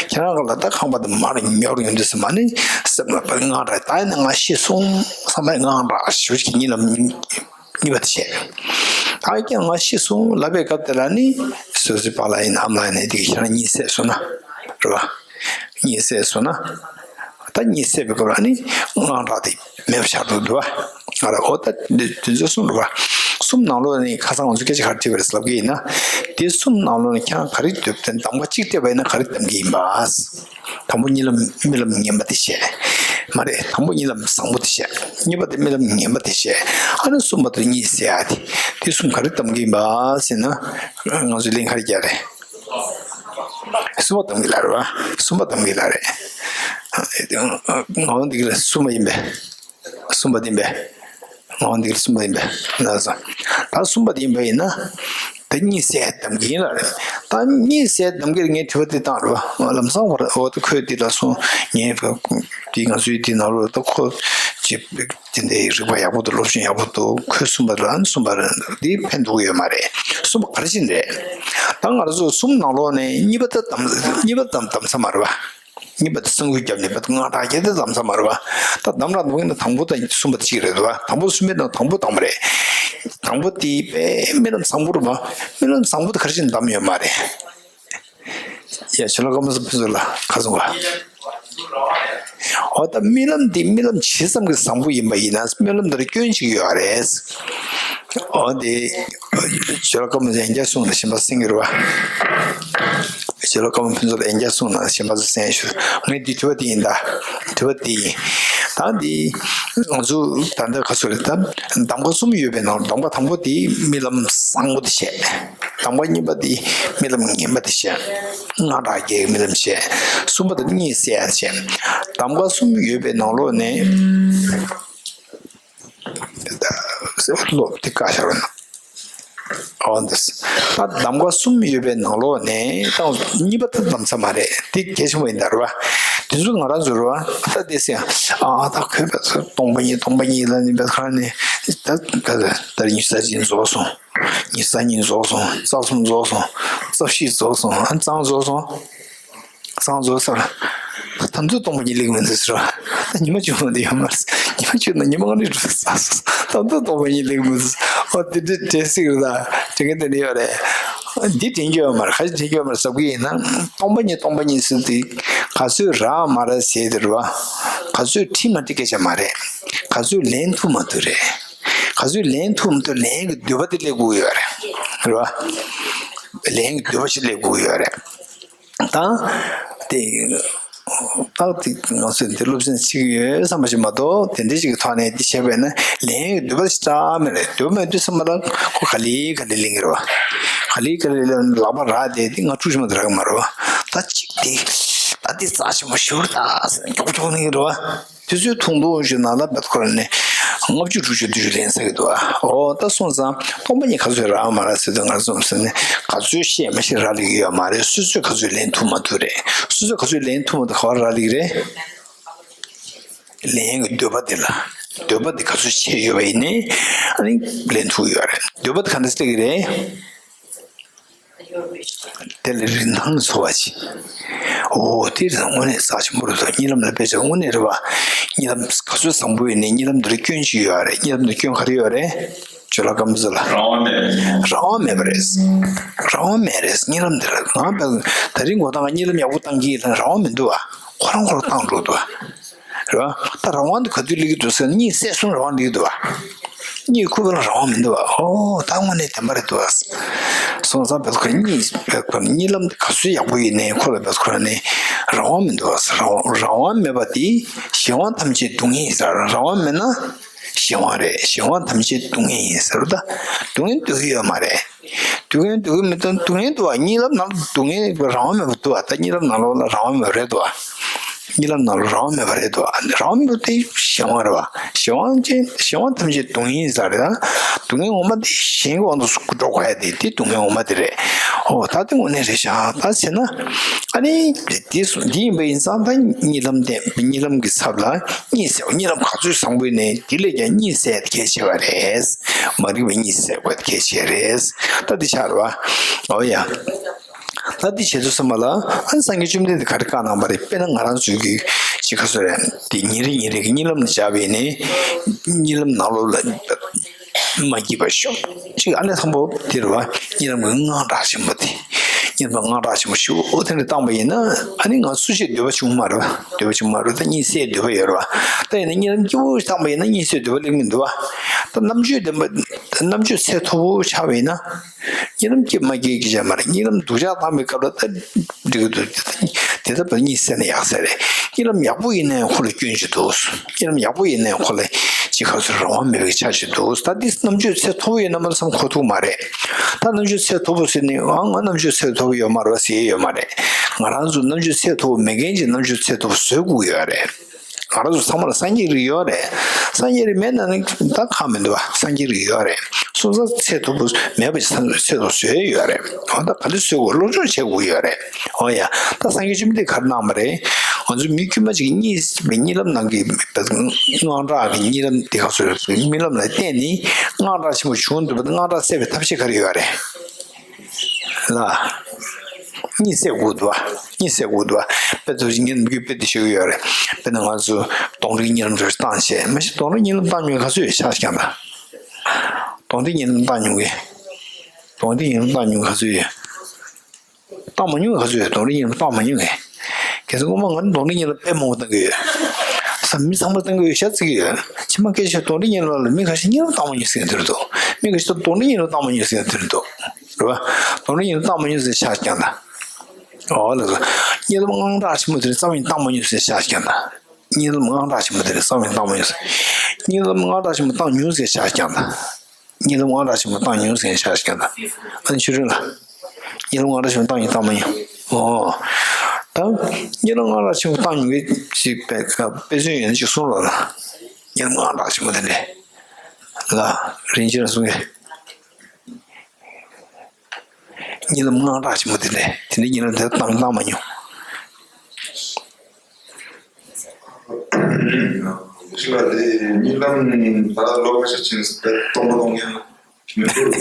ཁྱེད་རང་གང་ལ་ད་ཁང་པ་དེ་མར་ཉོར་ཡོང་དུས་སུ་མ་ནི་སེམས་ལ་དཔེ་དངངས་སྐྲག་ད་ཡིན་ན་ང་ཤི་སོང་བསམ་པའི་དངངས་སྐྲག་ཞེ་པོ་ཞིག་གི་རྨི་ལམ་གཉིས་པ་དེ་བྱས། ད་ཀྱང་ང་ཤི་སོང་ལབ་པའི་སྐབས་དེ་ལ་ནི་སོ་སོའི་པཱ་ལགས་ཡིན་ཨ་མ་ལགས་ཡིན་དེ་གི་ཁྱེད་རང་གཉིད་སད་སོང་ན་རེད་བ། གཉིད་སད་སོང་ན། ད་གཉིད་སད་པའི་སྐབས་ལ་ནི་དངངས་སྐྲག་དེ་མེད་པ་ཆགས་འགྲོ་འདུག་བ། ང་ར་འོ་ད་འདི་དུས་ཚོད་གསུམ་རེད་བ། གསུམ་ནང་ལོགས་ནས་ཁ་སང་ང་ཚོ་སྐད་ཆ་ག་རེ་དྲིས་པ་རེད་ལབ་ཀྱི་ཡིན་ན། དེ་གསུམ་ནང་ལོགས་ནས་ཁྱེད་རང་ག་རེ་འདོད་དེ་གདམ་ག་གཅིག་སྤྲད་པ་ཡིན་ན་ག་རེ་གདམ་གྱི་ཡིན་པ། དང་པོ་རྨི་ལམ་རྨི་ལམ་ངན་པ་དེ་བྱས། མ་རེད། དང་པོ་རྨི་ལམ་བཟང་པོ་དེ་བྱས། གཉིས་པ་དེ་རྨི་ལམ་ངན་པ་དེ་བྱས། ཨ་ནི་གསུམ་པ་དེ་གཉིད་སད་ཡ་དེ། དེ་གསུམ་ག་རེ་གདམ་གྱི་ཡིན་པ་ཟེར་ན། ང་ཚོ་གླིང་ག་རེ་རྒྱག་རེད། གསུམ་པ་གདམ་གྱི་ལ་རེད་བ། གསུམ་པ་གདམ་གྱི་ལ་རེད། ང་འོ་འདི་གི་ལ་གསུམ་པ་ཡིན་པས། གསུམ་པ་ཡིན་པས། ང་འོ་འདི་གི་གསུམ་པ་ཡིན་པས། ལགས་སོ། ད་གསུམ་པ་དེ་ཡིན་པ་ཡིན་ན། ད་གཉིད་སད་གདམ་གྱི་ཡིན་ལ་རེད། ད་གཉིད་སད་གདམ་གྱི་ངས་དྲི་བ་འདི་བཏང་རེད་བ། ལམ་སང་བར་འོ་ད་ཁོས་འདི་ལ་སོང་ངས་འདི་ང་ཚོའི་འདི་ནང་ལོགས་ད་ཁོ་ཅི། དེ་འདྲའི་རིག་པ་ཡག་པོ་འདུག་སློབ་སྦྱོང་ཡག་པོ་འདུག་ཁོས་གསུངས་པ་ལ་གསུངས་པ་རེད། འདི་ཕན་ཐོགས་ཡོད་མ་རེད། གསུངས་པ་ག་རེ་བྱས་ནས་རེད། ད་ང་རང་ཚོ་གསུམ་ནང་ལོགས་ནས་གཉིས་པ་ད་གདམ་གཉིས་པ་གདམ་གདམ་ས་མ་རེད་བ། གཉིས་པ་ད་གསང་སྐུལ་བརྒྱབ་ནས་བ་དངངས་སྐྲག་སྐྱེས་ཏེ་གདམ་ས་མ་རེད་བ། ད་གདམ་ར་འདུག་ན་དང་པོ་དང་གསུམ་པ་ད་གཅིག་རེད་བ། དང་པོ་གསུམ་པའི་ནང་དང་པོ་དང་པོ་རེད། དང་པོ་དེ་དཔེ་རྨི་ལམ་བཟང་པོ་རེད་བ། རྨི་ལམ་བཟང་པོ་དེ་ག་རེ་བྱས་ནས་གདམ་ཡོད་མ་རེད། ཡ་ཕྱི་ལོགས་ཀ་མ་སུ་ཕུན་ཚོགས་ལ་ཁ་སོང་བ། འོ་ད་རྨི་ལམ་འདི་རྨི་ལམ་ཇི་ཙམ་གྱི་བཟང་པོ་ཡིན་པ་ཡིན་ན་རྨི་ལམ་འདིར་སྐྱོན་ཅིག་ཡོད་རེད། འོ་དེ་ཕྱི་ལོགས་ཀ་མ་སུ་ཡན་རྒྱ་གསུང་ལ་གཞན་པ་སེང་གེ་རེད་བ། ཕྱི་ལོགས་ཀ་མ་ཕུན་ཚོགས་ལ་ཡན་རྒྱ་གསུང་ལ་གཞན་པ་སུ་སེང་ཞུ། ངས་འདི་དྲི་བ་དེ་ཡིན་ད། དྲི་བ་དེ་ཡིན། ད་འདི་ང་ཚོ་ད་ལྟ་ཁ་སོ་རེད་ད། གདམ་ག་གསུམ་ཡོད་པའི་ནང་གདམ་ག་དང་པོ་དེ་རྨི་ལམ་བཟང་པོ་དེ་བྱས། གདམ་ག་གཉིས་པ་དེ་རྨི་ལམ་ངན་པ་དེ་བྱས། དངངས་སྐྲག་སྐྱེ་གི་རྨི་ལམ་བྱས། གསུམ་པ་དེ་གཉིད་སད་ཡ་བྱས། གདམ་ག་གསུམ་ཡོད་པའི་ནང་ལོགས་ནས། ལོ་དེ་བཀག་བཞག་རོགས་གནང་། འོ་འདི། ད་གདམ་ག་གསུམ་ཡོད་པའི་ནང་ལོགས་ནས་ད་གཉིས་པ་ད་གདམ་ས་མ་རེད། དེ་གལ་ཆེན་པོ་ཡིན་ད་རེད་བ། དེ་ཚོ་ང་རང་ཚོ་རེད་བ། ད་དེ་སེ་ཨ་ད་ཁོས་པ་ཚོ་སྟོང་པ་ཉིད་སྟོང་པ་ཉིད་ལ་ནི་པ་ཁ་ནས་ད་ག་ད་ད་ཉི་ཤུ་རྩ་གཅིག་རྫོགས་སོང་། ཉི་ཤུ་རྩ་གཉིས་རྫོགས་སོང་། རྩ་གསུམ་རྫོགས་སོང་། རྩ་བཞི་རྫོགས་སོང་། ཨ་གཙང་རྫོགས་སོང་། གཙང་རྫོགས་སོང་། ད་དུང་སྟོང་པ་ཉིད་ལེགས་མི་འདུག་ཟེར་བ། ད་ཉི་མ་བཅུ་མ་འདི་ཡོད་མ་རེད། ཉི་མ་བཅུ་ན་ཉི་མ་ལྔ་ནི་འགྲོ་ས་སོང་། ད་དུང་སྟོང་པ་ཉིད་ལེགས་མི་འདུག་ཨོ་དེ་འདྲ་འདྲ་སྲིད་རེད་ད། དྲན་མཁན་དེ་འདྲ་ཡོད་རེད། འདི་དྲན་རྒྱུ་ཡོད་མ་རེད། ག་ཚོད་དྲན་རྒྱུ་ཡོད་མ་རེད་ཟེར་གྱི་ཡིན་ན། སྟོང་པ་ཉིད་སྟོང་པ་ཉིད་ཟེར་དུས་ག་ཚོད་རག་མ་རག་ཟེར་དེ་རེད་བ། ག་ཚོད་ཁྲིད་མ་ཁྲིད་སྐད་ཆ་མ་རེད། ག་ཚོད་ལེན་ཐུབ་མ་ཐུབ་རེད། ག་ཚོད་ལེན་ཐུབ་མ་ཐུབ། ལེན་གྱི་འདོད་པ་དེ་སླེབས་དགོས་ཀྱི་ཡོད་རེད། རེད་བ། ལེན་གྱི་འདོད་པ་ཞིག་སླེབས་དགོས་ཀྱི་ཡོད་རེད། ད་དེ་ད་དེ་ང་ཚོས་འདི་སློབ་ཚན་བྱེད་ཀྱི་ཡོད་བསམ་པ་ཞིག་མ་གཏོགས། དེ་འདྲ་ཞིག་གི་ཐོག་ནས་འདི་བྱས་པས་ན་ལེན་གྱི་འདོད་པ་ཞིག་རྩ་བ་མེད་རེད། འདོད་པ་མེད་དུས་ཙམ་པ་ལ་ཁོ་ག་ལེ་ག་ལེ་ལེན་གྱི་རེད་བ། ག་ལེ་ག་ལེ་ལེན། ལག་པ་རག་སྟེ་དེ་ང་དཀྲུག་ཤིང་མ་དེ་རག་གི་མ་རེད་བ། ད་གཅིག་དེ་ད་དེ་རྩ་ཆེན་པོ་ཞེ་པོ་རེད་ད་ཟེར་མགྱོགས་མགྱོགས་ལེན་གྱི་རེད་བ། དུས་ཚོད་ཐུང་ཐུང་ཞིག་ནང་ལ་བད་ཁོ་ར་ནས་ལྔ་བཅུ་དྲུག་ཅུ་བདུན་ཅུ་ལེན་ས་གི་འདུག་ཨ། འོ་ད་སོང་ཙང་སྟོང་པ་ཉིད་ག་ཚོད་རག་མ་རག་ཟེར་དུས། ང་ཚོ་ཚོ་ནས་ག་ཚོད་བཤད་མ་བཤད་རག་ལས་ཀྱི་ཡོད་མ་རེད། སོ་སོས་ག་ཚོད་ལེན་ཐུབ་མ་ཐུབ་རེད། སོ་སོས་ག་ཚོད་ལེན་ཐུབ་མ་ཐུབ་ག་པར་རག་ལས་ཀྱི་རེད། ལེན་གྱི་འདོད་པ་དེ་ལ། འདོད་པ་དེ་ག་ཚོད་ཆེ་ཡོད་པ་ཡིན་ནའི་ཨ་ནི་ལེན་ཐུབ་ཡོད་རེད། འདོད་པ་དེ་ག་འདྲ་སླེབས་ཀྱི་རེད། དེ་ལ་རིན་ཐང་ཚོར་བ་ཅིག་འོ་དེ་རིན་ཐང་དངོས་གནས་རྩ་ཆེན་པོ་རེད་དོ། གཉིད་ལམ་ལ་དཔེ་ཆ་དངོས་གནས་རེད་བ། གཉིད་ལམ་ག་ཚོད་བཟང་པོ་ཡིན་ནའི་གཉིད་ལམ་དེར་སྐྱོན་ཅིག་ཡོད་རེད། གཉིད་ལམ་དེར་སྐྱོན་ག་རེ་ཡོད་རེད། ཇོ་ལགས་སྐམ་ཚོ་ལ། རང་དབང་མེད་པ་རེད། རང་དབང་མེད་པ་རེད། རང་དབང་མེད་རེད། གཉིད་ལམ་དེར་ང་དཔེ་ད་རིང་འགོ་དང་གཉིད་ལམ་ཡག་པོ་བཏང་གི་ཡིན་ལ་རང་དབང་མི་འདུག་བ། ཁོ་རང་ཁོ་རང་བཏང་འགྲོ་འདུག་བ། རེད་བ། ད་རང་དབང་དེ་ག་དུས་སླེབས་ཀྱི་འདུག་ཟེར་ན་གཉིད་སད་སོང་རང་དབང་སླེབས་ཀྱི་འདུག་བ། གཉིད་ཁུག་པ་ལ་རང་དབང་མི་འདུག་བ། ཨོ་ད་དངོས་གནས་བདེན་པ་རེད་འདུག་བ། སོང་ཙང་བས་ཁོ་གཉིད་གཉིད་ལམ་དེ་ག་ཚོད་ཡག་པོ་ཡིན་ནའི་ཁོ་ལ་བས་ཁོ་ནི་རང་དབང་མི་འདུག་བ། རང་རང་དབང་མེད་པ་དེ་གཞན་དབང་ཐམས་ཅད་སྡུག་བསྔལ་ཡིན་ཟེར། རང་དབང་མེད་ན་གཞན་དབང་རེད། གཞན་དབང་ཐམས་ཅད་སྡུག་བསྔལ་ཡིན་ཟེར། ད་སྡུག་བསྔལ་འདོད་ཀྱི་ཡོད་མ་རེད། སྡུག་བསྔལ་འདོད་ཀྱི་མི་འདུག་སྡུག་བསྔལ་འདུག་བ། གཉིད་ལམ་ནང་ལ་སྡུག་བསྔལ་རང་དབང་མེད་པ་འདུག་བ། ད་གཉིད་ལམ་ནང་ལོགས་ལ་རང་དབང་མེད་པ་རེད་འདུག་བ། གཉིད་ལམ་ནང་ལ་རང་དབང་མེད་པ་རེད་འདུག་བ། རང་དབང་མེད་པ་དེ་གཞན་དབང་རེད་བ། གཞན་དབང་ཅན་གཞན་དབང་ཐམས་ཅད་སྡུག་བསྔལ་ཡིན་ས་རེད། ད་སྡུག་བསྔལ་ངོ་མ་དེ་གཞན་གྱི་དབང་དུ་འགྲོ་དགོས་ཡ་དེ་དེ་སྡུག་བསྔལ་ངོ་མ་དེ་རེད། ཨོ་ད་དེ་དངོས་གནས་རེད་ཤག་ད་ཟེར་ན་ཨ་ནི་དེ་སུ་འདི་ཡིན་པ་ཡིན་ཙང་ད་གཉིད་ལམ་དེ་གཉིད་ལམ་གྱི་ཚབ་ལ་གཉིད་སད། གཉིད་ལམ་ག་ཚོད་བཟང་པོ་ཡིན་ནའི་དེ་ལས་ཀྱང་གཉིད་སད་གལ་ཆེ་བ་རེད། མ་རིག་པའི་གཉིད་སད་དགོས་གལ་ཆེ་རེད། ད་འདི་ཆགས་རེད་བ། ཨོ་ཡ། ད་འདི་བྱེད་དུས་ཙམ་པ་ལ་ཨ་ནི་སངས་རྒྱས་བཅོམ་ལྡན་འདས་ག་རེ་བཀའ་གནང་བ་རེད། དཔེར་ན་ང་རང་ཚོའི་གི་ཅི་ག་ཚོད་རེད། དེ་ཉིན་རེ་ཉིན་རེ་གི་གཉིད་ལམ་ལ་བཞག་པ་ཡིན་ནའི་གཉིད་ལམ་ནང་ལོགས་ལ་མ་སྐྱིད་པ་ཤོག་ཅིག་ཨ་ལས་དང་པོ་དེ་རེད་བ། གཉིད་ལམ་གྱི་དངངས་སྐྲག་ཆེན་པོ་དེ། གཉིད་ལམ་དངངས་སྐྲག་ཆེན་པོ་ཞེ་པོ་དེ་འདྲ་བཏང་པ་ཡིན་ན་ཨ་ནི་ང་སུ་ཞིག་འདོད་པ་བྱུང་མ་རེད་བ། འདོད་པ་བྱུང་མ་རེད། ད་གཉིད་སད་འདོད་པ་ཡོད་རེད་བ། ད་ཡིན་ན་གཉིད་ལམ་སྐྱིད་པོ་བཏང་པ་ཡིན་ན་གཉིད་སད་འདོད་པ་སླེབས་མི་འདུག་བ། ད་རྣམ་དཔྱོད་ལྡན་པ་རྣམ་དཔྱོད་ཚད་མཐོ་པོ་ཆགས་པ་ཡིན་ན། གཉིད་ལམ་སྐྱིད་མ་སྐྱིད་ཀྱི་ཆ་མ་རེད། གཉིད་ལམ་སྡུག་ཅག་བཏང་པའི་སྐབས་ལ་ད་འགྲིག་གི་འདུག་དེ་ལྟ་བུ་གཉིད་སད་ན་ཡག་ས་རེད། གཉིད་ལམ་ཡག་པོ་ཡིན་ན་ཡང་ཁོ་ལ་སྐྱོན་ཅིག་འདུག་གཉིད་ལམ་ཡག་པོ་ཡིན་ན་ཡང་ཁོ་ལ་ཅི་ག་ཚོད་རང་དབང་མེད་པའི་ཆ་ཞིག་འདུག་ད་འདི་རྣམ་དཔྱོད་ཚད་མཐོ་པོ་ཡོད་ན་མ་བསམ་གོ་ཐུབ་མ་རེད། ད་རྣམ་དཔྱོད་ཚད་མཐོ་པོ་ཟེར་ནས་ཨང་ང་རྣམ་དཔྱོད་ཚད་མཐོ་པོ་ཡོད་མ་རེད་བ་ཟེར་ཡས་ཡོད་མ་རེད། ང་རང་ཚོ་རྣམ་དཔྱོད་ཚད་མཐོ་པོ་མེད་མཁན་གྱི་རྣམ་དཔྱོད་ཚད་མཐོ་པོ་བཟོ་དགོས་ཡོད་རེད། ང་རང་ཚོ་ཚང་མ་ལ་སངས་རྒྱས་རིགས་ཡོད་རེད། སངས་རྒྱས་རིགས་མེད་ན་ནི་ད་ཁག་མི་འདུག་བ། སངས་རྒྱས་རིགས་ཡོད་རེད། སོང་ཙང་ཚད་མཐོ་པོ་མེད་པ་ཅིག་ཚད་མཐོ་བཟོས་ཡོད་རེད། འོ་ད་ག་ལེ་བཟོས་དགོས། སློབ་སྦྱོང་བྱེད་དགོས་ཡོད་རེད། འོ་ཡ། ད་སངས་རྒྱས་བཅོམ་ལྡན་ག་རེ་གནང་བ་རེད། ང་ཚོ་མི་དཀྱུས་མ་ཅིག་གཉིད་གཉིད་ལམ་ནང་གི་དངངས་སྐྲག་གི་གཉིད་ལམ་དེ་ག་ཚོད་རེད། རྨི་ལམ་ལ་བརྟེན་ནས་དངངས་སྐྲག་ཆེན་པོ་བྱུང་འདུག་པ། དངངས་སྐྲག་སེལ་བའི་ཐབས་ཤེས་ག་རེ་ཡོད་རེད། ལ། གཉིད་སད་དགོས་འདུག་བ། གཉིད་སད་དགོས་འདུག་བ། དཔེ་ཚོ་ཞིག་ངས་ནམ་རྒྱུན་དཔེ་འདི་ཤོད་ཀྱི་ཡོད་རེད། དཔེར་ན་ང་ཚོ་གདོང་རིས་གཉིད་ལམ་འདྲ་བཏང་བྱས། མ་གཞི་གདོང་རིས་གཉིད་ལམ་བཏང་མྱོང་ག་ཚོད་ཡོད་ཤག་ཀྱང་ད། གདོང་རིས་གཉིད་ལམ་བཏང་མྱོང་གི། གདོང་རིས་གཉིད་ལམ་བཏང་མྱོང་ག་ཚོད་ཡོད། བཏང་མ་མྱོང་ག་ཚོད་ཡོད། གདོང་རིས་གཉིད་ལམ་བཏང་མ་མྱོང་གི། གལ་སྲིད་སྔོན་མ་ང་ནི་གདོང་རིས་གཉིད་ལམ་དཔེ་མང་པོ་བཏང་གི་ཡོད། ས་མི་ཚང་མ་བཏང་གི་ཡོད་ཤག་བརྩི་གི་ཡོད། ཕྱི་མ་སྐད་ཆ་གདོང་རིས་གཉིད་ལམ་ལ་མི་ཁ་ཤས་གཉིད་ལམ་བཏང་མ་མྱོང་ཟེར་མཁན་དེ་རེད་འདུག་མི་ཁ་ཤས་གདོང་རིས་གཉིད་ལམ་བཏང་མ་མྱོང་ཟེར་མཁན་དེ་རེད་འདུག་རེད་བ། གདོང་རིས་གཉིད་ལམ་བཏང་མ་མྱོང་ཟེར་ཤག་ཀྱང་ད། འོ་ལགས་སོ། གཉིད་ལམ་དངངས་སྐྲག་ཆེན་པོ་དེ་རྩ་བ་ནས་བཏང་མ་མྱོང་ཟེར་ཤག་ཀྱང་ད། གཉིད་ལམ་དངངས་སྐྲག་ཆེན་པོ་དེ་རྩ་བ་ནས་བཏང་མ་མྱོང་ཟེར། གཉིད་ལམ་དངངས་སྐྲག་ཆེན་པོ་བཏང་མྱོང་ཟེར་ཤག་ཀྱང་ད། གཉིད་ལམ་དངངས་སྐྲག་ཆེན་པོ་བཏང་མྱོང་ཟེར་ཤག་ཀྱང་ད། ཨ་ནི་ཆུ་རིན་ལ། གཉིད་ལམ་དངངས་སྐྲག་ཆེན་པོ་བཏང་མྱོང་བཏང་མ་མྱོང་། འོ། ད། གཉིད་ལམ་དངངས་སྐྲག་ཆེན་པོ་བཏང་མྱོང་གི་ཅིག་དཔེ་དཔེ་མཚོན་ཡོད་ན་ཅིག་གསུང་རོགས་ལ། གཉིད་ལམ་དངངས་སྐྲག་ཆེན་པོ་དེ་འདྲས། ལ། རིན་ཆེན་ལ་གསུང་གི། གཉིད་ལམ་དངངས་སྐྲག་ཆེན་པོ་དེ་འདྲས། དེ་འདྲའི་གཉིད་ལམ་དེ་བཏང་བཏང་མ་མྱོང་། ཞིག་ལ་དེ་གཉིད་ལམ་ད་ལོ་ཁ་ཤས་ཕྱིན་སྟེ་སྟོང་པ་སྟོང་ཡང་མི་འདུག་དེ་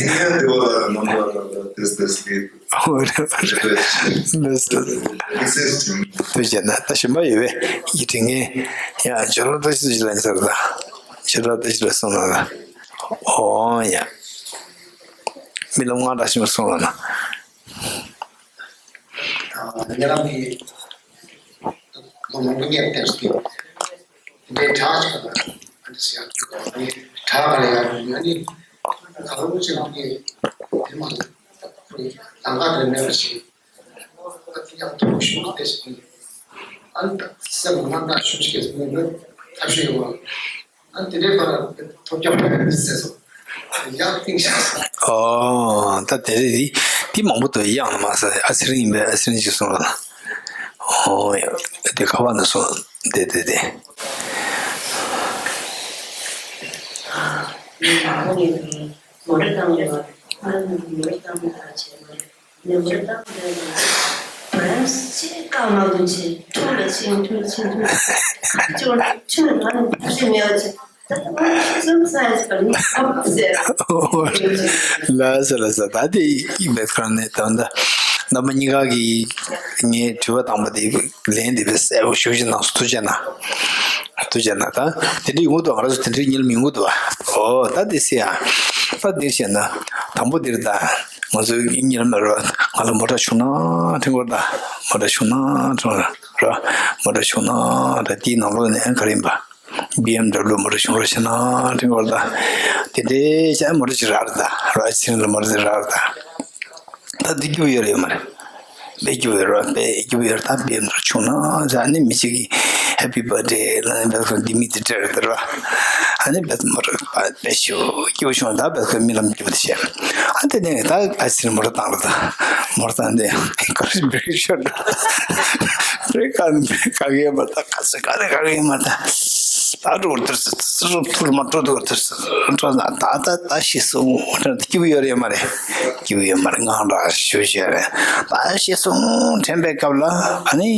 ཡང་དེ་བ་ལ་ནམ་ལ་ལ་ལ་དེ་དེ་སྐད་ཧོ་རེ་བ་རེ། ལགས་སོ། དམིགས་བསལ་ཅིག་དུ་བྱས་ན་ད་ཞིམ་པ་ཡོད་པས་ཡིད་དྲན་ངེས། ཡ་ཇོ་ལོ་ཏ་ཤི་ཏུ་ཞིག་ལ་ཡིན་ཟེར་ད། ཇོ་ལོ་ཏ་ཤི་ལ་སོང་ལ་ལ། ཨོ་ཡ། རྨི་ལམ་དངངས་སྐྲག་ཆེན་པོ་སོང་ལབ་ན། ཨ། རྨི་ལམ་གྱི་ལོ་མང་པོ་ངས་བལྟས་སོང་། དེ་འདྲའི་བྲག་ཅིག་ལ་ཨ་འདྲ་ཟེར་ཡག་བྲག་ག་ལ་ཡར་ཡོང་ནས་ཨ་ནི་ག་ལ་མོ་ཅིག་ལ་ངས་དེ་མ་ལ་ཁོའི་ལམ་ཁ་དེར་མེད་པ་ཞིག་ཨ་ནི་ཡང་དུ་ཞུགས་ཏེ་ཞིག་ཨ་ནི་སེམས་ལ་དངངས་སྐྲག་ཤུགས་ཆེ་གེ་སྨོན་ལམ་ཐབས་ཤེས་ཡོང་བ། ཨ་དེ་འདྲའི་བར་ཐོབ་རྒྱག་པ་ཟེར་སོང་། ཡག་ཏིང་ཤག་སོང་། ཨོ། ད་དེ་རེད། དེ་དེ་མང་པོ་འདུག་ཡང་ན་མ་ཟེར། ཨ་ཚེ་རིང་ཡིན་པས། ཨ་ཚེ་རིང་ཅིག་གསུངས་ལ། ཨོ་ཡ། དེ་ཁ་བ་ན་སོང་། དེ་དེ་དེ། ཨ་ནི་མོ་ཊ་བཏང་ཡོད། ཨ་ནི་མོ་ཊ་བཏང་ཡོད། ཨ་ཆེ་མོ་ཊ། ནས་མོ་ཊ་བཏང་བསྡད་ནས་བྲེམས་ཅིག་བཀག་མ་དགོས་ཅིག་ཁྲོམ་ལ་ཕྱིན་ཁྲོམ་ཕྱིན་ཁྲོམ་ཁ་ཅིག་བར་ཁྱོད་ང་ནི་ཐབས་ཤེས་མེད་པ་ཅིག་ད་ལྟ་ང་ནི་ཤི་སོང་ས་ཡ་ཅིག་ག་ནི་ཁ་བ་ཟེར། ལགས་སོ་ལགས་སོ། ད་དེ་ཡིན་པའི་ཁར་ནས་ད་ལྟ་རྣམ་པ་གཉིས་ཀ་གིས་ངའི་དྲི་བ་དང་པོ་དེ་ལན་དེ་བས་གསལ་པོ་ཞེ་པོ་ཅིག་གནང་སོང་། ཐུགས་རྗེ་གནང་། ཐུགས་རྗེ་གནང་། ད་དེ་འདྲ་ཡོང་གི་འདུག་ང་རང་ཚོ་དེ་འདྲའི་གཉིད་ལམ་ཡོང་གི་འདུག་ཨོ་ད་དེ་སེ་ཡ། ད་དེ་བྱས་ན་དང་པོ་འདིར་ད། ང་ཚོའི་གཉིད་ལམ་ལ་རོ། ང་ལ་མོ་ཊ་བྱུང་ན་དྲན་གོ་རེད་ད། མོ་ཊ་བྱུང་ན་དྲན་རོ། མོ་ཊ་བྱུང་ན་ད་དེའི་ནང་ལོགས་ནས་ག་རེ་ཡིན་པ། བི་ཨེམ་དབྱུ་མོ་ཊ་བྱུང་རོ་བྱས་ན་དྲན་གོ་རེད་ད། དེ་འདྲའི་བྱས་མོ་ཊ་ཅིག་རག་རེད་ད། རོ། ཨ་ཚེ་རིང་ལ་མོ་ཊ་དེ་རག་རེད་ད། ད་འདི་སྐྱིད་པོ་ཡོད་རེད་ཡོད་མ་རེད། དཔེ་སྐྱིད་པོ་ཡོད་རེད་པ། དཔེ་སྐྱིད་པོ་ཡོད་རེད་ད། བི་ཨེམ་དབྱུ་བྱུང་ན་ཟེར། ཨ་ནི་མི་གཅིག་གིས་Happy Birthday ལབ་ནས་བེད་ཁོ་འདི་མི་དེ་སྤྲད་རེད་ད་ར། ཨ་ནི་བེད་མོ་ཊ་དཔེ་ཞེ་པོ་སྐྱིད་པོ་བྱུང་། ད་བེད་ཁོའི་རྨི་ལམ་སྐྱིད་པོ་དེ་བྱས། ཨ་དེ་ནས་ད་ཨ་ཚེ་རིང་མོ་ཊ་བཏང་རེད་ད། མོ་ཊ་བཏང་དེ་ཁོ་རེ་བེད་ཤོར་འགྲོ། བེད་ག་བེད་ག་གེ་མ་ད། ག་ཚོད་ག་རེ་ག་གེ་མ་ད། ད་འགྲོ་དུས་སུ་ཐུར་མ་འགྲོ་དུས་སུ་འགྲོ་ན་ད་ད་ད་ཤི་སོང་། སྐྱིད་པོ་ཡོད་རེད་མ་རེད། སྐྱིད་པོ་ཡོད་མ་རེད། དངངས་སྐྲག་ཞེ་པོ་ཅིག་རེད། ད་ཤི་སོང་དྲན་པའི་སྐབས་ལ་ཨ་ནི།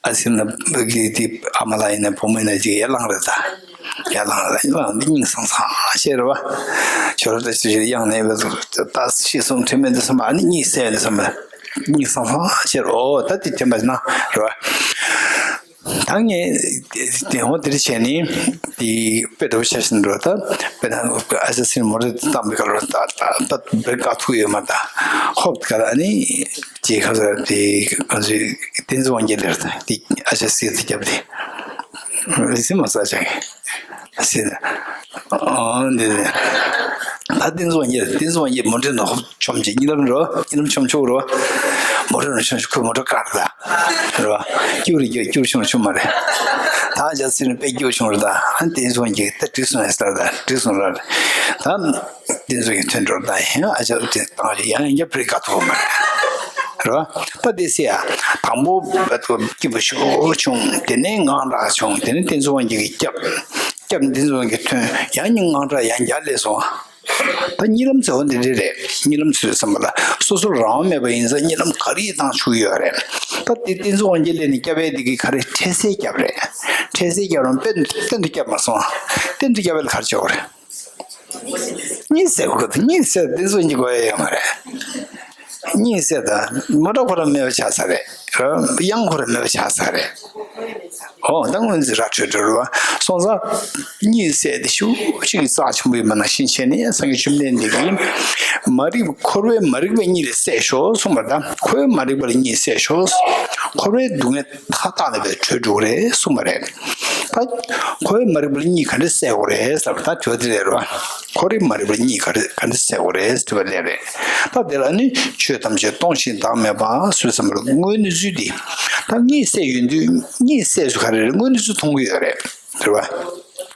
ཨ་ཚེ་རིང་གི་དེ་ཨ་མ་ལགས་ཡིན་ན་བུ་མོ་ཡིན་ན་ཅིག་ཡར་ལངས་རེད་ད། ཡར་ལངས་རེད། ཡར་ལངས་འདི་སྙིང་སང་སང་ཤེས་རེད་བ། ཞོར་དུ་ཅིག་གཡང་ནས་བས་ད་ཤི་སོང་དྲན་མེད་དུ་སོང་བ། ཨ་ནི་གཉིད་སད་དུ་སོང་བ། སྙིང་སང་སང་ཤེས་རེད། ཨོ་ད་དེ་དྲན་པ་ན་རེད་བ། ད་ངས་དེ་ཧོ་དེ་རིགས་བྱས་ནས་དེ་དཔེ་འདྲ་བོ་ཆ་བཞིན་འགྲོ། ད་དཔེར་ན་ཨ་ཅག་སྲིན་མོ་རེ་བཏང་པའི་སྐབས་ལ་ད་ད་ད་བེད་དཀའ་ཐུག་ཡོད་མ་ད། ཧོབ་ག་ལ་ནི་ཅེས་ཁ་ས་དེ་ང་ཚོའི་བསྟན་འཛིན་དབང་རྒྱལ་ལེར་ད་དེ་ཨ་ཅག་སྲིད་དུ་བརྒྱབ་སྟེ་རེ་སི་མ་ས་ཅག་གི་སྲིད་ཨ་འདི་ད་བསྟན་འཛིན་དབང་རྒྱལ། བསྟན་འཛིན་དབང་རྒྱལ་མོ་འདྲེ་ན་ཧོབ་ཆོམ་གྱི་གཉིད་ལམ་རོ། གཉིད་ལམ་ཆོམ་ཆོག་རོ། མོ་ཊ་རང་ཆོམ་ཆོག་ཁོས་མོ་ཊ་བཀག་ད་རོ། སྐྱུར་རེ་སྐྱུར་སྐྱུར་ཆོམ་ཆོམ་མ་རེད། ད་ཇ་སི་རིན་པས་སྐྱུར་ཆོམ་རེད་ད། ཨ་བསྟན་འཛིན་གྱིས་ད་འགྲིག་སོང་ཡ་ཟེར་ད། འགྲིག་སོང་ར་རེད་ད། བསྟན་འཛིན་གྱིས་ཐོན་འགྲོ་ད། ཡང་ཨ་ཅག་དེ་བཏང་ཡང་ཡང་རྒྱབ་རེ་དཀའ་ཐུབ་མ་རེད་རོ། ད་དེ་སེ་ཡ། དང་པོ་བད་ཐོ་སྐྱིད་པོ་ཤོར་བྱུང་། དེ་ནས་དངངས་སྐྲག་བྱུང་། དེ་ནས་བསྟན་འཛིན་དབང་རྒྱལ་གྱིས་སྐྱབས། སྐྱབས་བསྟན་འཛིན་དབང་རྒྱལ་ཐོན། ཡང་ནི་དངངས་སྐྲག་ཡང་བརྒྱ་སླེབས་སོང་། ད་གཉིད་ལམ་ཟེར་བ་འདི་འདྲ་རེད། གཉིད་ལམ་ཚོས་བསམ་པ་ལ་སོ་སོར་རང་དབང་མེད་པ་ཡིན་ཙང་གཉིད་ལམ་ག་རེ་བཏང་ཆོག་གི་ཡོད་རེད། ད་དེ་བསྟན་འཛིན་དབང་རྒྱལ་སླེབས་ནས་སྐྱབས་ཡས་འདི་གིས་ག་རེ་འཕྲལ་སེལ་བརྒྱབ་རེད། འཕྲལ་སེལ་བརྒྱབ་རུང་དཔེ་གཏན་དུ་བརྒྱབ་མ་སོང་། གཏན་དུ་བརྒྱབ་པ་ལ་ག་རེ་བྱེད་དགོས་རེད། གཉིད་སད་དགོས་ཏེ། གཉིད་སད་དེ་ཚོ་གཉིད་དགོས་ཡ་ཡོད་མ་རེད། གཉིད་སད་ད་མོ་ཊ་ཁོ་རང་མེད་པ་ཆགས་ཚར་རེད། གཡང་ཁོ་རང་མེད་པ་ཆགས་ཚར་རེད། ཨོ་ད་སྔོན་ཚེ་ར་འཕྲོད་འགྲོ་རུ་བ་སོང་ཙང་། གཉིད་སད་དེ་ཤུགས་ཆེ་གི་རྩ་ཆེན་པོ་ཡིན་པ་ནང་བཞིན་བྱས་ནས་སངས་རྒྱས་བཅོམ་ལྡན་འདས་ཀྱིས་མ་རིག་པ་འཁོར་བའི་མ་རིག་པའི་གཉིད་ལས་སད་ཤོག་གསུངས་པ་དང་། འཁོར་བའི་མ་རིག་པ་ལ་གཉིད་སད་ཤོག་འཁོར་བའི་སྡུག་བསྔལ་མཐའ་དག་ལས་པའི་གྲོལ་འགྲོ་གི་རེད་གསུངས་པ་རེད། ད་འཁོར་བའི་མ་རིག་པ་ལ་གཉིད་ག་འདྲ་སད་དགོས་རེད་ཟེར་བ་ད་དྲི་བ་དེ་རེད་རོ། འཁོར་བའི་མ་རིག་པ་ལ་གཉིད་ག་རེ་ག་འདྲ་སད་དགོས་རེད་ཟེར་བ་ལས་རེད། ད་དེ་ལ་ནི་ཆོས་ཐམས་ཅད་སྟོང་ཞིང་བདག་མེད་པ་ཟེར་བསམ་པ་ལ་དངོས་གནས་ཚུལ་འདི། ད་གཉིད་སད་ཡོང་དུས་གཉིད་སད་ཚུལ་ག་རེ་རེད། དངོས་གནས་ཚུལ་མཐོང་གི་ཡོད་རེད། རེད་བ།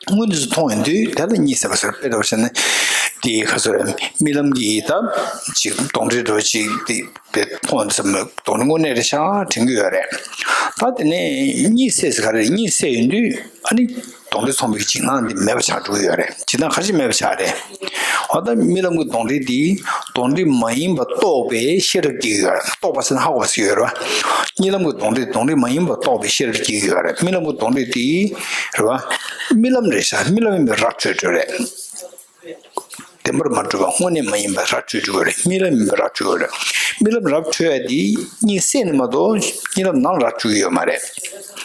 དངོས་གནས་ཚུལ་མཐོང་ཡོང་དུས་དེ་ལ་གཉིད་སད་པ་ཟེར། དཔེ་འདྲ་བོ་བྱས་ན་དེ་ག་ཚོད་རེད། རྨི་ལམ་གྱི་ད་ཅིག་གདོན་འདྲེ་འདྲ་བོ་ཅིག་དེ་དཔེ་མཐོང་ཙམ་གདོན་དངོས་གནས་རེད་ཤག་དྲན་གྱི་ཡོད་རེད། ད་དེ་ནས་གཉིད་སད་ཚུལ་ག་རེ་རེད། གཉིད་སད་ཡོང་དུས་ཨ་ནི་གདོན་འདྲེ་ཚོགས་པའི་འཇིགས་སྣང་འདི་མེད་པ་ཆགས་འགྲོ་གི་ཡོད་རེད། འཇིགས་སྣང་ག་རེ་བྱས་མེད་པ་ཆགས་རེད། འོ་ད་རྨི་ལམ་གྱི་གདོན་འདྲེ་འདི་གདོན་འདྲེ་མ་ཡིན་པ་རྟོགས་པའི་ཤེས་རབ་སྐྱེ་གི་ཡོད་རེད། རྟོགས་པ་ཟེར་ན་ཧ་གོ་ཟེར་གྱི་ཡོད་རེད་བ། རྨི་ལམ་གྱི་གདོན་འདྲེ་གདོན་འདྲེ་མ་ཡིན་པ་རྟོགས་པའི་ཤེས་རབ་སྐྱེ་གི་ཡོད་རེད། རྨི་ལམ་གྱི་གདོན་འདྲེ་འདི་རེད་བ། རྨི་ལམ་རེད་ཤག་རྨི་ལམ་ཡིན་པའི་ར་འཕྲོད་འགྲོ་རེད། བདེན་པར་མ་གྲུབ་པ་དངོས་གནས་མ་ཡིན་པ་ར་འཕྲོད་འགྲོ་རེད། རྨི་ལམ་ཡིན་པའི་ར་འཕྲོད་རེད། རྨི་ལམ་ར་འཕྲོད་ཡ་འདི་གཉིད་སད་ནས་མ་གཏོགས་གཉིད་ལམ་ནང་ལ་ར་འཕྲོད་ཀྱི་ཡོད་མ་རེད།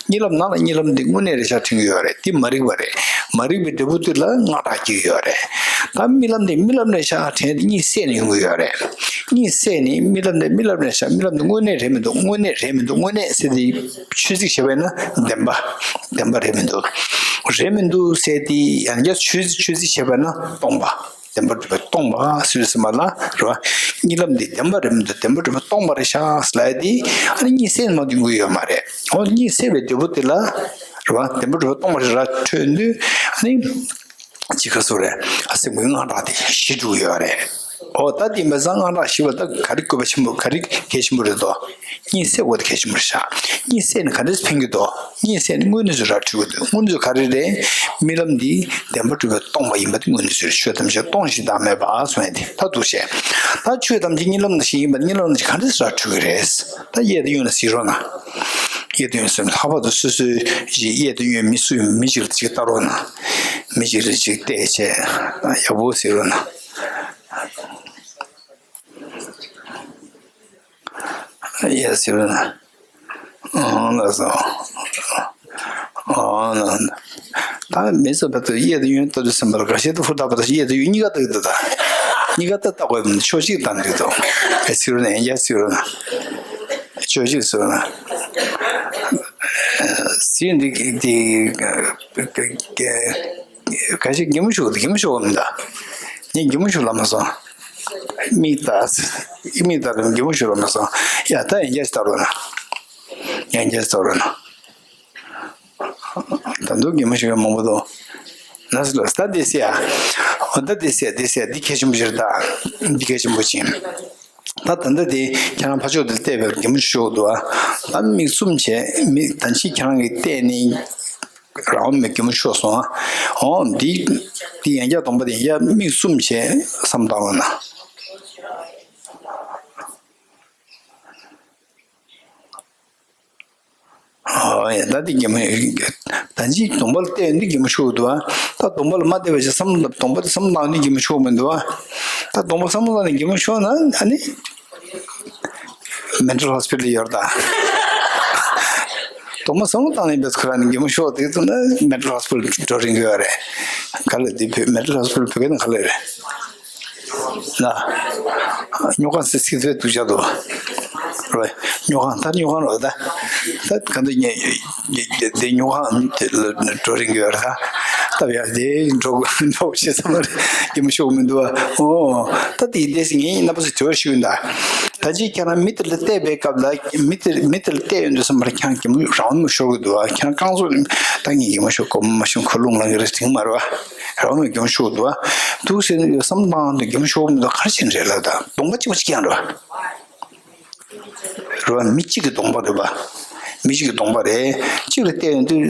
གཉིད་ལམ་ནང་ལ་གཉིད་ལམ་འདི་དངོས་གནས་རེད་ཤག་དྲན་གྱི་ཡོད་རེད། འདི་མ་རིག་པ་རེད། མ་རིག་པའི་འབྲས་བུ་དེ་ལ་དངངས་སྐྲག་སྐྱེ་གི་ཡོད་རེད། ད་རྨི་ལམ་དེ་རྨི་ལམ་རེད་ཤག་དྲན་ཏེ་གཉིད་སད་ནས་ཡོང་གི་ཡོད་རེད། གཉིད་སད་ནས་རྨི་ལམ་དེ་རྨི་ལམ་རེད་ཤག་རྨི་ལམ་དེ་དངོས་གནས་རེད་མི་འདུག་དངོས་གནས་རེད་མི་འདུག་དངོས་གནས་ཟེར་དེ་ཆོས་ཚིག་བྱས་པ་ཡིན་ན་བདེན་པ། བདེན་པ་རེད་མི་འདུག་རེད་མི་འདུག་ཟེར་དེ་ཡང་བསྐྱར་ཆོས་ཚིག་ཆོས་ཚིག་བྱས་པ་ཡིན་ན་སྟོང་པ། བདེན་པར་གྲུབ་པས་སྟོང་པ་ཟེར་ཟིན་པ་ལ་རེད་བ། གཉིད་ལམ་འདི་བདེན་པ་རེད་མི་འདུག་བདེན་པར་གྲུབ་པས་སྟོང་པ་རེད་ཤག་ཟེར་ལབ་ཡ་དེ་ཨ་ནི་གཉིད་སད་ནས་མར་ཡོང་གི་ཡོད་མ་རེད། འོ་གཉིད་སད་པའི་དུས་པོ་དེ་ལ་རེད་བ། བདེན་པར་གྲུབ་པས་སྟོང་པ་རེད་ར་འཕྲོད་དུས་ཨ་ནི། ཅི་ག་སུ་རེད། ཨ་སེམས་ཀྱི་དངངས་སྐྲག་དེ་ཞི་འགྲོ་གི་ཡོད་རེད། ཨོ་ད་དེ་མ་ཚང་དངངས་སྐྲག་ཞི་བ་ད་ག་རེ་དགོས་པ་ཆེན་པོ་ག་རེ་གལ་ཆེན་པོ་རེད་དོ། གཉིད་སད་དགོས་དེ་གལ་ཆེན་པོ་རེད་ཤག་གཉིད་སད་ནས་ག་འདྲས་ཕན་གྱི་དོ། གཉིད་སད་ནས་དངོས་གནས་སུ་ར་འཕྲོད་ཀྱི་འདུག་དངོས་གནས་སུ་ག་རེ་རེད། རྨི་ལམ་འདི་བདེན་པར་གྲུབ་པས་སྟོང་པ་ཡིན་པ་དེ་དངོས་གནས་སུ་རེད། ཆོས་ཐམས་ཅད་སྟོང་ཞིང་བདག་མེད་པ་གསུངས་ཡ་དེ་ད་འདུག་བཤད། ད་ཆོས་ཐམས་ཅད་གཉིད་ལམ་ནང་བཞིན་ཡིན་པ་གཉིད་ལམ་ནང་བཞིན་ག་འདྲས་སུ་ར་འཕྲོད་ཀྱི་རེད། ད་གཡས་དང་གཡོན་ལ་གཟིགས་རོགས་གནང་། གཡས་དང་གཡོན་ཟེར་ལྷག་པར་དུ་སོ་སོའི་གཡས་དང་གཡོན་མི་སུ་ཡིན་མི་གཅིག་ལ་གཅིག་ལྟ་རོགས་གནང་། མི་གཅིག་ལ་གཅིག་བལྟས་བྱས་ཡག་པོ་གཟིགས་རོགས་གནང་། གཡས་གཟིགས་རོགས་གནང་། ཨང་ལགས་སོ། ཨང་ལགས། ད་མི་ཚོ་བར་དུ་གཡས་དང་གཡོན་ལྟ་དུས་ཙམ་པར་འགའ་ཤས་དུ་ཧུར་ཐག་པ་དང་གཡས་དང་གཡོན་གཉིས་ཀ་ལྟ་གི་འདུག་ད་གཉིས་ཀ་ལྟ་ལྟ་དགོས་མི་འདུག་ཕྱོགས་གཅིག་ལྟ་ནི་རེད་དོ། གཡས་གཟིགས་རོགས་གནང་། གཡས་གཟིགས་རོགས་གནང་། ཕྱོགས་གཅིག་གཟིགས་རོགས་གནང་། གཟིགས་འདི་འདི་ག་ཞིག་གད་མོ་ཤོར་གད་མོ་ཤོར་མི་འདུག་ངས་གད་མོ་ཤོར་ལབ་མ་སོང་། མིག་ལྟ། མིག་ལྟ་གད་མོ་ཤོར་ལབ་མ་སོང་། ཡ་ད་ཡང་བསྐྱར་ལྟ་རོགས་གནང་། ཡང་བསྐྱར་ལྟ་རོགས་གནང་། ད་དུང་གད་མོ་ཤོར་མཁན་མང་པོ་འདུག་ན་ཟེར་ལ་ད་འདི་ཟེར་ཡ། འོ་ད་འདི་ཟེར་ཡ་འདི་ཟེར་ཡ་འདི་གལ་ཆེན་པོ་ཞིག་རེད་ད། འདི་གལ་ཆེན་པོ་ཅིག་ད་ད་ལྟ་དེ་ཁྱེད་རང་ཕར་ཕྱོགས་དེ་བལྟས་པའི་གད་མོ་ཤོར་འདུག་ཨ། ད་མིག་བཙུམ་བྱས་མིག་ད་ཕྱིས་ཁྱེད་རང་གིས་བལྟས་ནས་རང་མེད་གད་མོ་ཤོར་སོང་ཨ། འོ་འདི་འདི་ཡང་བསྐྱར་གདོང་པ་དེ་ཡང་བསྐྱར་མིག་བཙུམ་བྱས་བསམ་བཏང་རོགས་གནང་། ཨོ་ཡ་ད་འདི་གད་མོ་ད་ཅི་གདོང་པ་ལ་བལྟས་འདི་གད་མོ་ཤོར་འདུག་ཨ། ད་གདོང་པ་ལ་མ་བལྟས་པ་ཞིག་བསམ་གདོང་པ་དེ་བསམ་བློ་བཏང་འདི་གད་མོ་ཤོར་མི་འདུག་ཨ། ད་གདོང་པ་བསམ་བློ་བཏང་ནས་གད་མོ་ཤོར་ན་ཨ་ནི་mental hospital ཡོད་རེད་ད། གདོང་པ་བསམ་བློ་བཏང་ནས་བས་ཁོ་རང་ནི་གད་མོ་ཤོར་དེ་ཚོ་ན་mental hospital འགྲོ་རིན་གི་ཡོད་རེད། ག་ལ་འདི་བོད་mental hospital བོད་སྐད་ནང་ག་ལ་རེད། ལ། སྨྱོ་ཁང་སི་སི་ཐུའི་དུ་བཞག་འདུག་རོ། སྨྱོ་ཁང་ད་སྨྱོ་ཁང་རོ་ད། ད་ག་འདི་ཉེ་འདི་སྨྱོ་ཁང་འགྲོ་རིན་གི་ཡོད་ར། ད་བ་ཡ་དེ་འགྲོ་འགྲོ་བྱེད་ས་མ་རེད། གད་མོ་ཤོར་མི་འདུག་ཨ། ཨོ། ད་དེ་དེ་སི་ངས་རྣམ་པ་ཚོ་དྲི་བ་ཞུ་ཡིན་ད། ད་ཅི་ཁྱེད་རང་མི་དེ་ལ་བལྟས་པའི་སྐབས་ལ་མི་དེ་མི་དེ་ལ་བལྟས་ཡོང་དུས་ཙམ་པར་ཁྱེད་རང་གད་མོ་རང་མོ་ཤོར་གི་འདུག་ཨ། ཁྱེད་རང་རྐང་བཙུགས་ནས་ད་ངས་གད་མོ་ཤོར་གོ་མ་ཤོར་ཁོ་རླུང་ལངས་གི་རེད་དྲན་མ་རེད་བ། རང་མོས་གད་མོ་ཤོར་འདུག་ཨ། འདུག་ཟེར་ནས་བསམ་བཏང་དུས་གད་མོ་ཤོར་མི་འདུག་ག་རེ་བྱས་ནས་རེད་ལབ་ད་གདོང་པ་གཅིག་པ་གཅིག་རྐྱང་རེད་བ། རེད་བ། མི་གཅིག་གི་གདོང་པ་རེད་བ། མི་གཅིག་གི་གདོང་པ་རེད། གཅིག་ལ་བལྟས་ཡོང་དུས་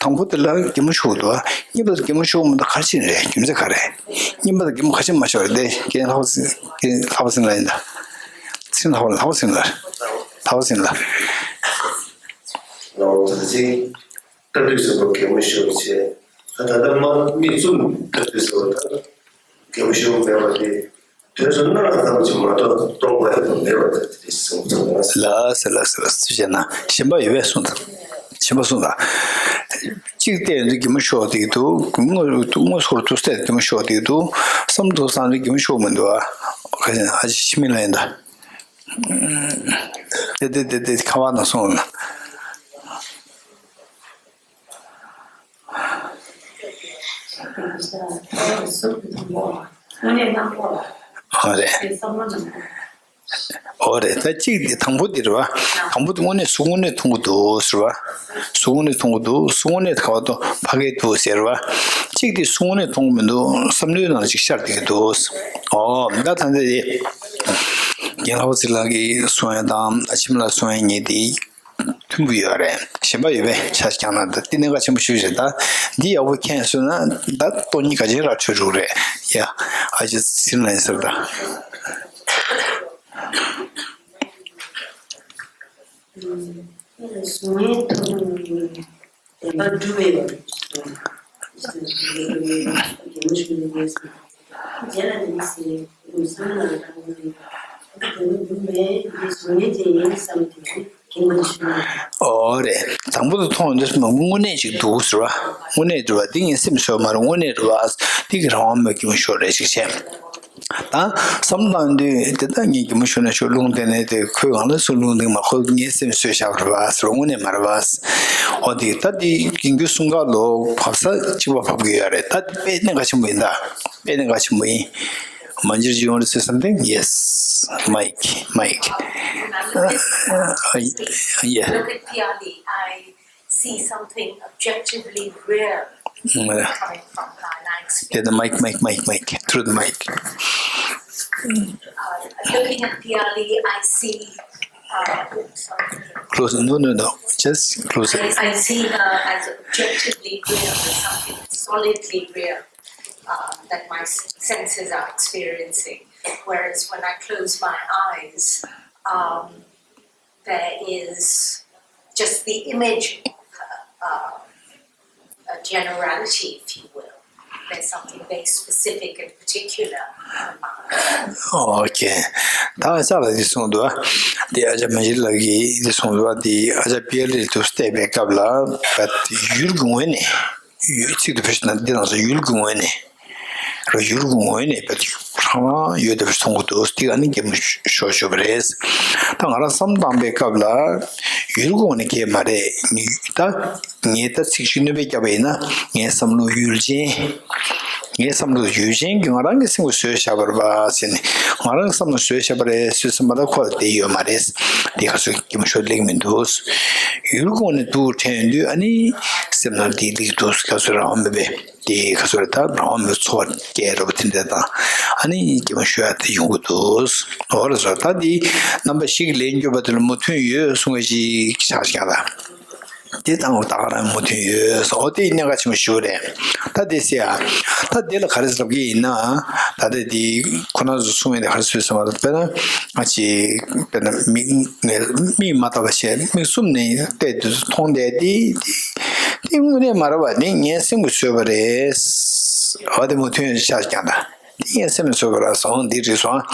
དང་པོ་དེ་ལ་གད་མོ་ཤོར་འདུག་ཨ། གཉིས་པ་དེ་གད་མོ་ཤོར་མི་འདུག་ག་རེ་བྱས་ནས་རེད། རྒྱུ་མཚན་ག་རེ། གཉིས་པ་དེ་གད་མོ་ག་རེ་བྱས་ནས་མ་ཤོར་རེད་དེ་རྒན་ལྷག་པ་སེང་རྒན་ལྷག་པ་སེང་ལ་ཡིན་ད། སེང་ལྷག་པ་ལྷག་པ་སེང་ལ། ལྷག་པ་སེང་ལ། ལོ་ད་ཅིག་ལྟ་དུས་ཙམ་པ་གད་མོ་ཤོར་བྱས། ད་ད་ལྟ་མ་མིག་བཙུམ་ལྟ་དུས་ཙམ་པ་ད་གད་མོ་ཤོར་མེད་པ་དེ་དུས་སུ་སྣང་བ་ཙམ་གྱིས་མ་གཏོགས་སྟོང་པ་ཡང་མེད་པ་དེ་དེ་གསུངས་ཚར་བ་ལ། ལགས་སེ་ལགས་སེ་ལགས་སེ་བྱས་ན་ཞེན་པ་ཡོད་པས་གསུངས་དང་། ཞེན་པ་གསུངས་དང་། གཅིག་བལྟས་ཡོང་དུས་གད་མོ་ཤོར་བསྡད་ཀྱི་འདུག་དངོས་དངོས་སུ་དུས་བལྟས་གད་མོ་ཤོར་བསྡད་ཀྱི་འདུག་བསམ་འདུག་བསམ་དུས་གད་མོ་ཤོར་མི་འདུག་ཨ། ཁ་ཤས་ཨ་ཅེ་ཆི་མིན་ལ་ཡིན་ད། དེ་དེ་དེ་དེ་ཁ་བ་ན་སོང་ལ། ཨོ་རེད། ཨོ་རེད། ད་གཅིག་དེ་དང་པོ་དེ་རེད་བ། དང་པོ་དེ་དངོས་གནས་གཟུགས་དངོས་གནས་མཐོང་གི་འདུག་ཟེར་བ། གཟུགས་དངོས་གནས་མཐོང་གི་འདུག་གཟུགས་དངོས་གནས་ག་བ་དང་ཕ་གིར་འདུག་ཟེར་བ། གཅིག་དེ་གཟུགས་དངོས་གནས་མཐོང་གི་མི་འདུག་བསམ་བློའི་ནང་ཅིག་ཤར་བསྡད་ཀྱི་འདུག་ཨོ་ད་ད་འདི་རེད། རྒན་ལྷག་པ་སེང་ལགས་ཀྱིས་གསུང་ཡ་དང་ཨ་ཆེམ་ལགས་གསུང་ཡ་གཉིས་དེ་མཐུན་གྱི་ཡོད་རེད། ཞེན་པ་ཡོད་པས་ཆ་རྐྱང་ན་ད་འདི་གནད་འགག་ཆེན་པོ་ཞིག་རེད། ད་འདི་ཡག་པོ་མཁྱེན་སོང་ན་ད་སྟོང་ཉིད་ག་ཅིག་ར་འཕྲོད་འགྲོ་རེད་ཡ། ཨ་ཅེ་སེང་ལགས་ཡིན་ཟེར་ད། གཟུགས་དངོས་མཐོང་གི་མི་འདུག་བདེན་པར་གྲུབ་པས་སྟོང་པ་རེད་ཟེར། རྒན་ལྷག་པ་སེང་ལགས་ཀྱིས་བསམ་བློ་ནང་བཏང་གི་རེད། བདེན་པར་གྲུབ་པས་འདི་གཟུགས་དངོས་ཅན་ཡིན་བསམ་དེ་ ཨོ་རེད། དང་པོ་དུ་མཐོང་ཡོང་དུས་དངོས་གནས་ཅིག་འདུག་ཟེར་བ། དངོས་གནས་འདུག་བ། འདི་ངའི་སེམས་བཟོས་མ་རེད། དངོས་གནས་རེད་བ། འདི་གི་རང་དབང་མེད་ཀྱི་མི་ཤོར་རེད་ཞིག་བྱས། ད་བསམ་བློ་བཏང་དུས་དེ་ད་ངས་གད་མོ་ཤོར་ན་ཤོར། རླུང་བསྡད་ན་བསྡད། ཁོས་གང་ལ་སུ་རླུང་བསྡད་མ། ཁོ་ངའི་སེམས་བཟོས་བཞག་པ་རེད་བ་ཟེར་བ། དངོས་གནས་མ་རེད་བ། ཨོ་དེ་ད་འདི་ཡིན་རྒྱུ་གསུང་ག་ལོ་བབས་ས་གཅིག་པ་བབས་ཀྱི་ཡོད་རེད། ད་འདི་དཔེ་གནད་འགག་ཆེན་པོ་ཡིན། ད་དཔེ་གནད་འགག་ཆེན་པོ་ཡིན། Manjari, you want to say something? Yes. Mic, mic. Uh, uh, yeah. Look at Piali. I see something objectively real Mm, yeah. coming from her, and I Get the experience mic, mic, mic, mic. Through the mic. Uh, looking at Piali, I see. Uh, oops, sorry. Close. No, no, no. Just close it. I, I see her as objectively real, as something solidly real, um, that my s- senses are experiencing. Whereas when I close my eyes, um, there is just the image of her, um, a generality, if you will. There's something very specific and particular about her. ཨོ་ཁེ། ད་ཨ་ཅག་ལགས་འདི་གསུངས་འདུག་ཨ། འདི་ཨ་ཅག་མན་ཇུ་ལགས་ཀྱིས་འདི་གསུངས་འདུག་ཨ། འདི་ཨ་ཅག་པི་ཨེལ་ལི་དུ་བལྟས་པའི་སྐབས་ལ་ཡུལ་གྱི་ངོས་ནས། ཡུལ་ཚིག་དེ་བེད་སྤྱོད་ན་འདི་རང་ས་ཡུལ་གྱི་ངོས་ནས། ར་ཡུལ་གྱི་ངོས་ནས་བེད་སྤྱོད་རང་རང་ཡོད་དེ་བེད་སྤྱོད་གཏོང་གི་འདུག་འདི་ཨ་ནི་གད་མོ་ཤོར་ཤོར་བ་རེད། ད་ང་རང་བསམ་བཏང་པའི་སྐབས་ལ་ཡུལ་གྱི་ངོས་ནས་གད་མ་རེད། ད་ངས་ད་ཚིག་ཤིག་སྣོན་པ་བརྒྱབ་པ་ཡིན་ན། ངའི་བསམ་བློ་ཡུལ་ཅན། ངའི་བསམ་བློ་ཡུལ་ཅན་གྱིས་ང་རང་གི་སེམས་ཀྱིས་བཟོས་བཞག་པ་རེད་པ་ཟེར་ནས། ང་རང་གི་བསམ་བློ་བཟོས་བཞག་པ་རེད་ཟེར་བསམ་པ་ལ་ཁོ་ལ་དེ་ཡོད་མ་རེད། དེ་ག་ཚོད་གད་མོ་ཤོར་སླེབས་མི་འདུག་ཡུལ་གྱི་ངོས་ནས་འདུག་དྲན་ཡོང་དུས་ཨ་ནི་སེམས་ནང་དེ་སླེབས་འདུག་ག་ཚོད་རང་དབང་མེད་པའི་དེ་ག་ཚོད་རེད། ད་རང་དབང་མེད་པའི་ཚོར་བ་སྐྱེ་རོགས་དེ་འདྲ་དང་། ཨ་ནི་གད་མོ་ཤོར་ཡ་དེ་ཡོང་གི་འདུག་འོ་རེད་སོ། ད་དེ་རྣམ་པ་བཞི་གི་ལན་བརྒྱབ་པ་དེ་ལ་མོས་མཐུན་ཡོད་གསུང་བ་ཞིག་ཆགས་ཤག་ལ། དེ་དང་པོ་ད་ག་རང་མོས་མཐུན་ཡོད་སོང་། འོ་དེ་གནད་འགག་ཆེན་པོ་ཞིག་རེད། ད་དེ་ཟེར་ཡ། ད་དེ་ལ་ག་རེ་ཟེར་གྱི་ཡིན་ན། ད་ལྟ་དེ་ཁོ་རང་ཚོ་གསུང་ཡ་དེ་ག་རེ་ཟེར་ཟེར་བ། དཔེར་ན་ང་ཅིག་དཔེར་ན་མིག་ངས་མིག་མ་བལྟ་བ་བྱས། མིག་བཙུམ་ནས་བལྟས་དུས་མཐོང་བསྡད་དེ་དེ་དེ་དངོས་གནས་མ་རེད་བ། དེ་ངའི་སེམས་ཀྱིས་བཟོས་པ་རེད། འོ་དེ་མོས་མཐུན་ཡོད་ཆགས་ཀྱང་ད། དེ་ངའི་སེམས་ཀྱིས་བཟོས་པ་རེད་སོང་། འདི་རེད་སོང་། ད་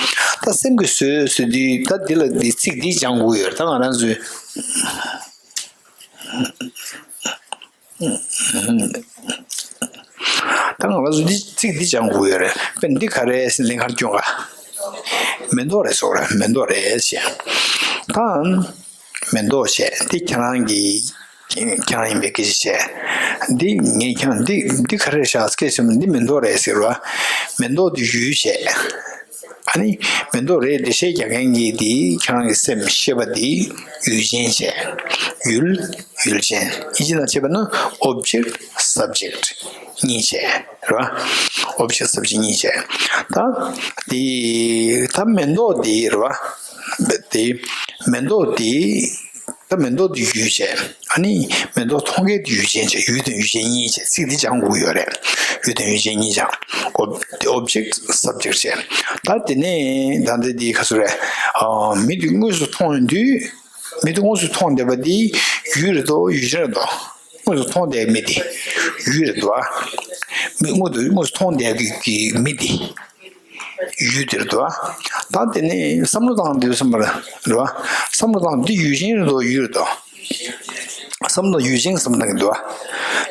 སེམས་ཀྱིས་བཟོས་ཟེར་དུས་ད་འདི་ལ་འདི་ཚིག་འདི་སྦྱང་དགོས་ཡོད་རེད། ད་ང་རང་ཚོའི། ད་ང་ལ་འདི་ཚིག་འདི་སྦྱང་དགོས་ཡོད་རེད། དཔེར་ན་འདི་ག་རེ་ཟེར་ལན་ཁར་སྐྱོན་ག་མེ་ཏོག་རེད་ཟེར་བ་རེད། མེ་ཏོག་རེད་ཟེར། ད་མེ་ཏོག་བྱས་འདི་ཁྱེད་རང་གི་ཁྱེད་རང་ཡིན་པའི་སྐད་ཆ་བྱས། འདི་ངས་ཁྱེད་རང་འདི་འདི་ག་རེ་བཞག་སྐད་ཆ་འདི་མེ་ཏོག་རེད་ཟེར་བ། མེ་ཏོག་འདི་ཡུལ་བྱས། ཨ་ནི་མེ་ཏོག་རེད་དེ་བཤད་རྒྱག་མཁན་གྱི་དེ་ཁྱེད་རང་གི་སེམས་ཤེས་པ་དེ་ཡུལ་ཅན་བྱས། ཡུལ་ཡུལ་ཅན། ཨིན་ཇི་ནང་བྱས་པ་ན་object subject གཉིས་བྱས་རེད་བ། object subject གཉིས་བྱས། ད་དེ་ད་མེ་ཏོག་དེ་རེད་བ། དེ་མེ་ཏོག་དེ་ད་མེ་ཏོག་དེ་ཡུལ་བྱས། ཨ་ནི་མེ་ཏོག་མཐོང་མཁན་དེ་ཡུལ་ཅན་བྱས། ཡུལ་དང་ཡུལ་ཅན་གཉིས་བྱས། ཚིག་འདི་སྦྱང་དགོས་ཀྱི་ཡོད་རེད། ཡུལ་དང་ཡུལ་ཅན་གཉིས་སྦྱང་། ob- object subject བྱས། ད་དེ་ནས་ད་ལྟ་འདི་ག་ཚོད་རེད། ཨ། མི་དེ་དངོས་སུ་མཐོང་ཡོང་དུས། མི་དེ་དངོས་སུ་མཐོང་བསྡད་པ་འདི་ཡུལ་རེད་དོ་ཡུལ་ཅན་རེད་དོ། དངོས་སུ་མཐོང་བསྡད་མི་དེ་ཡུལ་རེད་དོ། མི་དངོས་སུ་དངོས་སུ་མཐོང་བསྡད་ཀྱི་མི་དེ། ཡུལ་དེར་འདུག་བ། ད་དེ་ནས་བསམ་བློ་བཏང་དུས་བསམ་པར་འདུག་བ། བསམ་བློ་བཏང་དུས་ཡུལ་ཅན་རེད་དོ་ཡུལ་རེད་དོ། བསམ་བློ་ཡུལ་ཅན་བསམ་བཏང་གི་འདུག་བ།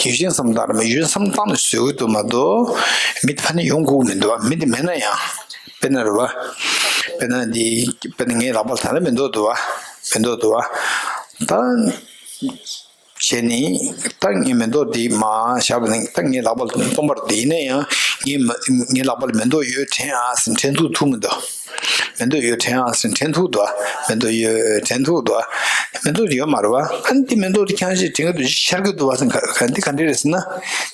ཡུལ་ཅན་བསམ་བཏང་རེད་མ། ཡུལ་ཅན་བསམ་བཏང་ནས་བཟོས་གི་འདུག་མ་གཏོགས། མི་དེ་ཕ་ནས་ཡོང་དགོས་མི་འདུག་བ། མི་དེ་མེད་ན་ཡང་། དཔེར་ན་རེད་བ། དཔེར་ན་འདི་དཔེར་ན་ངའི་ལག་པ་ལ་ད་ལྟ་མེ་ཏོག་འདུག་བ། མེ་ཏོག་འདུག་བ། ད། བྱས་ནས་ད་ངས་མེ་ཏོག་འདི་མར་བཞག་པ་ནི་ད་ངའི་ལག་པ་ལ་སྟོང་པར་འདི་ཡིན་ན་ཡང་ངའི་མ་ངའི་ལག་པ་ལ་མེ་ཏོག་ཡོད་དྲན་ཨ་ཟེར་དྲན་ཐུབ་ཐུབ་མི་འདུག་མེ་ཏོག་ཡོད་དྲན་ཨ་ཟེར་དྲན་ཐུབ་འདུག་མེ་ཏོག་ཡོད་དྲན་ཐུབ་འདུག་མེ་ཏོག་ཡོད་མ་རེད་བ། ཨ་ནི་འདི་མེ་ཏོག་འདི་ཁྱང་ཞིག་དྲན་གི་འདུག་ཤར་གི་འདུག་བ་ཟེར་ག་ག་འདི་ག་འདྲ་རེད་ཟེར་ན།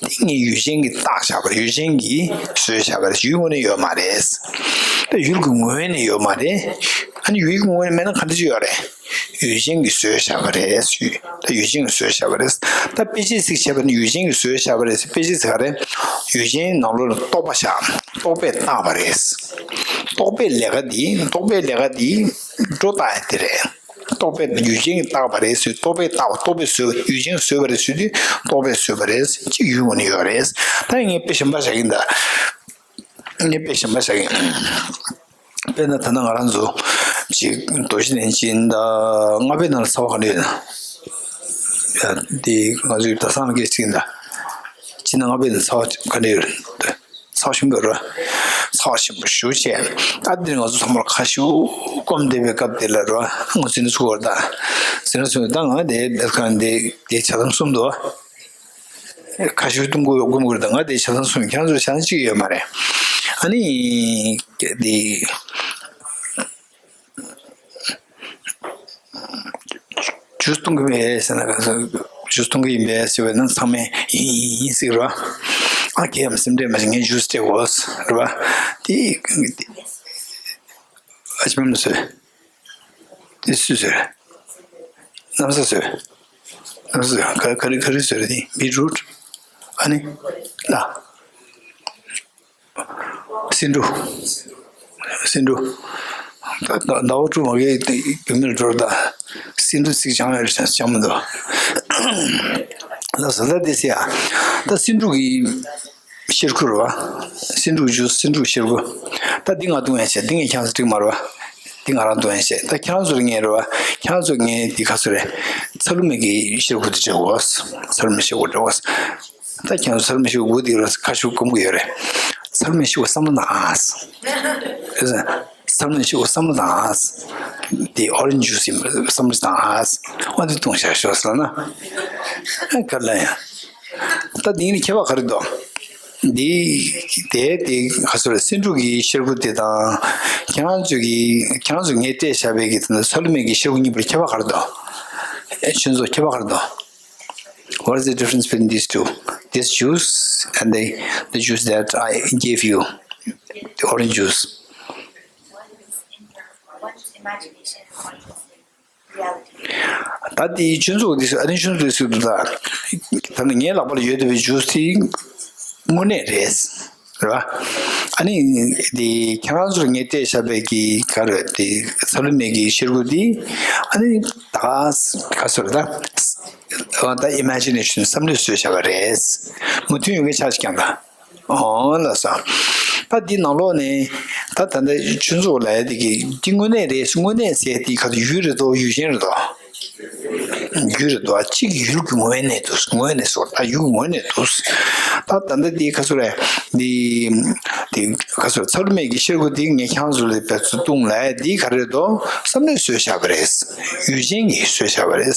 འདི་ངའི་ཡུལ་ཅན་གྱིས་བཏགས་བཞག་པ་རེད། ཡུལ་ཅན་གྱིས་བཟོས་བཞག་པ་རེད། ཡུལ་ངོས་ནས་ཡོད་མ་རེད། ད་ཡུལ་གྱི་ངོས་ནས་ཡོད་མ་རེད། ཨ་ནི་ཡུལ་གྱི་ངོས་ནས་མེད་ན་ག་འདྲ་ཅིག་ཡོད་རེད། ཡུལ་ཅན་གྱིས་བཟོས་བཞག་པ་རེད་ཞུས། ད་ཡུལ་ཅན་གྱིས་བཟོས་བཞག་པ་རེད། ད་དཔེ་ཆའི་ཚིག་བྱས་པ་ནི་ཡུལ་ཅན་གྱིས་བཟོས་བཞག་པ་རེད། དཔེ་ཆའི་ཚིག་ག་རེད། ཡུལ་ཅན་ནང་ལོགས་ལ་རྟོག་པ་བཞག་རྟོག་པས་བཏགས་པ་རེད། རྟོག་པའི་ལས་ཀ་འདི་རྟོག་པའི་ལས་ཀ་འདི་སྒྲོ་བཏགས་ཡ་དེ་རེད། རྟོག་པས་ཡུལ་ཅན་གྱིས་བཏགས་པ་རེད་ཟེར། རྟོག་པས་བཏགས་པ་རྟོག་པས་བཟོས་པ་ཡུལ་ཅན་གྱིས་བཟོས་པ་རེད་ཟེར་དུས་རྟོག་པས་བཟོས་པ་རེད་ཅེས་ཡུལ་ངོས་ནས་ཡོད་རེད། ད་ངས་དཔེ་གཞན་པ་བཞག་གིན་ད། ངས་དཔེ་གཞན་པ་བཞག་གིན། དཔེར་ན་ད་ལྟ་ང་རང་ཚོ་ ཅིག་མདོ་རྒྱུད་ནས་ཕྱིན་ད་ལྔ་པའི་ནང་ལ་ཚ་བ་ག་འདྲ་ཡོད་ན། ཡ་འདི་ང་ཚོའི་ད་སང་ལ་སྐད་ཅིག་ཡིན་ད། ཕྱིན་ན་ལྔ་པའི་ནང་ཚ་བ་ག་འདྲ་ཡོད་རེད། ཚ་བ་ཆེན་པོ་རེད། ཚ་བ་ཆེན་པོ་ཞེ་པོ་ཅིག་ད་འདིར་ང་ཚོ་ཚང་མར་ཁ་ཤུ་སྐོམ་བསྡད་པའི་སྐབས་དེ་ལ་རེད། ང་ཚོ་འདི་ཚུགས་པར་ད་ཟེར་ན་ཚུགས་ད་ང་དེ་དེ་ག་འདི་དེ་ཆ་ཚང་གསུམ་འདུག་ཁ་ཤུ་གཏོང་དགོས་དགོས་མ་དགོས་ད་ང་དེ་ཆ་ཚང་གསུམ། ཁྱེད་རང་ཚོ་ཆ་ཚང་གཅིག་ཡོད་མ་རེད། ཨ་ནི་དེ། ཇུས་གཏོང་གི་མེད་ཟེར་ན། ཇུས་གཏོང་གི་ཡིན་པས་ཟེར་བས་ན་ཚང་མས་ཡིན་ཡིན་ཟེར་རོ། ཨ་ཁེ་ཡམ་སེམས་ཁྲལ་མ་བྱེད། ངས་ཇུས་སྤྲད་དགོས་རེད་བ། དེ་ཨ་ཅི་མམ་ཟེར། དེ་སུས་ཟེར། གནམ་ས་ཟེར། གནམ་ས་ཟེར། ག་ག་རེ་ག་རེ་ཟེར། དེ་བི་ཊི་རུཊ། ཨ་ནི་ལ། སེ་འབྲུ། སེ་འབྲུ། ད་ད་ཟླ་བ་དྲུག་མ་གི་རྒྱུ་མེར་འགྲོ་ད། སེ་འབྲུ་ཚིག་བྱང་ཡོད་རེད་བྱང་མི་འདུག་ད་ཟླ་ཟླ་དེ་སེ་ཡ། ད་སེ་འབྲུ་གི་ཤེར་ཁུ་རེད་བ། སེ་འབྲུ་ཇུས་སེ་འབྲུ་ཤེར་ཁུ། ད་འདི་ང་བཏུང་ཡ་བྱས། འདི་ངས་ཁྱང་ས་འགྲིག་མ་རེད་བ། འདི་ང་རང་བཏུང་ཡ་བྱས། ད་ཁྱང་ཚོར་ངས་རེད་བ། ཁྱང་ཚོ་ངས་འདི་ཁ་ཚོ་རེད། ཚ་ལུ་མེ་གི་ཤེར་ཁུ་དེ་འདྲ་བ། ཚ་ལུ་མེ་ཤེར་ཁུ་འདྲ་བ། ད་ཁྱེད་ཚོ་ཚ་ལུ་མེ་ཤེར་ཁུ་དེ་ར་ཁ་ཤུ་སྐོམ་གི་ཡོད་རེད། ཚ་ལུ་མེ་ཤེར་ཁུ་བསམ་བློ་བཏང་ཨ། ཚ་ལུ་མེ་ཤེར་ཁུ་བསམ་བློ་བཏང་ཨ། དེ་ཨོ་རེན་ཇི་ཇུས་ཡིན་པ་བསམ་བློ་བཏང་ཨ། འོ་དེ་བཏུང་བཞག་ཤོག་ཟེར་ན། ཨ་ག་ལ་ཡ། ད་དེ་ནི་ཁྱད་པར་ག་རེ་འདུག་འདི་དེ་དེ་ག་ཚོད་རེད། སེ་འབྲུ་གི་ཤེར་ཁུ་དེ་དང་ཁྱེད་རང་ཚོ་གི་ཁྱེད་རང་ཚོ་ངས་སྤྲད་བཞག་པའི་གི་དེ་ཚ་ལུ་མེ་གི་ཤེར་ཁུ་གཉིས་པར་ཁྱད་པར་ག་རེ་འདུག་ཁྱེད་ཚོ་ཁྱད་པར་ག་རེ་འདུག What is the difference between these two? This juice and the, the juice that I gave you, the orange juice. ད་དེའི་ཆུ་འཛུགས་དེ་ཨ་ནི་ཆུ་འཛུགས་དེ་སུ་ད་ད་ནི་ངའི་ལག་པ་ལ་ཡོད་བསྡད་པའི་ཇུས་དེ་དངོས་གནས་རེད། རེད་བ། ཨ་ནི་དེ་ཁྱེད་རང་ཚོར་ངས་སྤྲད་བཞག་པའི་གི་ག་རེ་དེ་ཚ་ལུ་མེ་གི་ཤེར་ཁུ་དེ་ཨ་ནི་ད་ག་སོ་རེད་ད། ད་ཨི་མེ་ཇི་ནེ་ཤན་བསམ་བློས་བཟོས་བཞག་པ་རེད། མུ་མཐུད་ཡོང་གི་ཆ་ཞིག་ཀྱང་ད། ཨོ་ལ་ས། ད་འདི་ནང་ལོགས་ནས་ད་ད་ལྟ་ཆུ་འཛུགས་ལ་ཡ་དེ་གི་འདི་དངོས་གནས་རེད། དངོས་གནས་ཟེར་དེ་ག་ཚོད་ཡུལ་རེད་དོ་ཡུལ་ཅན་རེད་དོ། ཡུལ་རེད་དོ། གཅིག་ཡུལ་གྱི་ངོས་ནས་འདུག་ངོས་ནས་སོ་ད་ཡུལ་གྱི་ངོས་ནས་འདུག་ད་ད་ལྟ་འདི་ག་ཚོད་རེད། འདི་འདི་ག་ཚོད་ཚ་ལུ་མེ་གི་ཤེར་ཁུ་འདི་ངས་ཁྱེད་ཚོ་ལ་བེད་སྤྱོད་བཏང་ལ་ཡ་འདི་ག་རེད་དོ་བསམ་བློས་བཟོས་བཞག་པ་རེད། ཡུལ་ཅན་གྱིས་བཟོས་བཞག་པ་རེད།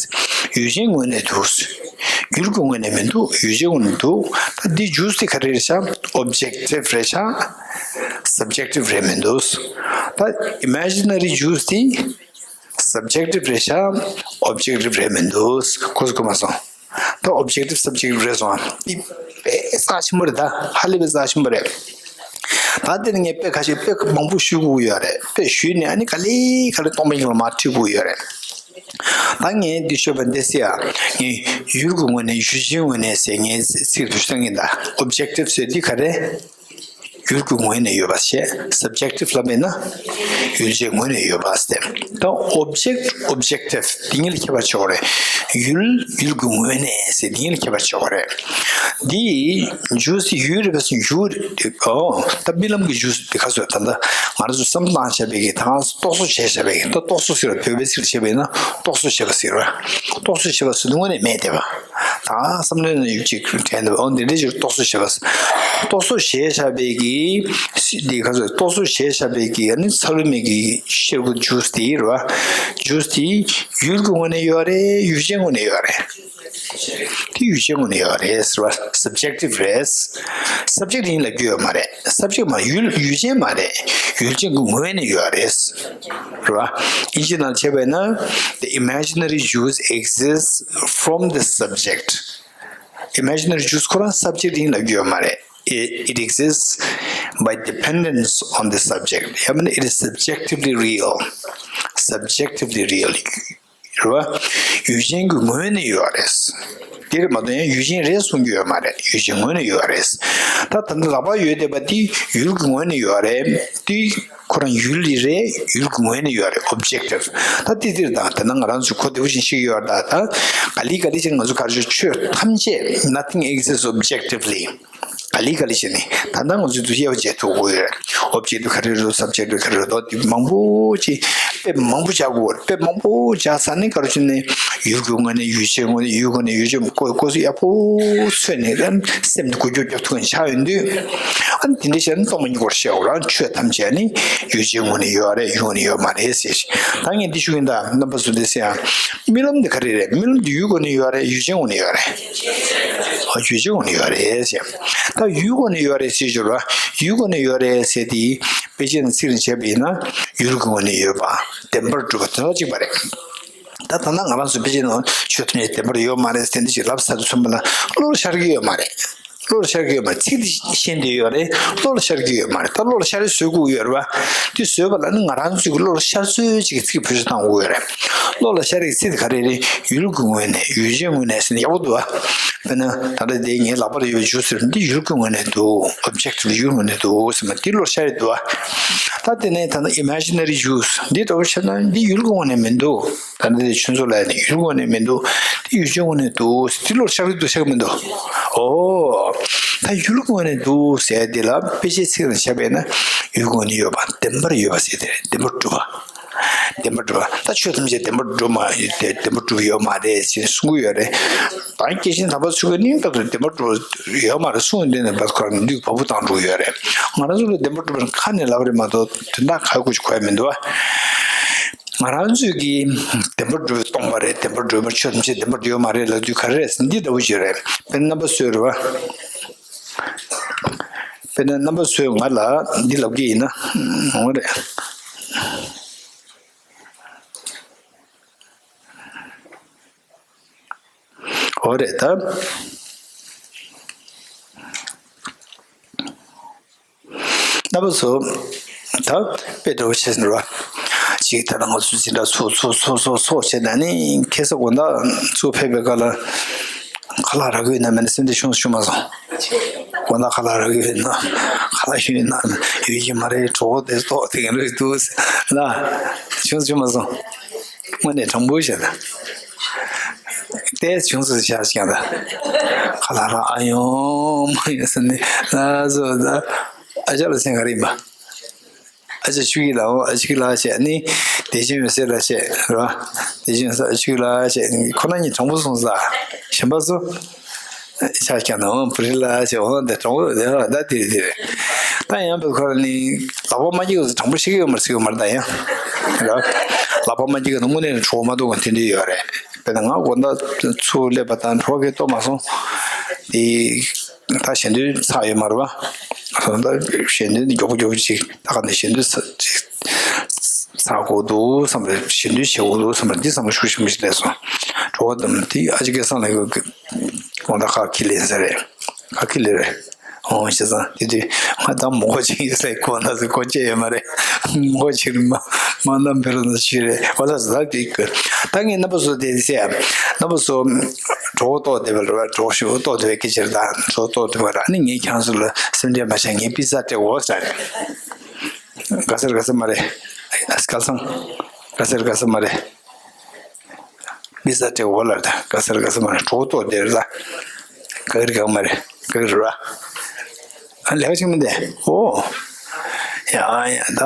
ཡུལ་ཅན་ངོས་ནས་འདུག་ཡུལ་གྱི་ངོས་ནས་མི་འདུག་ཡུལ་ཅན་ངོས་ནས་འདུག་ད་འདི་ཇུས་དེ་ག་རེ་རེད་ཤག་ཨོབ་ཇེག་ཊིབ་རེད་ཤག་སབ་ཇེག་ཊིབ་རེད་མི་འདུག་ད་ཨི་མེ་ཇི་ན་རི་ཇུས་དེ་སབ་ཇེག་ཊིབ་རེད་ཤག་ཨོབ་ཇེག་ཊིབ་རེད་མི་འདུག་གོ་སོང་གོ་མ་སོང་། ད་ཨོབ་ཇེག་ཊིབ་སབ་ཇེག་ཊིབ་རེད་སོང་། འདི་དཔེ་རྩ་ཆེན་པོ་རེད། ད་ཧ་ལས་པའི་རྩ་ཆེན་པོ་རེད། ད་འདིར་ངས་དཔེ་ཁ་ཤས་དཔེ་མང་པོ་ཞུ་དགོས་ཀྱི་ཡོད་རེད། དཔེ་ཞུས་ནས་ཨ་ནི་ག་ལེ་ག་ལེ་སྟོང་པ་ཉིད་ལ་མར་ཁྲིད་དགོས་ཀྱི་ཡོད་རེད། ད་ངས་འདི་ཤོད་པ་འདི་སེ་ཡ། ངས་ཡུལ་གྱི་ངོས་ནས་ཡུལ་ཅན་ངོས་ནས་ཟེར་ངས་ཚིག་བེད་སྤྱོད་གཏོང་གི་ཡིན། ད་ཨོབ་ཇེག་ཊིབ་ཟེར་འདི་ག་རེ། ཡུལ་གྱི་ངོས་ནས་ཡོད་པ་བྱས། སབ་ཇེག་ཊིབ་ལབ་པས་ན་ཡུལ་ཅན་ངོས་ནས་ཡོད་པ་ཟེར། ད་ཨོབ་ཇེག་ཊི་ཨོབ་ཇེག་ཊིབ་འདི་གཉིས་ལ་ཁྱད་པར་ཆེ་བ་རེད། ཡུལ་ཡུལ་གྱི་ངོས་ནས་ཟེར་འདི་གཉིས་ལ་ཁྱད་པར་ཆེ་བ་རེད། འདི་ཇུས་ཡུལ་རེད་པས་ཡུལ་རེད། ཨོ་ད་རྨི་ལམ་གྱི་ཇུས་འདི་ག་ཚོད་ད་ལྟ་ང་རང་ཚོ་བསམ་བློ་བཏང་བྱས་པའི་གི་ད་ང་ཚོ་རྟོག་བཟོ་བྱས་བྱས་པའི་གི་ད་རྟོག་བཟོ་ཟེར་བ་བོད་པའི་ཚིག་བྱས་པས་ན་རྟོག་བཟོ་བྱས་པ་ཟེར་བ། རྟོག་བཟོ་བྱས་པ་ཟེར་དུས་དངོས་གནས་མེད་བསྡད་པ། ད་བསམ་བློའི་ནང་ཡུག་ཅིག་དྲན་འདུག་ཨོ་འདི་འདྲའི་ཅིག་རྟོག་བཟོ་བྱས་པ། རྟོག་བཟོ་བྱས་བཞག་པའི་གི་སི་འདི་ག་ཚོད་རྟོག་བཟོ་བྱས་བཞག་པའི་གི་ཨ་ནི་ཚ་ལུ་མེ་གི་ཤེར་ཁུ་ཇུས་དེ་རེད་བ། ཇུས་དེ་ཡུལ་གྱི་ངོས་ནས་ཡོད་རེད། ཡུལ་ཅན་ངོས་ནས་ཡོད་རེད། དེ་ཡུལ་ཅན་ངོས་ནས་ཡོད་རེད་ཟེར་བ། སབ་ཇེག་ཊིབ་རེད། སབ་ཇེག་ཊི་ཡིན་ལབ་རྒྱུ་ཡོད་མ་རེད། སབ་ཇེག་ཊི་མ་ཡུལ་ཡུལ་ཅན་མ་རེད། ཡུལ་ཅན་གྱི་ངོས་ནས་ཡོད་རེད། རེད་བ། ཨིན་ཇི་ནང་བྱས་པས་ན། The imaginary juice exists from the subject. Imaginary juice ཁོ་རང་སབ་ཇེག་ཊི་ཡིན་ལབ་རྒྱུ་ཡོད་མ་རེད། It, it exists by dependence on the subject. ཡང་མིན་ན་it is subjectively real. Subjectively real. རེད་བ། ཡུལ་ཅན་གྱི་ངོས་ནས་ཡོད་རེད། དེ་རེད་མ་གཏོགས་ཡང་ཡུལ་ཅན་རེད་གསུང་རྒྱུ་ཡོད་མ་རེད། ཡུལ་ཅན་ངོས་ནས་ཡོད་རེད། ད་ད་ལྟ་ལག་པར་ཡོད་བསྡད་པ་དེ་ཡུལ་གྱི་ངོས་ནས་ཡོད་རེད། དེ་ཁོ་རང་ཡུལ་ལ་རེད། ཡུལ་གྱི་ངོས་ནས་ཡོད་རེད། ཨོབ་ཇེག་ཊིབ། ད་དེ་དེར་ད་ད་ནང་ང་རང་ཚོ་གོ་བདེ་པོ་ཞིག་ཤེས་ཀྱི་ཡོད་རེད། ད་ད་ག་ལེ་ག་ལེ་ཅིག་ང་ཚོ་ག་རེ་ཞུ་ཆོས་ཐམས་ཅད་nothing exists objectively. ག་ལེ་ག་ལེ་བྱས་ནས་ད་ལྟ་ང་ཚོས་དུས་དབྱེ་བ་འབྱེད་ཐུབ་དགོས་ཡོད་རེད། ཨོབ་ཇེག་ཊི་ག་རེ་རེད། སབ་ཇེག་ཊི་ག་རེ་རེད། དེ་མང་པོ་ཅིག་དཔེ་མང་པོ་བཞག་དགོས་རེད། དཔེ་མང་པོ་བཞག་ཚར་ནས་ག་རེ་བྱས་ནས་ཡུལ་གྱི་ངོས་ནས་ཡུལ་ཅན་ངོས་ནས་ཡུལ་ངོས་ནས་ཡུལ་ཅན་ཀོ་ཀོ་སུ་ཡག་པོ་འཚོལ་ནས་ཨ་སེམས་འགུལ་སྐྱོད་རྒྱག་ཐུབ་མཁན་ཆགས་ཡོང་དུས། ཨ་ནི་དེ་འདྲ་བྱས་ན་སྟོང་པ་ཉིད་སྐོར་བཤད་འོ་རང་ཆོས་ཐམས་ཅད་ནི་ཡུལ་ཅན་ངོས་ནས་ཡོད་རེད། ཡུལ་ངོས་ནས་ཡོད་མ་རེད་ཟེར། ད་ངས་འདི་ཞུ་གིན་ད་རྣམ་པ་ཚོ་འདི་ཟེར་ཡང་རྨི་ལམ་འདི་ག་རེ་རེད། རྨི་ལམ་འདི་ཡུལ་ངོས་ནས་ཡོད་རེད། ཡུལ་ཅན་ངོས་ནས་ཡོད་རེད། ཨ་ཡུལ་ཅན་ངོས་ནས་ཡོད་རེད་ཟེར། ད་ཡུལ་ངོས་ནས་ཡོད་རེད་ཟེར་ཞོར་ལ་ཡུལ་ངོས་ནས་ཡོད་རེད་ཟེར་དེ་དཔེ་ཆའི་ནང་ཚིག་རེ་བྱས་པ་ཡིན་ན་ཡུལ་གྱི་ངོས་ནས་ཡོད་པ་བདེན་པར་གྲུབ་པ་དེ་ལ་གཅིག་པ་རེད། ད་ད་ལྟ་ང་རང་ཚོ་དཔེ་ཆའི་ནང་ཆོས་ཐམས་ཅད་བདེན་པར་ཡོད་མ་རེད་ཟེར་འདི་ཞིག་ལབ་ཚར་དུས་ཙམ་པ་ལ་བློ་ལ་ཤར་གྱི་ཡོད་མ་རེད། བློ་ལ་ཤར་གྱི་ཡོད་མ་རེད། ཚིག་འདི་ཤེས་འདོད་ཡོད་རེད། བློ་ལ་ཤར་གྱི་ཡོད་མ་རེད། ད་བློ་ལ་ཤར་རེ་བཟོ་དགོས་ཡོད་རེད་བ། དེ་བཟོས་པ་ལ་ནི་ང་རང་ཚོའི་བློ་ལ་ཤར་ཚོད་ཅིག་གི་ཚིག་བེད་སྤྱོད་བཏང་དགོས་ཡོད་རེད། བློ་ལ་ཤར་རེ་ཚིག་དེ་ག་རེ་རེད། ཡུལ་གྱི་ངོས་ནས་ཡུལ་ཅན་ངོས་ནས་ཟེར་ནས་ཡག་པོ་འདུག་བ། དཔེར་ན་ད་ལྟ་དེ་ངའི་ལག་པ་ལ་ཡོད་པའི་ཇུས་ཟེར་འདི་ཡུལ་གྱི་ངོས་ནས་འདུག་ཨོབ་ཇེག་ཊི་ལ་ཡུལ་ངོས་ནས་འདུག་ཟེར་མ་འདི་བློ་ལ་ཤར་རེ་འདུག་བ། ད་དེ་ནས་ད་ལྟ་ཨི་མེ་ཇི་ན་རི་ཇུས་འདི་འདྲ་བོ་བྱས་ན་འདི་ཡུལ་གྱི་ངོས་ནས་མི་འདུག་ད་འདི་ཆུ་མཚོ་ལ་ཡ་ནི་ཡུལ་ངོས་ནས་མི་འདུག་དེ་ཡུལ་ཅན་ངོས་ནས་འདུག་དེ་བློར་ཤར་གྱི་འདུག་ཤར་གྱི་མི་འདུག་ཨོ། ད་ཡུལ་ངོས་ནས་འདུག་ཟེར་དེ་ལ་དཔེ་ཆའི་ཚིག་དང་བྱས་པས་ན་ཡུལ་ངོས་ནས་ཡོད་པ་བདེན་པར་ཡོད་པ་ཟེར་དེ་རེད། བདེན་པར་གྲུབ་པ། བདེན་པར་གྲུབ་པ། ད་ཆོས་ཐམས་ཅད་བདེན་པར་གྲུབ་མ་ཡོད་དེ་བདེན་པར་གྲུབ་ཡོད་མ་རེད་ཅེས་གསུང་གི་ཡོད་རེད། ད་སྐྱེས་ཆེན་དམ་པ་ཚོ་གི་ནི་སྐབས་སུ་བདེན་པར་གྲུབ་ཡོད་མ་རེད་གསུང་འདི་ནས་བར་ཁར་ལུས་བབ་པོ་བཏང་འགྲོ་གི་ཡོད་རེད། ང་རང་ཚོ་ལ་བདེན་པར་གྲུབ་པ་ཁ་ནས་ལབ་རེད་མ་གཏོགས་དོན་དག་ག་གོ་ཞིག་གོ་ཡ་མི་འདུག་བ། ང་རང་ཚོས་ཀྱིས་བདེན་པར་གྲུབ་པས་སྟོང་པ་རེད། བདེན་པར་གྲུབ་པ་ཆོས་ཐམས་ཅད་བདེན་པར་ཡོད་མ་རེད་ལབ་དུས་ག་རེ་རེད་ཟེར་ན་འདི་ལྟ་བུ་ཞིག་རེད། དཔེར་ན་རྣམ་པ་ཚོས་རེད་བ། དཔེར་ན་རྣམ་པ་ཚོས་ང་ལ་འདི་ལབ་ཀྱི་ཡིན་ན་འོ་རེད། འོ་རེད་ད། རྣམ་པ་ཚོ། ད་དཔེ་འདྲ་བོ་བྱས་ཟིན་ར། ཅིག་ད་ང་ཚོ་འཛིན་གྲྭ་ཚོགས་ཚོགས་ཚོགས་ཚོགས་ཚོགས་བྱས་ན་ནི་ཁ་སང་དགོང་དག་ཚུར་ཕེབས་པའི་སྐབས་ལ་ཁ་ལག་རག་གི་ཡོད་ན་མེད་ན་སེམས་ཁྲལ་ཆུང་ཆུང་མ་སོང་། དགོང་དག་ཁ་ལག་རག་གི་ཡོད་ན་ཁ་ལག་ཞུས་ན་ཡོད་ཀྱི་མ་རེད། གྲོགས་པོ་དེ་ཏོག་དེ་ག་རེ་འདུག་ལ་ཆུང་ཆུང་མ་སོང་། དངོས་གནས་དྲང་པོ་བཤད་ན། ཏེ་བྱུང་སོང་ཤག་ཤག་ད། ཁ་ལག་རག་ཨ་ཡོང་མ་ཡོང་ཟེར་ནས་ལ་སོ་ད། ཨ་ཅག་ལ་སེང་ག་རེ་ཡིན་པ། ཨ་ཅག་ཆུ་ཡི་ལ་འོ་ཨ་ཆུ་ལ་བཤད་ནི། དེ་བཞིན་ཡོད་སེ་ལ་བཤད་ར། དེ་བཞིན་ས་ཆུ་ལ་བཤད་ཁོ་ན་ཉིད་དྲང་པོ་སོང་ས། གཞན་པ་ཚོ། ཆ་ཁྱ་ན་འོང་བུ་རི་ལ་ཆེ་འོང་དེ་གྲོང་བོ་དེ་ཧ་ད་དེ་དེ་རེད། ད་ཡང་བོད་ཁོ་ར་ནི་ལག་པ་མ་འགྱིག་གི་གྲོང་བོ་ཤི་གི་ཡོད་མ་རེད་ཟེར་གི་མ་རེད་ད་ཡང་། ར། ལག་པ་མ་འགྱིག་གི་དངོས་གནས་གྲོགས་མ་གཏོགས་ག་དེ་འདྲ་ཡོད་རེད། དཔེར་ན་ང་དགོང་དག་ཚུར་སླེབས་པ་དང་གྲོགས་ཀྱི་ལྟོ་མ་སོང་། དེ་ད་ཞེ་འདོད་ཚ་ཡོད་མ་རེད་བ། སོང་ད་ཞེ་འདོད་མགྱོགས་པོ་མགྱོགས་པོ་ཅིག་ད་ག་ནས་ཞེ་འདོད་ཚ་ཅིག་ཚ་དགོས་འདུག་བསམ་པའི་ཞེ་འདོད་བྱེད་དགོས་འདུག་བསམ་པ་འདི་བསམ་བློ་ཤུགས་ཆེན་པོ་ཞིག་སླེབས་སོང་། གྲོགས་དང་དེ་ཨ་ཅག་སྐལ་བཟང་ལགས་ཀྱིས་དགོང་དག་ཁ་ཁྱི་ལེན་ས་རེད། ཁ་ཁྱི་ལེན་རེད། ཨོ་བྱས་ཙང་དེ་དུས་ང་ད་མོ་གོ་ཅིག་ཡིན་ས་ཁོ་ན་ཟེར་གོ་ཅེ་ཡོད་མ་རེད། མོ་གོ་ཅིག་རེད་མ་མ་ནམ་བེ་རོ་ན་ཅི་རེད་གོ་ལ་ཟ་དེ་གི་ད་ངས་རྣམ་པ་ཚོ་དེ་ཟེར་ཡ་རྣམ་པ་ཚོ་གྲོགས་ཏོག་དེ་བ་རེད་བ། གྲོགས་ཞུ་ཏོག་དེ་བའི་སྐད་ཆ་རེད། ད་གྲོགས་ཏོག་དེ་བ་ར་ཨ་ནི་ངས་ཁྱང་ཚོ་ལ་སེམས་ཁྲལ་མ་བྱ། ངས་པི་ཙ་སྤྲད་འོ་ཟེར། ག་ས་རེད་ག་ས་མ་རེད། སྐལ་བཟང་། ག་ས་རེད་ག་ས་མ་རེད། པི་ཙ་སྤྲད་འོ་ལ་རེད། ད་ག་ས་རེད་ག་ས་མ་རེད། གྲོགས་ཏོག་དེ་རེད་ད། ག་གི་རེད་ག་གི་མ་རེད། ག་གི་རེད་བ། ཨ་ལས་ཀ་བྱེད་མི་འདི་ཨོ། ཡ་ཡ་ད་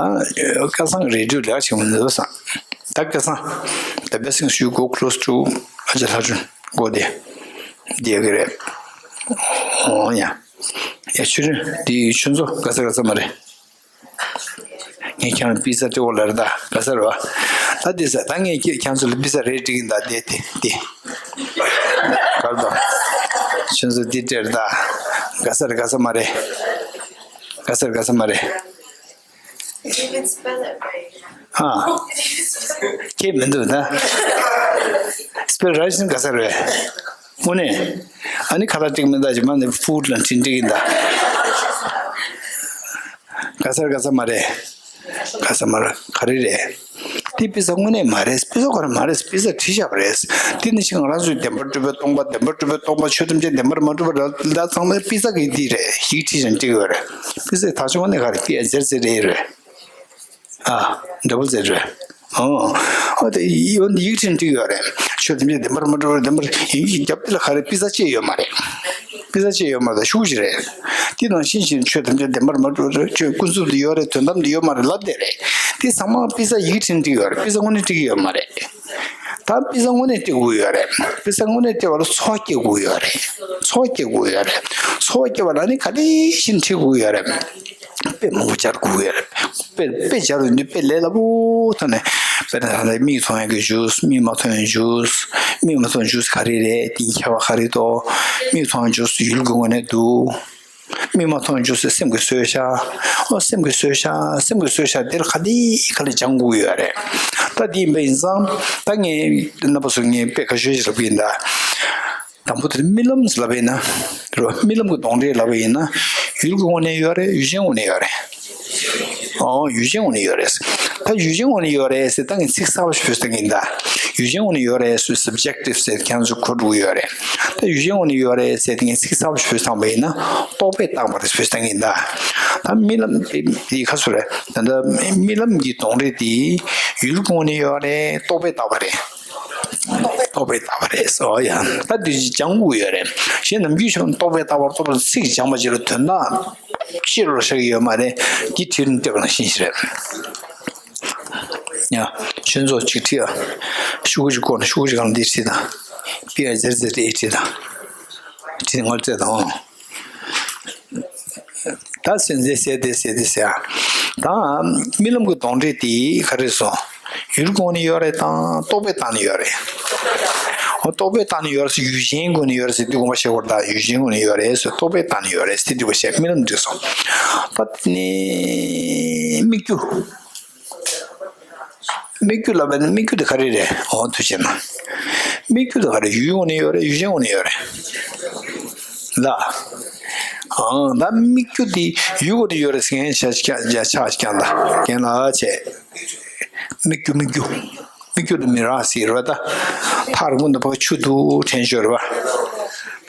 སྐལ་བཟང་རེ་ཌིའོ་ལས་ཀ་བྱེད་མི་འདུག་བསམ། ད་སྐལ་བཟང་། The best thing you go close to ཨ་ཅག་ལྷ་སྒྲོན་གོ་དེ། དེ་གི་རེད། ཨོ་ཡ། ཡ་ཆུ་རིན་འདི་ཆུ་མཚོ་ག་ས་ག་ས་མ་རེད། ངས་ཁྱེད་རང་པི་ཙ་སྤྲད་འོ་ལ་རེད་ད་ག་ས་རེད་བ། ད་འདི་ས་ད་ངས་ཁྱེད་ཁྱེད་ཚོ་ལ་པི་ཙ་རེ་ཌི་སྤྲད་ཀྱིན་ད་དེ་དེ་དེ། གར་དང་། ཁྱེད་ཚོ་འདི་སྤྲད་རེད་ད། ག་ས་རེད་ག་ས་མ་རེད། ག་ས་རེད་ག་ས་མ་རེད། You didn't spell it right. ཨ། ཁྱེད་མི་འདུག་ད། སྤེལ་ར་ཤིན་ག་ས་རེད། དངོས་གནས། ཨ་ནི་ཁ་ལག་སྤྲད་མི་ད་ཅི་མ་ནི་ཕུཌ་ལ་འཕྲིན་སྤྲད་ཀྱིན་ད། ག་ས་རེད་ག་ས་མ་རེད། ག་ས་མ་རེད་ག་རེ་རེད། དེ་པི་ཙ་དངོས་གནས་མ་རེད། པི་ཙ་ཁོ་རང་མ་རེད། པི་ཙ་བྲིས་བཞག་པ་རེད། དེ་ནི་ཞིག་ང་རང་ཚོའི་བདེན་པར་གྲུབ་པའི་སྟོང་པ། བདེན་པར་གྲུབ་པའི་སྟོང་པ། ཆོས་ཐམས་ཅད་བདེན་པར་མ་གྲུབ་པ་ར་ད་ཚང་མས་པི་ཙ་གི་དེ་རེད། ཡིག་བྲིས་ཀྱང་བྲིས་ཡོད་རེད། པི་ཙ་ད་ཆུང་ནས་ག་རེ་པི་ཨ་ཛེར་ཛེར་རེད་རེད། ཨ། ཌ་བལ་ཛེར་རེད། ཨོ། ཨོ་དེ་ཡིག་ཡིག་ཕྲེང་བྲིས་ཡོད་རེད། ཆོས་དེ་འདྲའི་བདེན་པར་མ་གྲུབ་པར་བདེན་པར་ཡིན་གྱི་རྒྱབ་དེ་ལ་ག་རེ་པི་ཙ་ཅེས་ཡོད་མ་རེད། པི་ཙ་ཅིག་ཡོད་མ་རེད། ཤོག་གུ་ཅིག་རེད། དེ་ནང་བཞིན་བྱས་ཆོས་ཐམས་ཅད་བདེན་པར་མ་གྲུབ་རེད། ཆོས་ཀུན་རྫོབ་ཏུ་ཡོད་རེད། དོན་དམ་དུ་ཡོད་མ་རེད་ལབ་བསྡད་རེད། དེ་ཚང་མ་པི་ཙ་ཡི་གེ་བྲིས་ནས་བྲིས་ཡོད་རེད། པི་ཙ་དངོས་གནས་བྲིས་ཀྱི་ཡོད་མ་རེད། ད་པི་ཙ་དངོས་གནས་སྤྲད་དགོས་ཡོད་རེད། པི་ཙ་དངོས་གནས་སྤྲད་པ་ལ་འཚོ་བ་སྐྱེལ་དགོས་ཡོད་རེད། འཚོ་བ་སྐྱེལ་དགོས་ཡོད་རེད། འཚོ་བ་སྐྱེལ་བ་ལ་ནི་ག་ལེ་ཞིག་ཁྲིད་དགོས་ཡོད་རེད། དཔེ་མང་པོ་སྦྱར་དགོས་ཡོད་རེད། དཔེ་དཔེ་སྦྱར་ཡོང་དུས་དཔེ་ལས་སླ་པོ་ཐོག་ནས། དཔེར་ན་ད་ལྟ་མིག་མཐོང་ཡག་གི་ཇུས། མིག་མ་མཐོང་ཡག་ཇུས། མིག་མ་མཐོང་ཇུས་ག་རེ་རེད། དེའི་ཁྱད་པར་ག་རེ་འདུག་མིག་མཐོང་ཇུས་ཡུལ་གྱི་ངོས་ནས་འདུག་མིག་མ་མཐོང་ཇུས་སེམས་ཀྱིས་གསོས་ཤག་ཨོ་སེམས་ཀྱིས་གསོས་ཤག་སེམས་ཀྱིས་གསོས་ཤག་དེར་ག་དེ་ག་ལེ་སྦྱང་དགོས་ཡོད་རེད། ད་དེ་ཡིན་པ་ཡིན་ཙང་ད་ངས་རྣམ་པ་ཚོ་ངས་དཔེ་ཁ་ཤས་ཤིག་ལབ་ཀྱི་ཡིན་ད། དང་པོ་དེ་རྨི་ལམ་ལབ་པ་ཡིན་ན། རེད་བ། རྨི་ལམ་གྱི་གདོན་འདྲེ་ལབ་པ་ཡིན་ན། ཡུལ་གྱི་ངོས་ནས་ཡོད་རེད། ཡུལ་ཅན་ངོས་ནས་ཡོད་རེད། ཨོ་ཡུལ་ཅན་ངོས་ནས་ཡོད་རེད། ད་ཡུལ་ཅན་ངོས་ནས་ཡོད་རེད་ཟེར་ད་ངས་ཚིག་གསར་པ་ཞིག་བོས་ད་ངས་ད། ཡུལ་ཅན་ངོས་ནས་ཡོད་རེད་ཟེར་སབ་ཇེག་ཊིབ་ཟེར་ཁྱེད་ཚོ་གོ་འགྲོ་གི་ཡོད་རེད། ད་ཡུལ་ཅན་ངོས་ནས་ཡོད་རེད་ཟེར་ད་ངས་ཚིག་གསར་པ་ཞིག་བོས་བཏང་པ་ཡིན་ན། རྟོག་པས་བཏགས་པ་རེད་བོས་ད་ངས་ད། ད་རྨི་ལམ་དེ་དེ་ག་ཚོད་རེད། ད་ད་རྨི་ལམ་གྱི་གདོན་འདྲེ་དེ་ཡུལ་གྱི་ངོས་ནས་ཡོད་རེད། རྟོག་པས་བཏགས་པ་རེད། རྟོག་པས་བཏགས་པ་རེད་ཟེར་བ་ཡང་ད་དུས་ཀྱི་སྦྱང་དགོས་ཡོད་རེད། གཞན་ནམ་རྒྱུན་ཆོས་རྟོག་པས་བཏགས་པ་རྟོག་པ་ཚིག་སྦྱངས་པ་ཅིག་ལ་དོན་དག་ཕྱི་རོལ་ཤར་གྱི་ཡོད་མ་རེད། འདི་བྲིས་ནས་སྤྲད་པ་ནང་བཞིན་ཞིག་རེད། ཡ། ཁྱོད་ཚོ་གཅིག་བྲིས་ཨ། ཤོག་གུ་གཅིག་བཀོག་ནས་ཤོག་གུ་གཅིག་སྒང་ལ་འདི་བྲིས་དང་། པི་ཨ་ཛེར་ཛེར་ཨེ་བྲིས་དང་། བྲིས་ནས་ངོ་སྤྲད་དང་། ད་སེམས་ཟེར་ཟེར་དེ་ཟེར་དེ་ཟེར་ཨ། ད་རྨི་ལམ་གྱི་གདོན་འདྲེ་དེ་ག་རེ་སོང་། ཡུལ་གྱི་ངོས་ནས་ཡོད་རེད་དང་རྟོག་པས་བཏགས་ནས་ཡོད་རེད། ཨོ་རྟོག་པས་བཏགས་ནས་ཡོད་རེད་ཟེར། ཡུལ་ཅན་ངོས་ནས་ཡོད་རེད་ཟེར་དུས་དགོངས་པ་བཞེས་དགོས་རེད། ད་ཡུལ་ཅན་ངོས་ནས་ཡོད་རེད་ཟེར། རྟོག་པས་བཏགས་ནས་ཡོད་རེད་ཟེར་དུས་དགོངས་པ་བཞེས། རྨི་ལམ་འགྲིག་སོང་། ད་དེ་ནས་སྨིག་རྒྱུ། སྨིག་རྒྱུ་ལབ་པ་ནི་སྨིག་རྒྱུ་དེ་ག་རེ་རེད། ཨོ་ཐུགས་རྗེ་གནང་། སྨིག་རྒྱུ་དེ་ག་རེ། ཡུལ་ངོས་ནས་ཡོད་རེད། ཡུལ་ཅན་ངོས་ནས་ཡོད་རེད། ལ། ཨང་། ད་སྨིག་རྒྱུ་དེ་ཡུལ་ངོས་ནས་ཡོད་རེད་ཟེར་མཁན་ཆ་ཆ་ཆ་ཆ་ཀྱང་ད་རྒན་ལགས་བྱས། སྨིག་རྒྱུ་སྨིག་རྒྱུ། སྨིག་རྒྱུ་དེ་མི་རག་ཟེར་རེད་པ། ད་ཐག་རིང་པོ་ནས་ཕར་ཆུ་འདུག་དྲན་ཤོར་རེད་པ།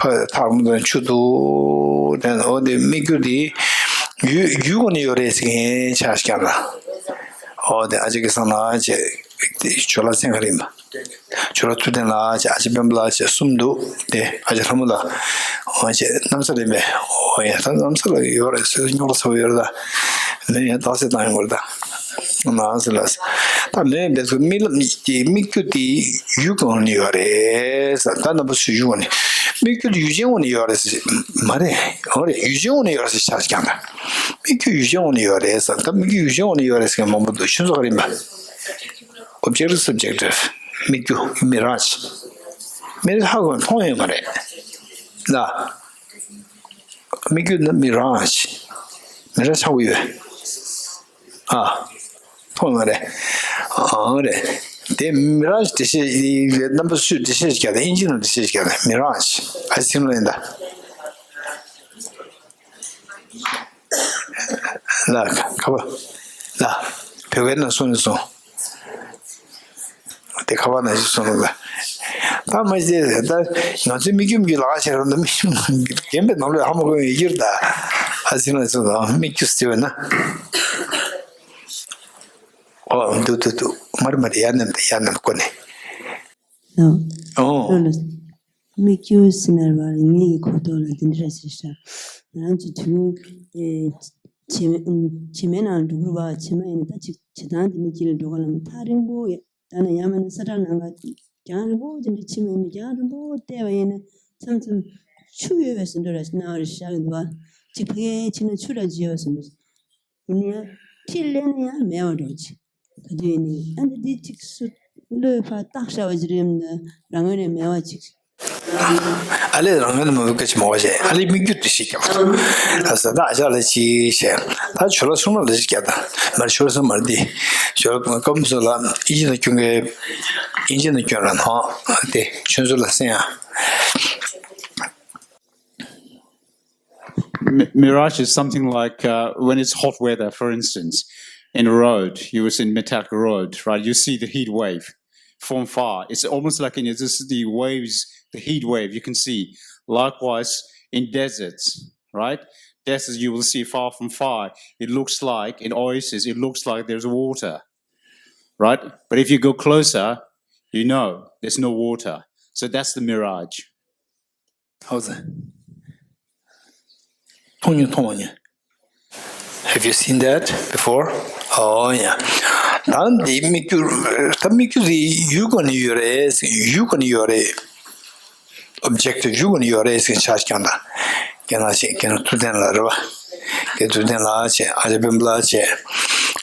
ཕར་ཐག་རིང་པོ་ནས་ཆུ་འདུག་དྲན། འོ་དེ་སྨིག་རྒྱུ་དེ་ཡུལ་ཡུལ་ངོས་ནས་ཡོད་རེད་ཟེར་མཁན་ཆ་ཞིག་ཀྱང་ལ། ཨོ་དེ་ཨ་ཅེ་སྐལ་བཟང་ལགས་བྱས། དེ་ཇོ་ལགས་མཚན་ག་རེ་ཡིན་པ། ཇོ་ལགས་ཐུབ་བསྟན་ལགས་བྱས། ཨ་ཅེ་སྤེན་པ་ལགས་བྱས། གསུམ་འདུག་དེ་ཨ་ཅེ་ལྷ་མོ་ལགས། ཨོ་བྱས་གནམ་ས་རེད་པས། ཨོ་ཡ་ད་གནམ་ས་ལ་ཡོད་རེད་ཟེར། རྙོག་དྲ་ཚ་པོ་ཡོད་རེད་ད། མེད་ཡ་རྟགས་གསལ་བཏང་ཡོང་དགོས་རེད་ད། ནང་ཟེར་ལ། ད་མེད་པའི་ཚུལ་རྨི་ལམ་གྱི་སྨིག་རྒྱུ་དེ་ཡུལ་གྱི་ངོས་ནས་ཡོད་རེད་ཟེར། ད་རྣམ་པ་ཚོས་ཡུལ་ངོས་ནས། སྨིག་རྒྱུ་དེ་ཡུལ་ཅན་ངོས་ནས་ཡོད་རེད་ཟེར། མ་རེད། འོ་རེད། ཡུལ་ཅན་ངོས་ནས་ཡོད་རེད་ཟེར་ཆགས་ཀྱང་ད། སྨིག་རྒྱུ་ཡུལ་ཅན་ངོས་ནས་ཡོད་རེད་ཟེར། ད་སྨིག་རྒྱུ་ཡུལ་ཅན་ངོས་ནས་ཡོད་རེད་ཟེར་མཁན་མང་པོ་འདུག་ཁྱོད་ཚོ་ག་རེ་ཡིན་པ། ཨོབ་ཇེག་ཊིབ་སབ་ཇེག་ཊིབ། སྨིག་རྒྱུ། མི་རཱཇ། མི་རཱཇ་ཧ་གོ་མཐོང་ཡོད་མ་རེད་ལ། སྨིག་རྒྱུ་ནི་མི་རཱཇ། མི་རཱཇ་ཆགས་ཀྱི་ཡོད། ཨ། མཐོང་ཡོད་རེད། ཨང་རེད། དེ་མི་རཱཇ་འགྲེལ་བཤད་རྣམ་པ་ཚོས་འགྲེལ་བཤད་བརྒྱབ་དང་། ཨིན་ཇི་ནང་འགྲེལ་བཤད་བརྒྱབ་དང་། མི་རཱཇ། ཨ་ཙི་ལ་ཡིན་ད། ལ་ཁ་བ། ལ། བོད་སྐད་ནང་གསུངས་ནས་སོང་། དེ་ཁ་བ་ན་ཞིག་སོང་ལ། ད་མ་ཤེས་ད། ང་ཚོའི་སྨིག་རྒྱུ་སྨིག་རྒྱུ་ལག་བྱས་རོགས་ད། སྨིག་རྒྱན་པའི་ནང་ལོགས་ཧ་མ་གོ་ཡི་ཡིར་ད། ཨ་ཙི་ན་ཙི་ད་སྨིག་རྒྱུ་ཟེར་བས་ན། ཨོ་འདུག་འདུག་འདུག་མར་མར་ཡར་ནས་ཡར་ནས་བསྐོར་ནས། ལགས། ཨོ། ལགས་ལགས། སྨིག་རྒྱུ་ཟེར་ན་རེད་པ། ངེད་ཀྱི་གོ་རྟོགས་ལ་འདི་འདྲ་ཞིག་ཤར། ང་རང་ཚོ་དུས་རྒྱུན་ཨེ་བྱེ་མའི་བྱེ་མའི་ནང་འགྲོ་གི་རེད་པ། བྱེ་མ་ཡིན་ན་ད་ཅིག་བྱེ་ཐང་དེ་འདྲ་དཀྱིལ་ལ་འགྲོ་ག་ལ་མ་ཐག་རིང་པོ་ཡ། ད་ནི་ཡང་མིན་ན་ས་བྲག་ལམ་ཁ་རྒྱང་རིང་པོ་དེ་འདྲ་ཕྱིན་པ་ཡིན་ན། རྒྱང་རིང་པོ་བལྟས་པ་ཡིན་ན་མཚམས་མཚམས་ཆུ་ཡོད་པའི་བཟོ་འདྲ་ར་སྣང་བ་རེ་ཤར་གྱི་འདུག་པ། ཅིག་ཕ་གིར་ཕྱིན་ན་ཆུ་ར་ཅིག་ཡོད་པའི་བཟོ་འདྲ། ཡིན་ན་ཡང་ཕྱིར་སླེབས་ན་ཡང་མེད་པ་འདྲ་ཅིག་ག་དུས་ཡིན་ནའི་ཨ་འདི་འདི་ཅིག་སུ་བློས་ཕར་བཏགས་བཞག་པ་ཅིག་རེད་མ་གཏོགས་རང་ངོས་ནས་མེད་པ་ཅིག་ཨ་ལས་རང་ངོས་ནས་མ་བུ་སྐད་ཆ་མང་བ་བཤད། ཨ་ལས་སྨིག་རྒྱུ་འདི་ཞིག་རྒྱབ་པ་དང་། ད་ཟ་ད་ཨ་ཅག་ལ་ཅིག་བཤད། ད་ཇོ་ལགས་གསུང་རོགས་ལ་ཅིག་རྒྱབ་དང་། མར་ཇོ་ལགས་གསུང་མར་འདི། ཇོ་ལགས་སྐབས་སུ་ལ་ཨིན་ཇི་ནང་སྐྱོན་གི། ཨིན་ཇི་ནང་སྐྱོན་ར་ནོ། དེ་ཁྱོད་ཚོ་ལ་གསན་ཡ། Mi- Mirage is something like uh, when it's hot weather, for instance, in a road, you was in Metlaka Road, right? You see the heat wave from far. It's almost like in this is the waves, the heat wave you can see. Likewise, in deserts, right? Deserts you will see far from far. It looks like in oasis, it looks like there's water, right? But if you go closer, you know there's no water. So that's the mirage. How's that? མཐོང་མྱོང་མཐོང་མ་མྱོང་། Have you seen that before? Oh yeah. ད་འདི་སྨིག་རྒྱུ། ད་སྨིག་རྒྱུ་དེ་ཡུལ་སྒོ་ནས་ཡོད་རེད། ཡུལ་སྒོ་ནས་ཡོད་རེད། Objective ཡུལ་སྒོ་ནས་ཡོད་རེད་ཟེར་ཆ་ཞིག་ཀྱང་ད། ཁྱེད་རང་ཞིག་ཁྱེད་རང་ཐུབ་བསྟན་ལགས་རེད་པ། ཁྱེད་ཐུབ་བསྟན་ལགས་བྱས། ཨ་ཅག་སྤེན་པ་ལགས་བྱས།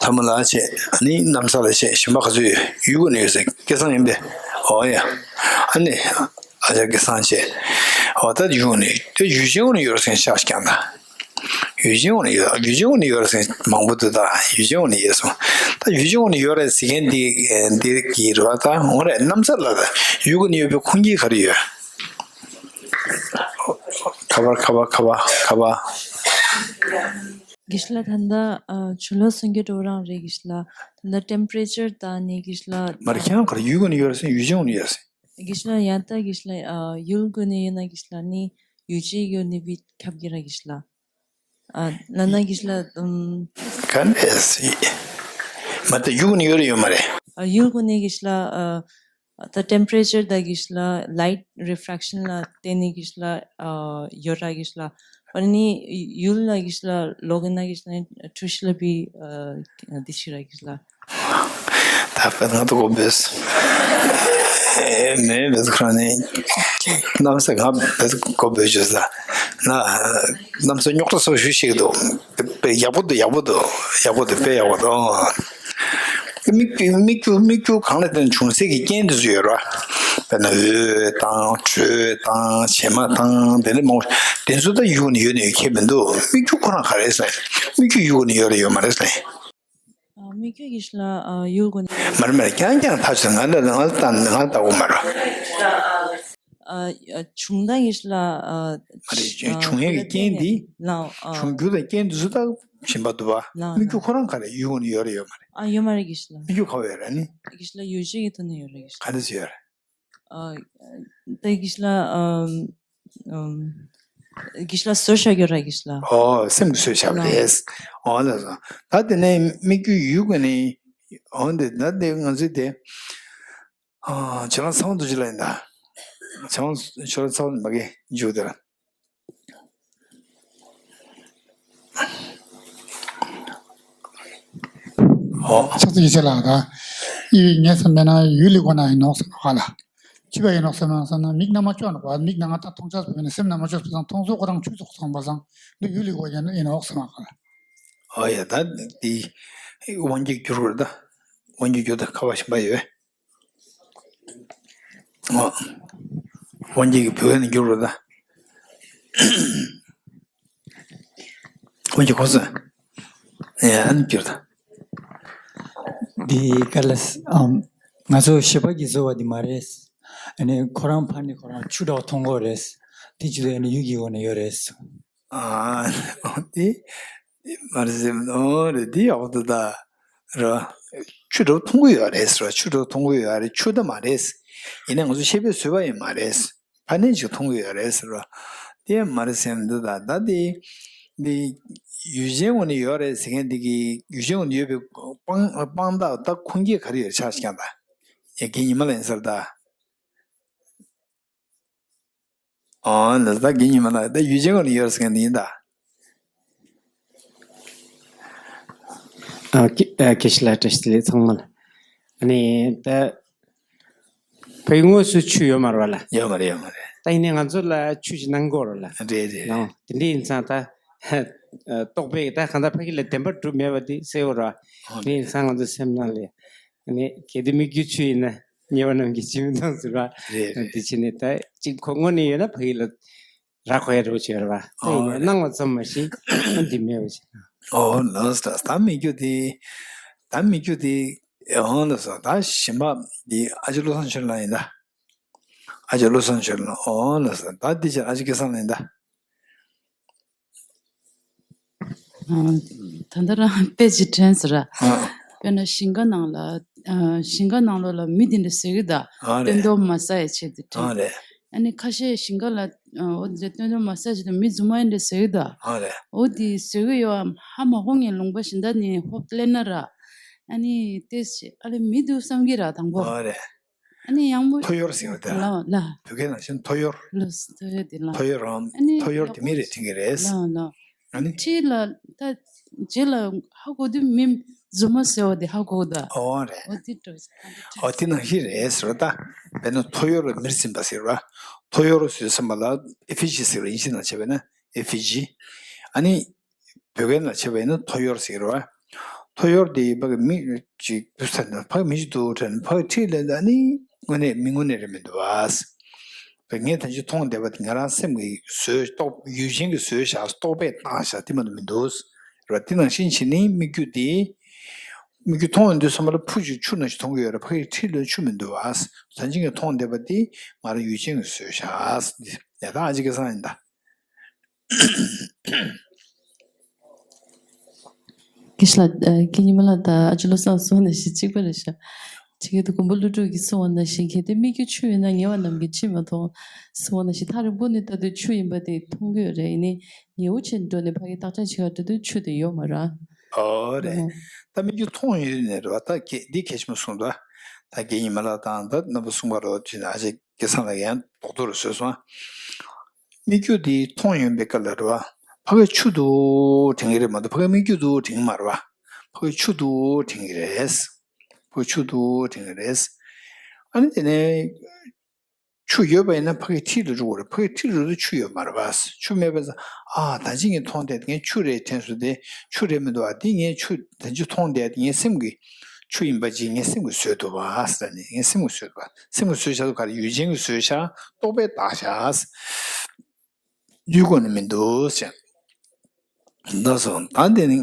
ཐ་མ་ལགས་བྱས། ཨ་ནི་གནམ་ས་ལགས་བྱས། གཞན་པ་ག་ཚོད་ཡོད། ཡུལ་སྒོ་ནས་ཡོད་ཟེར། སྐལ་བཟང་ཡིན་པས། Oh yeah. ཨ་ནི་ཨ་ཅག་སྐལ་བཟང་བྱས། འོ་ད་ཡུལ་སྒོ་ནས། དེ་ཡུལ་ཅན་སྒོ་ནས་ཡོད་རེད་ཟེར་ཆ་ཞིག་ཀྱང་ད། ཡུལ་ཅན་འོག་ནས་ཡོད། ཡུལ་ཅན་འོག་ནས་ཡོད་རེད་ཟེར་མང་པོ་འདུག་ད་ཡུལ་ཅན་འོག་ནས་ཡོད་སོང་། ད་ཡུལ་ཅན་འོག་ནས་ཡོད་རེད་ཟེར་མཁན་འདི་འདི་གི་རེད་པ། ད་འོ་རེད། གནམ་ས་ལ་ད་ཡུལ་སྒོ་ནས་ཡོད་པའི་ཁུངས་སྐྱེལ་ག་རེ་ཡོད། ཁ་པར་ཁ་པར་ཁ་པར་ཁ་པར། དགེ་བཤེས་ལགས། ད་ལྟ་ཨ་ཆུ་ལོག་སོན་གྱི་འགྲོ་རང་རེད། དགེ་བཤེས་ལགས། ད་ལྟ་ཊེམ་པ་རེ་ཅར་ད་ནི་དགེ་བཤེས་ལགས། མ་རེད། ཁྱེད་རང་ག་རེ་ཡུལ་སྒོ་ནས་ཡོད་རེད་ཟེར། ཡུལ་ཅན་འོག་ནས་ཡོད་རེད་ཟེར། དགེ་བཤེས་ལགས། ཡང་ད་དགེ་བཤེས་ལགས། ཨ་ཡུལ་སྒོ་ནས་ཡོད་ན་དགེ་བཤེས་ལགས་ནི་ཡུལ་ཅན་སྒོ་ནས་བི་ཁྱབ་ཀྱི་ར་དགེ་བཤེས་ལགས། ཨ་ལ་ན་དགེ་བཤེས་ལགས། ཨམ། ག་འདྲས། མ་ད་ཡུལ་སྒོ་ནས་ཡོད་རེད་ཡོད་མ་རེད། ཨ་ཡུལ་སྒོ་ནས་དགེ་བཤེས་ལགས། ཨ་ད་ཊེམ་པ་རེ་ཅར་ད་དགེ་བཤེས་ལགས། ལའིཊ་རི་ཕ་རེག་ཤན་ལ་བརྟེན་ནས་དགེ་བཤེས་ལགས། ཨ་ཡོད་ར་དགེ་བཤེས་ལགས། ཨ་ནི་ཡུལ་ལ་དགེ་བཤེས་ལགས་ལོག་ན་དགེ་བཤེས་ལགས་འཁྲུལ་ཞིག་ལ་བི་ཨ་འདི་ཞིག་ར་དགེ་བཤེས་ལགས། ད་བེད་ང་ཏོ་གོ་བེས། ཨེ་མེ་བེད་ཁ་ནི་གནམ་ས་ང་བེད་གོ་བེས་ཞུ་ས། ན་གནམ་ས་རྙོག་དྲ་སོགས་ཞུ་ཞིག་འདུག་དཔེ་ཡག་པོ་འདུག་ཡག་པོ་འདུག་ཡག་པོ་འདུག་དཔེ་ཡག་པོ་འདུག་སྨིག་རྒྱུ་སྨིག་རྒྱུ་སྨིག་རྒྱུ་གང་ལ་བརྟེན་བྱུང་སའི་གི་རྐྱེན་དེ་ཚོ་ཡོད་ར། དཔེར་ན་འོད་དང་དྲོད་དང་བྱེ་མ་དང་དེ་འདྲ་མང་པོ་དེ་ཚོ་ད་ཡུལ་ནས་ཡོད་ནས་ཡོད་ཁྱད་མི་འདུག་སྨིག་རྒྱུ་ཁོ་རང་ག་རེ་ཟེར། སྨིག་རྒྱུ་ཡུལ་ནས་ཡོད་རེད་ཡོད་མ་རེད་ཟེར། ཨ་སྨིག་རྒྱུ་དགེ་བཤེས་ལགས། ཨ་ཡུལ་སྒོ་ནས། མ་རེད་མ་རེད། རྐྱང་རྐྱང་ཐག་ཆོད། ང་ལ་ང་ལ་ལྟ་ང་ལ་ལྟ་གོ་མ་རེད། ཨ་ཨ་བྱུང་ད་དགེ་བཤེས་ལགས། ཨ་མ་རེད། ཨ་བྱུང་ཡས་ཀྱི་རྐྱེན་འདི་ལགས། ཨ་བྱུང་རྒྱུ་དང་རྐྱེན་འདི་ཚོ་ད་གཞན་པ་འདུག་པ། ལགས་སྨིག་རྒྱུ་ལགས། ཁོ་རང་ག་རེ་ཡུལ་སྒོ་ནས་ཡོད་རེད་ཡོད་མ་རེད། ཨ་ཡོད་མ་རེད་དགེ་བཤེས་ལགས། སྨིག་རྒྱུ་ག་པར་ཡོད་རེད་ནི། དགེ་བཤེས་ལགས་ཡུལ་ཅན་གྱི་ཐོག་ནས་ཡོད་རེད་དགེ་བཤེས་ལགས། ག་འདྲ་ཞིག་ཡོད་རེད། ཨ་ད་དགེ་བཤེས་ལགས། ཨམ་ཨམ་དགེ་བཤེས་ལགས་བཟོས་བཞག་ཡོད་ར་དགེ་བཤེས་ལགས། ཨོ་སེམས་ཀྱིས་བཟོས་བཞག་པ་ལགས། རེད། ཨོ་ལགས་སོ། ད་དེ་ནས་སྨིག་རྒྱུ་ཡུལ་སྒོ་ནས། ཨོ་འདི་ད་དེ་ང་ཚོའི་དེ། ཨ་ཁྱེད་རང་ཚང་དུ་ཅི་ལ་ཡིན་ད། ཁྱེད་རང་ཁྱེད་རང་ཚང་དུ་མ་གི་འཇུག་དེ་ལ། ཨོ། ཕྱག་འཚལ་ཡེ་ཤེས་ལགས། ད་ཡིད་ངས་བསམ་པས་ན་ཡུལ་ལི་སྒོ་ན་ཡིན་ནོག་བསམ་པ་ལ། ཅི་བས་ཡིན་ནོག་བསམ་ན་བསམ་ན་མིག་རྣམ་པ་ཅོག་ནོག་པ། མིག་ནང་ང་ད་མཐོང་ཆ་བས་ན་སེམས་རྣམ་པ་ཅོག་པ་དང་མཐོང་ཚོགས་ཁོ་རང་ཆུ་ཚོགས་སོང་པ་སང་འདི་ཡུལ་ལི་སྒོ་ཡིན་ཡིན་ནོག་བསམ་པ་ལ། ཨོ་ཡ་ད་འདི་དབང་གྱུར་གྱུར་ད། དབང་གྱུར་གྱུར་ད་ཁ་བ་ཞིམ་པ་ཡོད། ཨོ། དབང་གྱུར་གྱི་བུ་ནི་གྱུར་ད། དབང་གྱུར་གོ་སོང་། ཡ་ཨ་ནི་གྱུར་ད། འདི་ག་ལ་ཨམ་ང་ཚོ་ཞི་བ་གིས་བཟོས་པ་འདི་མ་རེད། ཨ་ནི་ཁོ་རང་ཕར་ནས་ཁོ་རང་ཆུ་འདྲ་བོ་མཐོང་གི་རེད། དེ་ཆུ་དེ་ཨ་ནི་ཡུལ་གྱི་སྒོ་ནས་ཡོད་རེད། ཨ་འདི་འདི་མ་རེད་ཟེར་ནོ་རེད། འདི་ཡག་པོ་འདུག་ད་ར། ཆུ་འདྲ་བོ་མཐོང་གི་ཡོད་རེད་ཟེར་བ། ཆུ་འདྲ་བོ་མཐོང་གི་ཡོད་རེད། ཆུ་ད་མ་རེད། ཡིན་ནའི་ང་ཚོ་ཤེས་པས་བཟོས་པ་ཡང་མ་རེད། ཕར་ནས་ཅིག་མཐོང་གི་ཡོད་རེད་ཟེར་བ། དེ་ཡང་མ་རེད་ཟེར་འདུག་ད་ད་དེ། འདི་ཡུལ་ཅན་ངོས་ནས་ཡོད་རེད་ཟེར་མཁན་འདི་གི་ཡུལ་ཅན་ངོས་ནས་ཡོད་པའི་དཔང་དཔང་རྟགས་ད་ཁུངས་སྐྱེལ་ག་རེ་ཡོད་ཆགས་ཤིག་ཀྱང་ད། ཡ་གི་ཉི་མ་ལ་ཡིན་ཟེར་ད། ཨོ་ལ་ད་གི་ཉི་མ་ལ་ད་ཡུལ་ཅན་ངོས་ནས་ཡོད་ཟེར་མཁན་འདི་ཡིན་ད། ཨ་ཀི་ཨ་ཀི་ཤི་ལ་བཀྲ་ཤིས་བདེ་ལེགས་ཚང་མ་ལ། ཨ་ནི་ད། ཕ་གི་དངོས་སུ་ཆུ་ཡོད་མ་རེད་པ་ལ། ཡོད་མ་རེད་ཡོད་མ་རེད། ད་ཡིན་ནའི་ང་ཚོ་ལ་ཆུ་ཞིག་གནང་དགོས་རེད་ལ། རེད་རེད། ལགས་དེ་འདྲ་ཡིན་ཙང་ད་རྟོག་པས་ད་གང་ལྟར་ཕ་གི་ལ་བདེན་པ་གྲུབ་མེད་པ་དེ་གསལ་པོ་རེད་པ། ཨོ་དེ་ཡིན་ཙང་ང་ཚོ་སེམས་ནང་ལ་ཨ་ནི་གལ་ཏེ་སྨིག་རྒྱུ་ཆུ་ཡིན་ན་ཉེ་བ་རྣམས་ཀྱིས་ཇི་མི་མཐོང་ཟེར་བ། རེད་རེད། དེ་བྱས་ནས་ད་ཅིག་ཁོ་དངོས་གནས་ཡོད་ན་ཕ་གི་ལ་རག་གོ་ཡ་འདྲ་པོ་ཅིག་ཡོད་རེད་པ། ད་ཡིན་ནའི་ཨོ་གནང་བ་ཙམ་མ་ཟད་ཨ་འདི་མེད་པ་ཅིག་ཨོ་ལགས་སོ། ད་སྨིག་རྒྱུ་དེ་ད་སྨིག་རྒྱུ་དེ། ཨོ་ལགས་སོ། ད་གཞན་པ་འདི་ཨ་ཅག་བློ་བཟང་ཆོས་ལགས་ཡིན་ད། ཨ་ཅག་བློ་བཟང་ཆོས་ལགས། ཨོ་ལགས་སོ། ད་འདི་ཕྱིར་ཨ་ཅག་སྐལ་བཟང་ལགས་ཡིན་ད། ཨ་ད་ལྟ་རང་དཔེ་ཅིག་དྲན་སོང་ར། ཨ། དཔེར་ན་ཞིང་ཁ་ནང་ལ་ཨ་ཞིང་ཁ་ནང་ལོགས་ལ་མི་དེ་འདྲ་བཟོས་ཀྱི་ད། ཨ་རེད། སྟོན་ཐོག་མ་ཟ་ཡ་ཆེད་དུ་དྲན། ཨ་རེད། ཨ་ནི་ཁ་ཤས་ཞིང་ཁ་ལ་ཨ་འོ་དེ་སྟོན་ཐོག་མ་ཟ་ཆེད་དུ་མི་རྫུན་མ་ཡིན་འདྲ་བཟོས་ཀྱི་ད། ཨ་རེད། འོ་དེ་བཟོས་ཀྱི་ཡོད་ཨམ་ཧ་མ་གོ་ངས་ལུང་པ་གཞན་དག་ནས་ཧོབ་གླེང་ན་ར། ཨ་ནི་ཏེས་ཨ་ལེ་མི་འདུག་བསམ་གྱི་ར་དང་པོ། ཨ་རེད། ཨ་ནི་ཡང་མོ། ཐོ་ཡོར་ཟེར་བ་དེ་ལ། ལ་ལ། བོད་སྐད་ནང་བཞིན་ཐོ་ཡོར། ལ་ཐོ་ཡོར་དེ་ལ། ཐོ་ཡོར་རམ། ཨ་ནི་ཐོ་ཡོར་དེ་མི་རེ་དྲན་གྱི་རེད། ལ་ལ། ཨ་ནི། ཁྲིད་ལ་ད་རྗེས་ལ་ཧ་གོ་དུས་མི་རྫུན་མ་ཟེར་བ་དེ་ཧ་གོ་ད། ཨོ་རེད། ཨོ་དེ་འགྲོ། ཨོ་དེ་ནང་བཞིན་རེད་ཟེར་བ་ད། དཔེར་ན་ཐོ་ཡོར་མིར་འཛིན་པ་ཟེར་བ། ཐོ་ཡོར་ཟེར་ཙམ་པ་ལ་ཨེ་ཕི་ཇི་ཟེར་བ་ཡིན་གཅིག་ནང་བྱས་པས་ན་ཨེ་ཕི་ཇི། ཨ་ནི། བོད་སྐད་ནང་བྱས་པས་ན་ཐོ་ཡོར་ཟེར་བ། ཐོ་ཡོར་དེ་ཕ་གི་མི་གཅིག་དུ་ས་ན་ཕ་གི་མི་གཅིག་དུ་དྲན་ཕ་གི་ཁྲིད་ལས་ད་ནི་དངོས་གནས་མི་དངོས་གནས་རེད་མི་འདུག་བ། ངས་ད་ཅི་མཐོང་བསྡད་པ་དེ་ང་རང་སེམས་ཀྱི་བཟོས་རྟོག་ཡུལ་ཅན་གྱི་བཟོས་བཞག་རྟོག་པས་བཏང་བཞག་དེ་མ་གཏོགས་མི་འདུག་རེད་བ། དེ་ནང་བཞིན་བྱས་ནས་སྨིག་རྒྱུ་དེ། སྨིག་རྒྱུ་མཐོང་ཡོང་དུས་ཙམ་པ་ལ་ཕུ་ཅིག་ཆུ་ནང་བཞིན་མཐོང་གི་ཡོད་རེད། ཕ་གི་ཁྲིད་ལོན་ཆུ་མི་འདུག་བ། ད་ཅི་ངས་མཐོང་བསྡད་པ་དེ་ང་རང་ཡུལ་ཅན་གྱི་བཟོས་བཞག་ཡ་ད་ཨ་ཅི་སྐལ་བཟང་ཡིན་ད། སྐད་ཆ་ལ་སྐད་ཉི་མ་ལ་ད་ཨ་ཅི་བློ་བཟང་གསུངས་ནང་བཞིན་གཅིག་པ་རེད་ཤག་ཅིག་གི་དུ་མགོན་པོ་ཀླུ་སྒྲུབ་ཀྱིས་གསུངས་པ་ནང་བཞིན་གལ་ཏེ་སྨིག་རྒྱུ་ཆུ་ཡིན་ན་ཉེ་བ་རྣམས་ཀྱིས་ཅི་མ་མཐོང་གསུངས་པ་ནང་བཞིན་ཐག་རིང་པོ་ནས་ལྟ་དུས་ཆུ་ཡིན་པ་དེ་མཐོང་གི་ཡོད་རེད། ཡིན་ནའི་ཉེ་བོ་ཆེ་འགྲོ་ནས་ཕ་གི་བརྟག་དཔྱད་བྱེད་ག་འགྲོ་དུས་ཆུ་དེ་ཡོད་མ་རེད། ཨོ་རེད། ད་སྨིག་རྒྱུ་མཐོང་ཡོད་ནས་རེད་བ། ད་གེ་འདི་གལ་ཆེན་པོ་གསུངས་འདུག་ད་རྒན་ཉི་མ་ལགས་དང་ད་རྣམ་པ་གསུམ་པ་རོ་དུས་ནས་ཨ་ཅེ་སྐལ་བཟང་ལགས་ཡང་རྡོག་རྡོག་རེ་བཟོས་སོང་། སྨིག་རྒྱུ་འདི་མཐོང་ཡོང་པའི་སྐབས་ལ་རེད་བ། ཕ་གི་ཆུ་འདུག་དྲན་གྱི་རེད་མ་གཏོགས་ཕ་གི་སྨིག་རྒྱུ་འདུག་དྲན་གྱི་མ་རེད་བ། ཕ་གི་ཆུ་འདུག་དྲན་གྱི་རེད། ཕ་གི་ཆུ་འདུག་དྲན་གྱི་རེད། ཨ་ནི་དེ་ནས། ཆུ་ཡོད་པ་ཡིན་ན་ཕ་གི་ཁྲིད་ལ་འགྲོ་དགོས་རེད། ཕ་གི་ཁྲིད་ལ་འགྲོ་དུས་ཆུ་ཡོད་མ་རེད་པ། ཆུ་མེད་པ་ཙང་ཨ་ད་ཅི་ངས་མཐོང་བསྡད་ངས་ཆུ་རེད་དྲན་སོང་། དེ་ཆུ་རེད་མི་འདུག་ཨ་དེ་ངས་ཆུ་ད་ཅི་མཐོང་བསྡད་དེ་ངའི་སེམས་ཀྱི་ཆུ་ཡིན་པ་ཅིག་ངའི་སེམས་ཀྱི་བཟོས་འདུག་པ་ཟེར་ནས་ངའི་སེམས་ཀྱི་བཟོས་འདུག་པ། སེམས་ཀྱི་བཟོས་བཞག་འདུག་ག་རེ་ཡུལ་ཅན་གྱི་བཟོས་བཞག་རྟོག་པས་བཏགས་བཞག་ཡུལ་ཁོ་ན་མི་འདུག་ཟེར། ད་སོ་ད་དེ་ནི་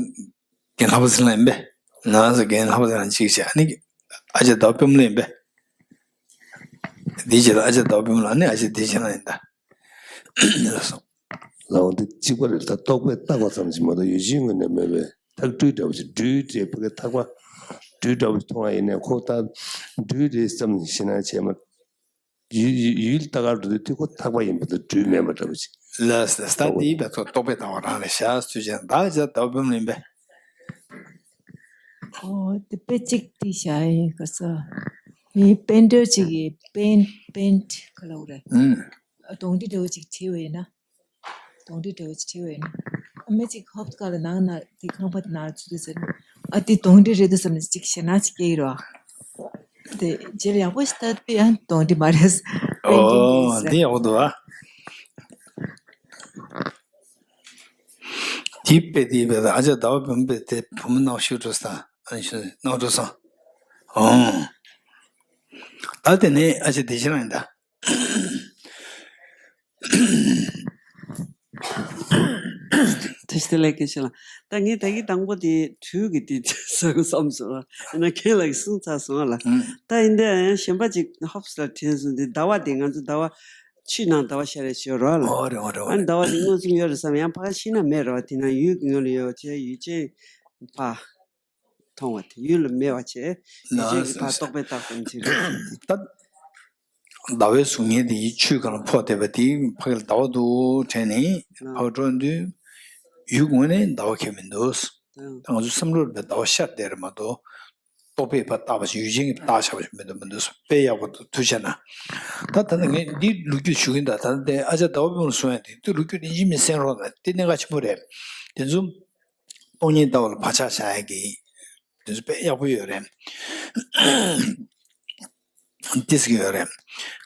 རྒན་ལྷག་པ་ཟེར་ལ་ཡིན་པས། ང་ཚོ་རྒན་ལྷག་པ་ཟེར་ལ་གཅིག་བྱས་ཨ་ནི་ཨ་ཅག་ཟླ་བ་དཔལ་མོ་ལ་ཡིན་པས། དེ་རྗེས་ལ་ཨ་ཅག་ཟླ་བ་དཔལ་མོ་ལ་ཨ་ནི་ཨ་ཅག་བདེ་ཆེན་ལ་ཡིན་ད། ལགས་སོ། ལའང་འདི་གཅིག་པ་རེད། ད་རྟོག་པས་བཏགས་པ་ཙམ་ཞིག་མ་གཏོགས་ཡུལ་ཅན་ངོས་ནས་མེད་པའི་ཐག་སྦྲུལ་འདྲ་བོ་ཞིག་སྦྲུལ་དེ་ཕ་གི་ཐག་པ་སྦྲུལ་འདྲ་བོ་ཞིག་མཐོང་བ་ཡིན་ནའི་ཁོ་ད་སྦྲུལ་རེད་བསམ་ནས་ཞེད་སྣང་བྱས་མ། ཡུལ་ཡུལ་ལྟ་གར་འགྲོ་དུས་དེ་ཁོ་ཐག་པ་ཡིན་པ་དང་སྦྲུལ་མེད་པ་འདྲ་པོ་ཅིག་ལགས་ལགས། ད་དེའི་བར་དུ་རྟོག་པས་ལྟ་བ་རང་ལས་བཞག་ཚུལ་ཅན་བདག་ཅག་ཟླ་བ་དཔལ་མོ་ལ་ཡིན་པས། ཨོ་དེ་དཔེ་གཅིག་བྲིས་བཞག་ཡིན་ག་ས། ངའི་པན་ཌར་ཅིག་གིས་པན་པན་ག་ལ་འོ་རེད། ཨུམ། གདོང་འདྲེ་འདྲ་བོ་ཅིག་བྲིས་པ་ཡིན་ན། གདོང་འདྲེ་འདྲ་བོ་ཅིག་བྲིས་པ་ཡིན་ན། ཨ་མ་གཅིག་ཧོབ་ཁ་ལ་ནང་ན་དེ་ཁང་པ་དེ་ནང་ཚུད་དུས་ཟེར་ན། ཨ་དེ་གདོང་འདྲེ་རེད་འདུག་བསམ་ནས་གཅིག་ཞེད་སྣང་ཅིག་སྐྱེ་ཡི་རོ། དེ་རྗེས་ལ་ཡག་པོ་ཞིག་ལྟ་དུས་ཡང་གདོང་འདྲེ་མ་རེད། ཨོ་དེ་ཡག་པོ་འདུག་ཨ། དེ་དཔེ་དེ་དཔེ་ཨ་ཅག་ཟླ་བ་བུ་མོ་དཔེ་དེ་བུ་མོ་ནང་ཤུགས་འགྲོ་ས་ཨ་ནི་ཤུགས་ནང་འགྲོ་ས། ཨོ། ད་དེ་ནས་ཨ་ཅག་བདེ་ཆེན་ལ་ཡིན་ད། ཐུགས་རྗེ་ལེགས་སྐྱེས་ཆེ་ལ། ད་ངས་ད་གི་དང་པོ་དེ་དུས་ཀྱི་དེ་ཟེར་དགོས་བསམ་སོང་ལ། ཡིན་ན་ཁྱེད་ལ་གི་གསུངས་ཚར་སོང་ལ། ད་ཡིན་དེ་གཞན་པ་ཅིག་ཧོབ་སི་ལ་དྲན་སོང་དེ་ཟླ་བ་དེ་ང་ཚོ་ཟླ་བ་ཆུ་ནང་ཟླ་བ་ཤར་རེ་བྱེད་རོགས་ལ། ཨོ་རེད་ཨོ་རེད་ཨོ་ཨ་ནི་རེད། ཟླ་བ་དེ་མངོན་སུམ་ཡོད་རེད་བསམ་ཡང་ཕར་ཕྱིན་ན་མེད་རེད་བ། དེ་ན་ཡུལ་གྱི་ངོས་ལ་ཡོད་བ་བྱས་ཡུལ་ཅན་ཕ། མཐོང་བ་དེ་ཡུལ་ལ་མེད་པ་བྱས་ཡུལ་ཅན་གྱི་ཕར་རྟོག་པས་བཏགས་པ་ཅིག་རེད། ད་ཟླ་བའི་གཟུགས་བརྙན་དེ་ཡི་ཆུའི་སྒང་ལ་ཕོག་བསྡད་པ་དེ་ཕ་གི་ལ་ཟླ་བ་འདུག་དྲན་ནས་ཕ་གི་འགྲོ་དུས་ཡུལ་ངོས་ནས་ཟླ་བ་ཁྱད་མི་འདུག་ད་ང་ཚོ་བསམ་བློ་རེད་པའི་ཟླ་བ་ཤར་བསྡད་རེད་མ་གཏོགས་རྟོག་པས་ཕར་བཏགས་པ་ཞིག་ཡུལ་ཅན་གྱིས་བཏགས་བཞག་པ་ཞིག་མི་འདུག་མི་འདུག་བསམ་དཔེ་ཡག་པོ་འདུག་ཐུགས་རྗེ་གནང་། ད་ད་ནི་ངས་འདི་ལོ་རྒྱུས་ཞུ་གིན་ད་ད་ལྟ་ཨ་ཅག་ཟླ་བ་དཔལ་མོ་གསུང་ཡ་དེ་དུས་ལོ་རྒྱུས་དེ་ཡིན་གཅིག་མིན་གསན་རོགས་གནང་། དེ་གནད་འགག་ཆེན་པོ་རེད། དེ་ཚོ། སྟོང་ཉིད་ལྟ་བ་ལ་བག་ཆགས་བཞག་ཡག་གི་དེ་ཚོ་དཔེ་ཡག་པོ་ཡོད་རེད། ཏིས་ཀྱི་ཡོད་རེད།